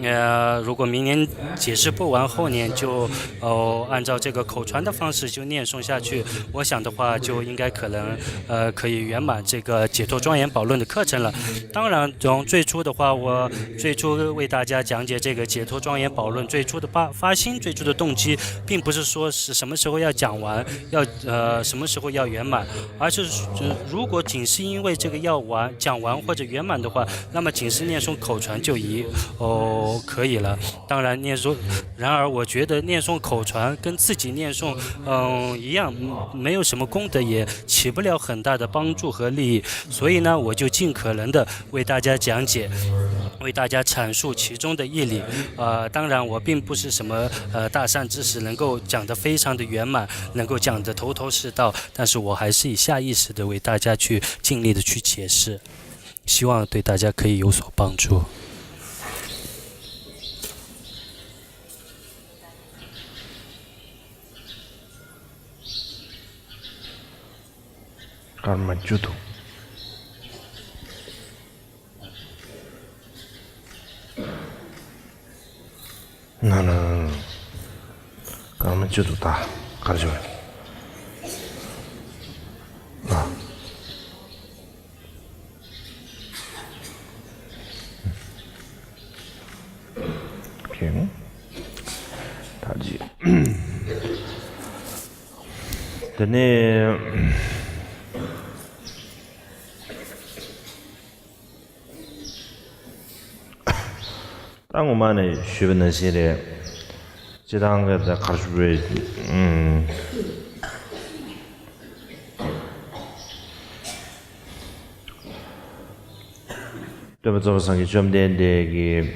呃，如果明年解释不完，后年就哦按照这个口传的方式就念诵下去，我想的话就应该可能呃可以圆满这个解脱庄严宝论的课程了。当然，从最初的话，我最初为大家讲解这个解脱庄严宝论最初的发发心、最初的动机，并不是说是什么时候要讲完，要呃什么时候要圆满，而是呃如果仅是因为这个要完讲完或者圆满的话，那么仅是念诵口传就已哦。可以了。当然念诵，然而我觉得念诵口传跟自己念诵，嗯，一样，没有什么功德，也起不了很大的帮助和利益。所以呢，我就尽可能的为大家讲解，为大家阐述其中的义理。呃，当然我并不是什么呃大善知识，能够讲得非常的圆满，能够讲得头头是道，但是我还是以下意识的为大家去尽力的去解释。 希望对大家可以有所帮助。 སྐར་མ་བཅུ་འདུག། ན་ན་ན་ན། སྐར་མ་བཅུ་འདུག། ད་གར་བྱུང་། ཨ། ཁེང་། ད་ཅི། དེ་ནས། ད་ངོ་མ་ནས་ཞུས་པ་ནང་བཞིན་རེད། སྤྱི་བཏང་གི་ད་གར་ཞུ་བའི་ཨུམ། སྟོན་པ་རྫོགས་པའི་སངས་རྒྱས་བཅོམ་ལྡན་འདས་ཀྱིས།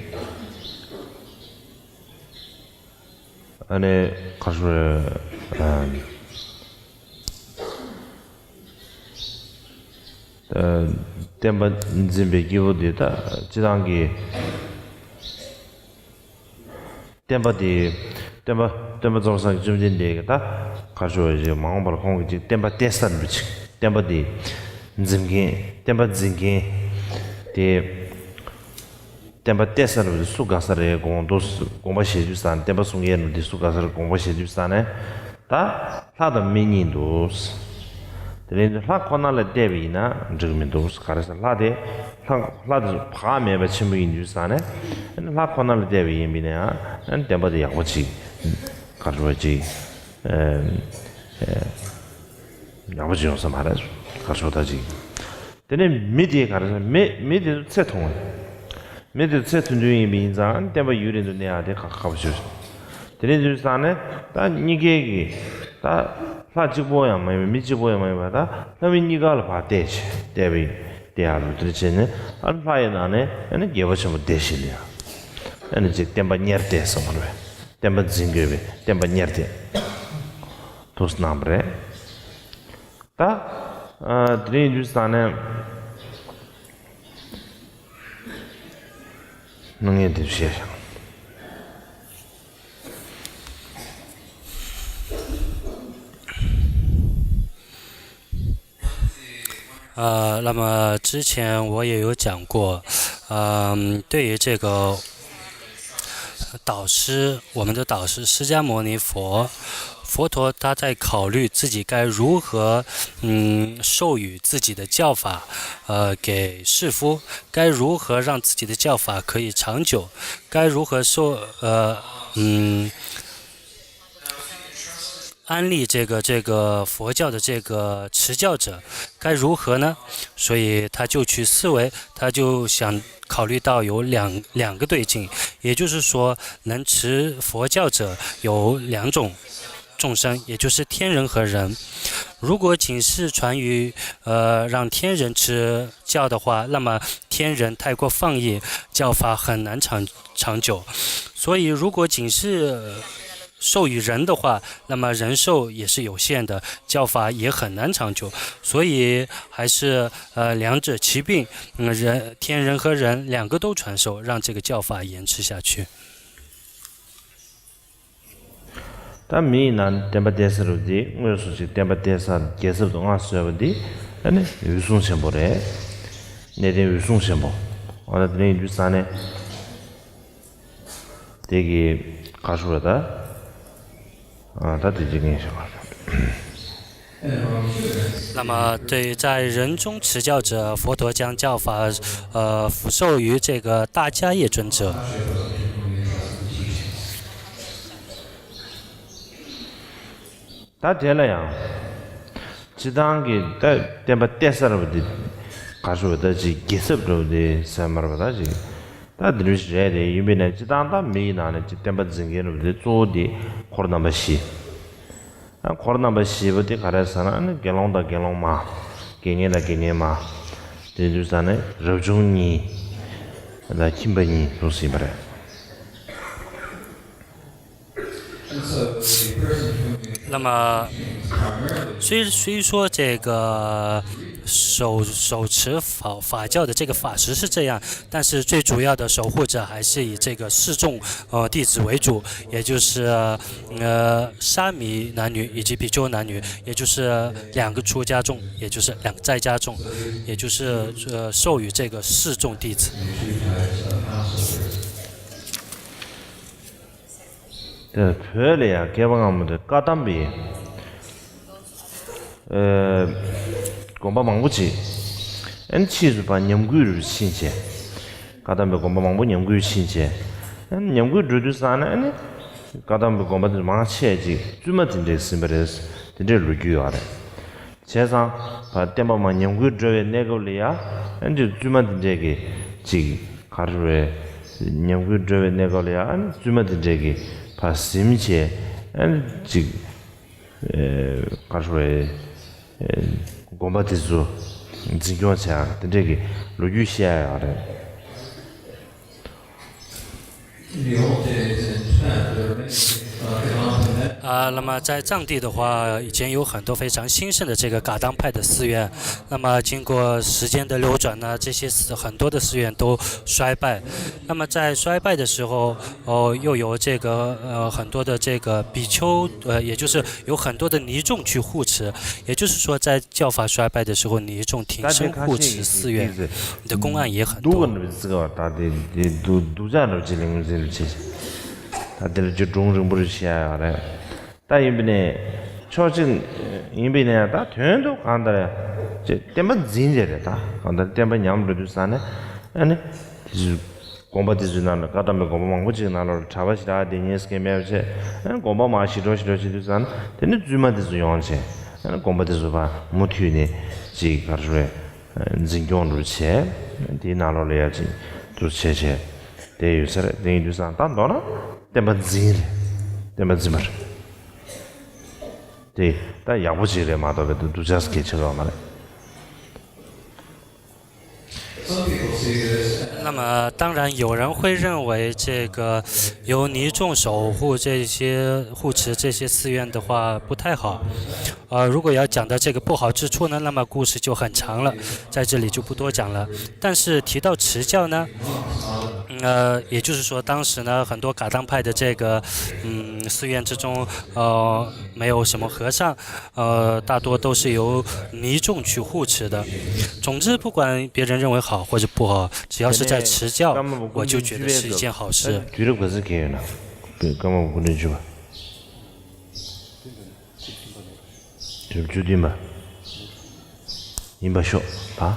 ཨ་ནི་གར་ཞུ་བའི་ཨུམ། བསྟན་པ་འཛིན་པའི་སྐྱེས་བུ་འདི་ད་སྤྱི་བཏང་གི་བསྟན་པ་འདི། བསྟན་པ་སྟོན་པ་རྫོགས་པའི་སངས་རྒྱས་བཅོམ་ལྡན་འདས་ཀྱིས་ད་ག་ཞུ་བ་ཞིག་མ་འོངས་པར་ཁོང་གིས་ཅིག་བསྟན་པ་གཏད་ས་རིན་པོ་ཆེ། བསྟན་པ་འདི་འཛིན་མཁན། བསྟན་པ་འཛིན་མཁན་དེ། བསྟན་པ་གཏད་ས་རིན་པོ་ཆེ་སུ་དགའ་ས་རེད། དགོངས་འདུག། དགོངས་པ་བཞེས་རྒྱུ་ས་ནས། བསྟན་པ་སྲུང་མཁན་རིན་པོ་ཆེ་སུ་དགའ་ས་རེད། དགོངས་པ་བཞེས་རྒྱུ་ས་ནས། ད་ལྷ་དང་མི་གཉིས་འདུག། དེ་ལས་ལྷ་ཁོ་ན་ལ་གཏད་པ་ཡིན་ན་འགྲིག་མི་འདུག། ག་རེ་ཟེར། ལྷ་དེ་ལྷ་ལྷ་དེ་བག་མེད་པ་ཆེན་པོ་ཡིན་རྒྱུ་ས་ནས། ལྷ་ཁོ་ན་ལ་གཏད་པ་ཡིན་པ་ཡིན་ན་ཡང་བསྟན་པ་དེ་ཡག་པོ་ཅིག་ག་རེ་ཟེར་བ་ཅིག་ཡག་པོ་ཅིག་ཡོང་ས་མ་རེད། ག་རེ་ཟེར་བ་ད་ཅིག། དེ་ནས་མི་དེ་ག་རེ་ཟེར། མི་མི་དེ་ཚོ་ཚེ་ཐུང་བ། མི་དེ་ཚོ་ཚེ་ཐུང་ཐུང་ཡིན་པ་ཡིན་ཙང་བསྟན་པ་ཡུན་རིང་དུ་གནས་ཡག་དེ་ཁག་ཁག་པོ་ཞིག་རེད། དེ་ནས་དུས་ཙང་ནས་ད་གཉིས་ཀའི་གི་ད་ལྷ་གཅིག་པོ་ཡང་མ་ཡིན་པ། མི་གཅིག་པོ་ཡང་མ་ཡིན་པ། ད་ལྷ་མི་གཉིས་ཀ་ལ་ཕར་གཏད་བྱས་གཏད་པ་ཡིན། གཏད་ཡག་ལུགས་དེ་བྱས་ནས། ཨ་ནི་ལྷ་ཡི་ནང་ནས་ཨ་ནི་རྒྱལ་པོ་ཆེན་པོ་སྡེ་བཞི་ལ་ཡང་ཨ་ནི་ཅིག་བསྟན་པ་གཉེར་གཏད་ཟེར་བ་རེད། བསྟན་པ་འཛིན་དགོས་པའི་བསྟན་པ་གཉེར་གཏད་དུ་གནང་བ་རེད། ད་ཨ་དེ་རིང་དུས་ཙང་ནས་གནང་ངེས་དེ་བཤད་བཞག། 呃，那么之前我也有讲过，嗯，对于这个导师，我们的导师释迦牟尼佛，佛陀他在考虑自己该如何，嗯，授予自己的教法，呃，给世夫，该如何让自己的教法可以长久，该如何授，呃，嗯，安立这个这个佛教的这个持教者，该如何呢？所以他就去思维，他就想考虑到有两两个对境，也就是说，能持佛教者有两种众生，也就是天人和人。如果仅是传于呃让天人持教的话，那么天人太过放逸，教法很难长长久。所以，如果仅是授予人的话，那么人寿也是有限的，教法也很难长久。所以还是呃两者齐并，嗯，人天人和人两个都传授，让这个教法延续下去。 ད་མི་ཡིན་ན་བསྟན་པ་གཏད་ས་རུ་འདི་དངོས་སུ་ཅིག་བསྟན་པ་གཏད་ས་རྒྱལ་ཚབ་ཏུ་མངའ་གསོལ་བ་འདི་ཨ་ནི་འོད་སྲུང་ཆེན་པོ་རེད། གནས་བརྟན་འོད་སྲུང་ཆེན་པོ། འོ་ད་དེ་རིང་ཡིན་དུས་ཙང་ནས་དེ་གི་ག་ཞུ་བ་ད། ཨ་ད་དེ་གཅིག་ངས་ཞུ་བ། 那么，对于在人中持教者，佛陀将教法，呃，福授于这个大迦叶尊者。 ད་དེ་ལ་ཡང་། སྤྱི་བཏང་གི་ད་བསྟན་པ་གཏད་ས་ར་བ་དེ། ག་ཞུ་བ་ད་ཅིག་རྒྱལ་ཚབ་ར་བ་དེ་ཟེར་མ་ར་བ་ད་ཅིག་ད་འདི་འདྲ་ཞིག་རེད་དེ། ཡིན་པས་ན་སྤྱིར་བཏང་ད་མི་ཡི་ནང་ནས་ཅིག་བསྟན་པ་འཛིན་མཁན་རུ་དེ་གཙོ་བོ་དེ་འཁོར་རྣམ་པ་བཞི། ཨ། འཁོར་རྣམ་པ་བཞི་པོ་དེ་ག་རེ་ཟེར་ན། ཨ་ནི་དགེ་སློང་དང་དགེ་སློང་མ། དགེ་བསྙེན་དང་དགེ་བསྙེན་མ། དེ་དུས་ཙ་ནས་རབ་བྱུང་གཉིས་དང་ཁྱིམ་པ་གཉིས་ལུགས་ཟིན་པ་རེད། 那么，虽虽说这个手手持法法教的这个法师是这样，但是最主要的守护者还是以这个示众呃弟子为主，也就是呃沙弥男女以及比丘男女，也就是两个出家众，也就是两个在家众，也就是呃授予这个示众弟子。 དེ་བོད་ལ་ཡང་བསྐལ་པ་སྔ་མོ་དེ་བཀའ་གདམས་པའི་ཨེ་དགོན་པ་མང་པོ་ཅིག་ཨ་ནི་ཕྱིས་སུ་ཕར་ཉམས་རྒུད་རུ་ཕྱིན་བྱས། བཀའ་གདམས་པའི་དགོན་པ་མང་པོ་ཉམས་རྒུད་ཕྱིན་བྱས། ཨ་ནི་ཉམས་རྒུད་འགྲོ་དུས་ཙ་ན་ཨ་ནི་བཀའ་གདམས་པའི་དགོན་པ་དེ་མང་ཆེ་ཅིག་བཙུན་མ་དེ་འདྲས་ཟིན་པ་རེད། དེ་འདྲས་ལོ་རྒྱུས་ཡོད་རེད། བྱས་ཙང་ཕར་བསྟན་པ་མར་ཉམས་རྒུད་འགྲོ་བའི་གནས་སྐབས་ལ་ཡ། ཨ་ནི་བཙུན་མ་དེ་འདྲས་ཀྱིས་ཅིག་ག་རེ་རེད། ཉམས་རྒུད་འགྲོ་བའི་གནས་སྐབས་ལ་ཡ། ཨ་ནི་བཙུན་མ་དེ་འདྲས་ཀྱིས་ཕར་ཟིན་བྱས། ཨ་ནི་ཅིག་ཨེ་ག་རེ་རེད། ཨེ་དགོན་པ་དེ་ཚོ་འཛིན་སྐྱོང་བྱས་ཡ་དེ་འདྲས་ཀྱི་ལོ་རྒྱུས་བཤད་ཡ་ཡོད་རེད། The old days in Tibet, there were many, uh, Gadan 啊，那么在藏地的话，以前有很多非常兴盛的这个噶当派的寺院。那么经过时间的流转呢，这些寺很多的寺院都衰败。那么在衰败的时候，哦，又有这个呃很多的这个比丘，呃，也就是有很多的尼众去护持。也就是说，在教法衰败的时候，尼众挺身护持寺院，你的公案也很多。 ད་དེ་ལ་ཅིག་སྒྲུང་རིང་པོ་རེ་བཤད་ཡ་ཡོད་རེད། ད་ཡིན་པ་ནས་ཕྱོགས་གཅིག་ཡིན་པ་ནས་ད་དོན་དུ་གང་ལྟར་ཅིག་བསྟན་པ་འཛིན་བྱས་རེད། ད་གང་ལྟར་བསྟན་པ་ཉམས་འགྲོ་དུས་ཙ་ནས་ཨ་ནི་དེ་ཚོ་དགོན་པ་དེ་ཚོའི་ནང་ལ་བཀའ་གདམས་པའི་དགོན་པ་མང་པོ་ཅིག་ནང་ལོགས་ལ་གྲྭ་པ་ཞེ་དྲག་བསྡད་མཁན་ཟེར་མཁན་མེད་པ་བྱས། ཨ་ནི་དགོན་པ་མར་ཞི་འགྲོ་ཞི་འགྲོ་བྱེད་དུས་ཙ་ན་དེ་ནི་བཙུན་མ་དེ་ཚོ་ཡོང་བྱས། ཨ་ནི་དགོན་པ་དེ་ཚོ་ཕར་མུ་མཐུད་ནས་ཅིག་ག་རེ་རེད། འཛིན་སྐྱོང་འདྲ་བྱས། དེའི་ནང་ལོགས་ལ་ཡ་ཅིག་འདུ་བྱས་བྱས་དེ་ཡོད་ས་རེད། དེ་ཡིན་དུས་ཙང་ད་མདོར་ན་བསྟན་པ་འཛིན་རེད། བསྟན་པ་འཛིན་པ་རེད། དེ་ད་ཡག་པོ་ཅིག་རེད་མ་གཏོགས་པའི་སྡུག་ཅག་སྐད་ཆ་ཡོད་མ་རེད། 那么，当然有人会认为这个由尼众守护这些护持这些寺院的话不太好。呃，如果要讲到这个不好之处呢，那么故事就很长了，在这里就不多讲了。但是提到持教呢，呃，也就是说，当时呢，很多噶当派的这个嗯寺院之中，呃，没有什么和尚，呃，大多都是由尼众去护持的。总之，不管别人认为好或者不好，只要是在持教，我就觉得是一件好事。 དུས་རབས་ག་ཚོད་འཁེལ་ཡོད་ན། ཀརྨ་པ་སྐུ་ཕྲེང་བཅུ་པ། དུས་རབས་བཅུ་བདུན་པ་ཡིན་པ་ཤོག་ད།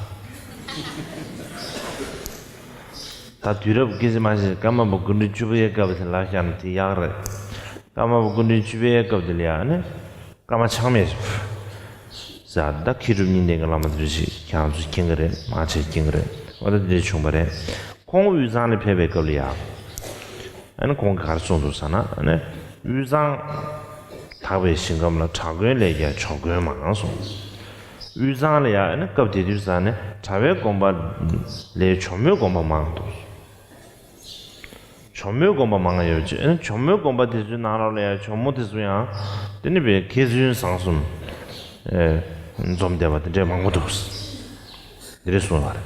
ད་དུས་རབས་སྐད་ཆ་མ་བཤད། ཀརྨ་པ་སྐུ་ཕྲེང་བཅུ་པའི་སྐབས་དེ་ལ་བཞག་ན་དེ་ཡག་རེད། ཀརྨ་པ་སྐུ་ཕྲེང་བཅུ་པའི་སྐབས་དེ་ལ་ཡ་ནི་ཀརྨ་ཆགས་མེད་ཟེར། ད་མཁས་གྲུབ་གཉིས་ལྡན་གྱི་བླ་མ་དེ་འདྲ་ཞིག་ཁྱེད་རང་ཚོས་མཁྱེན་གྱི་རེད། མང་ཆེ་མཁྱེན་གྱི་རེད། འོ་ད་དེ་འདྲ་བྱུང་བ་རེད། ཁོང་དབུས་གཙང་ལ་ཕེབས་པའི་སྐབས་ལ་ཡ། ཨ་ནི་ཁོང་གིས་ག་རེ་གསུངས་འདུག་ཟེར་ན། ཨ་ནི་དབུས་གཙང་དག་པའི་ཞིང་ཁམས་ལ་གྲྭ་དགོན་ལས་ཀྱང་ཇོ་དགོན་མང་གསུངས། དབུས་གཙང་ལ་ཡ་ཨ་ནི་སྐབས་དེ་དུས་ཙ་ནས་གྲྭ་པའི་དགོན་པ་ལས་ཇོ་མོའི་དགོན་པ་མང་འདུག་ཇོ་མོའི་དགོན་པ་མང་ཡོད་ཅེས། ཨ་ནི་ཇོ་མོའི་དགོན་པ་དེ་ཚོའི་ནང་ལོགས་ལ་ཡ་ཇོ་མོ་དེ་ཚོ་ཡང་དེ་ནི་བའི་མཁས་བཙུན་བཟང་གསུམ་ཨེ་འཛོམས་བསྡད་པ་དེ་འདྲས་མང་པོ་འདུག་དེ་རེད་གསུངས་པ་རེད།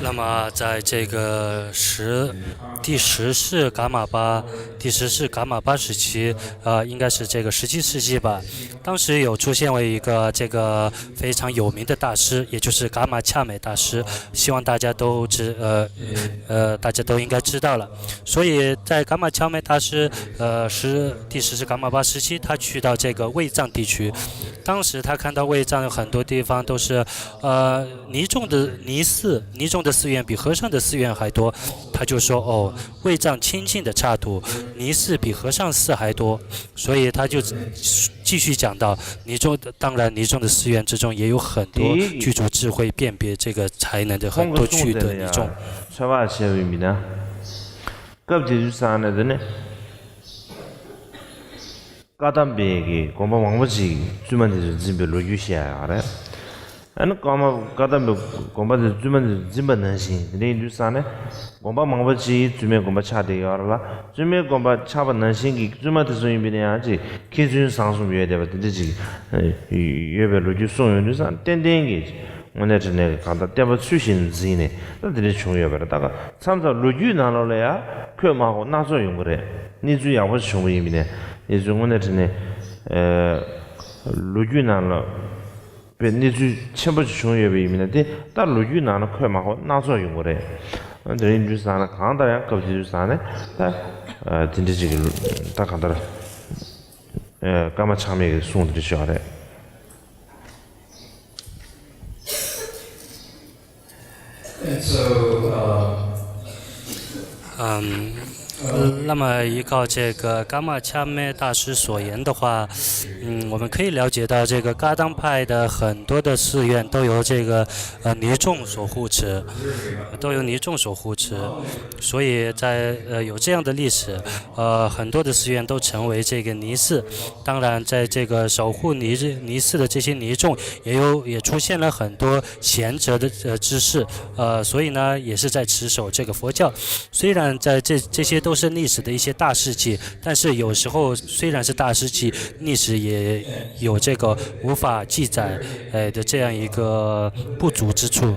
那么，在这个十第十世噶玛巴第十世噶玛巴时期，呃，应该是这个十七世纪吧。当时有出现了一个这个非常有名的大师，也就是噶玛恰美大师，希望大家都知呃呃大家都应该知道了。所以在噶玛恰美大师呃十第十世噶玛巴时期，他去到这个卫藏地区，当时他看到卫藏有很多地方都是呃。尼众的尼寺，尼众的寺院比和尚的寺院还多，他就说哦，卫藏清净的刹土，尼寺比和尚寺还多，所以他就继续讲到尼众，当然尼众的寺院之中也有很多具足智慧辨别这个才能的很多趣的尼众。 ཚོད་དཔག་བྱས་པ་ཡིན་ན། སྐབས་དེ་དུས་ཙང་ནས་དེ་ནས་བཀའ་གདམས་པའི་གི་དགོན་པ་མང་པོ་ཅིག་བཙུན་མ་དེ་ཚོས་འཛིན་པའི་ལོ་རྒྱུས་བཤད་ཡ་རེད། ཨ་ནི་བཀའ་མ་བཀའ་གདམས་པའི་དགོན་པ་དེ་བཙུན་མ་དེ་ཚོས་འཛིན་པ་ནང་བཞིན་དེ་འདྲ་ཡིན་དུས་ཙང་ནས་དགོན་པ་མང་པོ་ཅིག་བཙུན་མའི་དགོན་པ་ཆགས་བསྡད་ཡོད་རེད་ལ། བཙུན་མའི་དགོན་པ་ཆགས་པ་ནང་བཞིན་གྱི་བཙུན་མ་དེ་ཚོ་ཡིན་པ་ཡིན་ན་ཡང་ཅིག་མཁས་བཙུན་བཟང་གསུམ་ཡོད་བསྡད་པ་དེ་འདྲ་ཅིག་ཡོད་པའི་ལོ་རྒྱུས་གསུངས་ཡོང་དུས་ཙང་ཏན་ཏན་གྱི། དངོས་གནས་དྲང་གནས་ཀྱི་གང་ལྟར་བསྟན་པ་ཚུལ་བཞིན་འཛིན་ནས་ད་དེ་འདྲ་བྱུང་ཡོད་པ་རེད། ད་ག་མཚམས་མཚམས་ལོ་རྒྱུས་ནང་ལོགས་ལ་ཡང་འཁོད་མ་འཁོད་སྣ་ཚོགས་ཡོང་གི་རེད། གནས་ཚུལ་ཡག་པོ་ཞིག་བྱུང་བ་ཡིན་པ་ཡིན་ནའི་གནས་ཚུལ་དངོས་གནས་དྲང་གནས་ལོ་རྒྱུས་ནང་ལ་དཔེ་གནས་ཚུལ་ཆེན་པོ་ཞིག་བྱུང་ཡོད་པ་ཡིན་པ་ཡིན་ན་དེ་ད་ལོ་རྒྱུས་ནང་ལ་འཁོད་མ་འཁོད་སྣ་ཚོགས་ཡོང་གི་རེད། དེ་རིང་དུས་སང་ནས་གང་ལྟར་ཡང་སྐབས་དེ་དུས་སང་ནས་ད་དེ་འདྲ་ཅིག་ད་གང་ལྟར་ཀརྨ་ཆགས་མེད་ཀྱི་གསུང་དེ་འདྲ་ཞིག་ཡོད་རེད། 嗯，那么依靠这个 Karma Chame 大师所言的话，嗯，我们可以了解到这个 Kadam 派的很多的寺院都有这个呃尼众所护持，都由尼众所护持，所以在呃有这样的历史，呃很多的寺院都成为这个尼寺。当然，在这个守护尼尼寺的这些尼众，也有也出现了很多贤哲的呃之士，呃，所以呢也是在持守这个佛教。虽然在这这些都是历史的一些大事记，但是有时候虽然是大事记，历史也有这个无法记载呃的这样一个不足之处。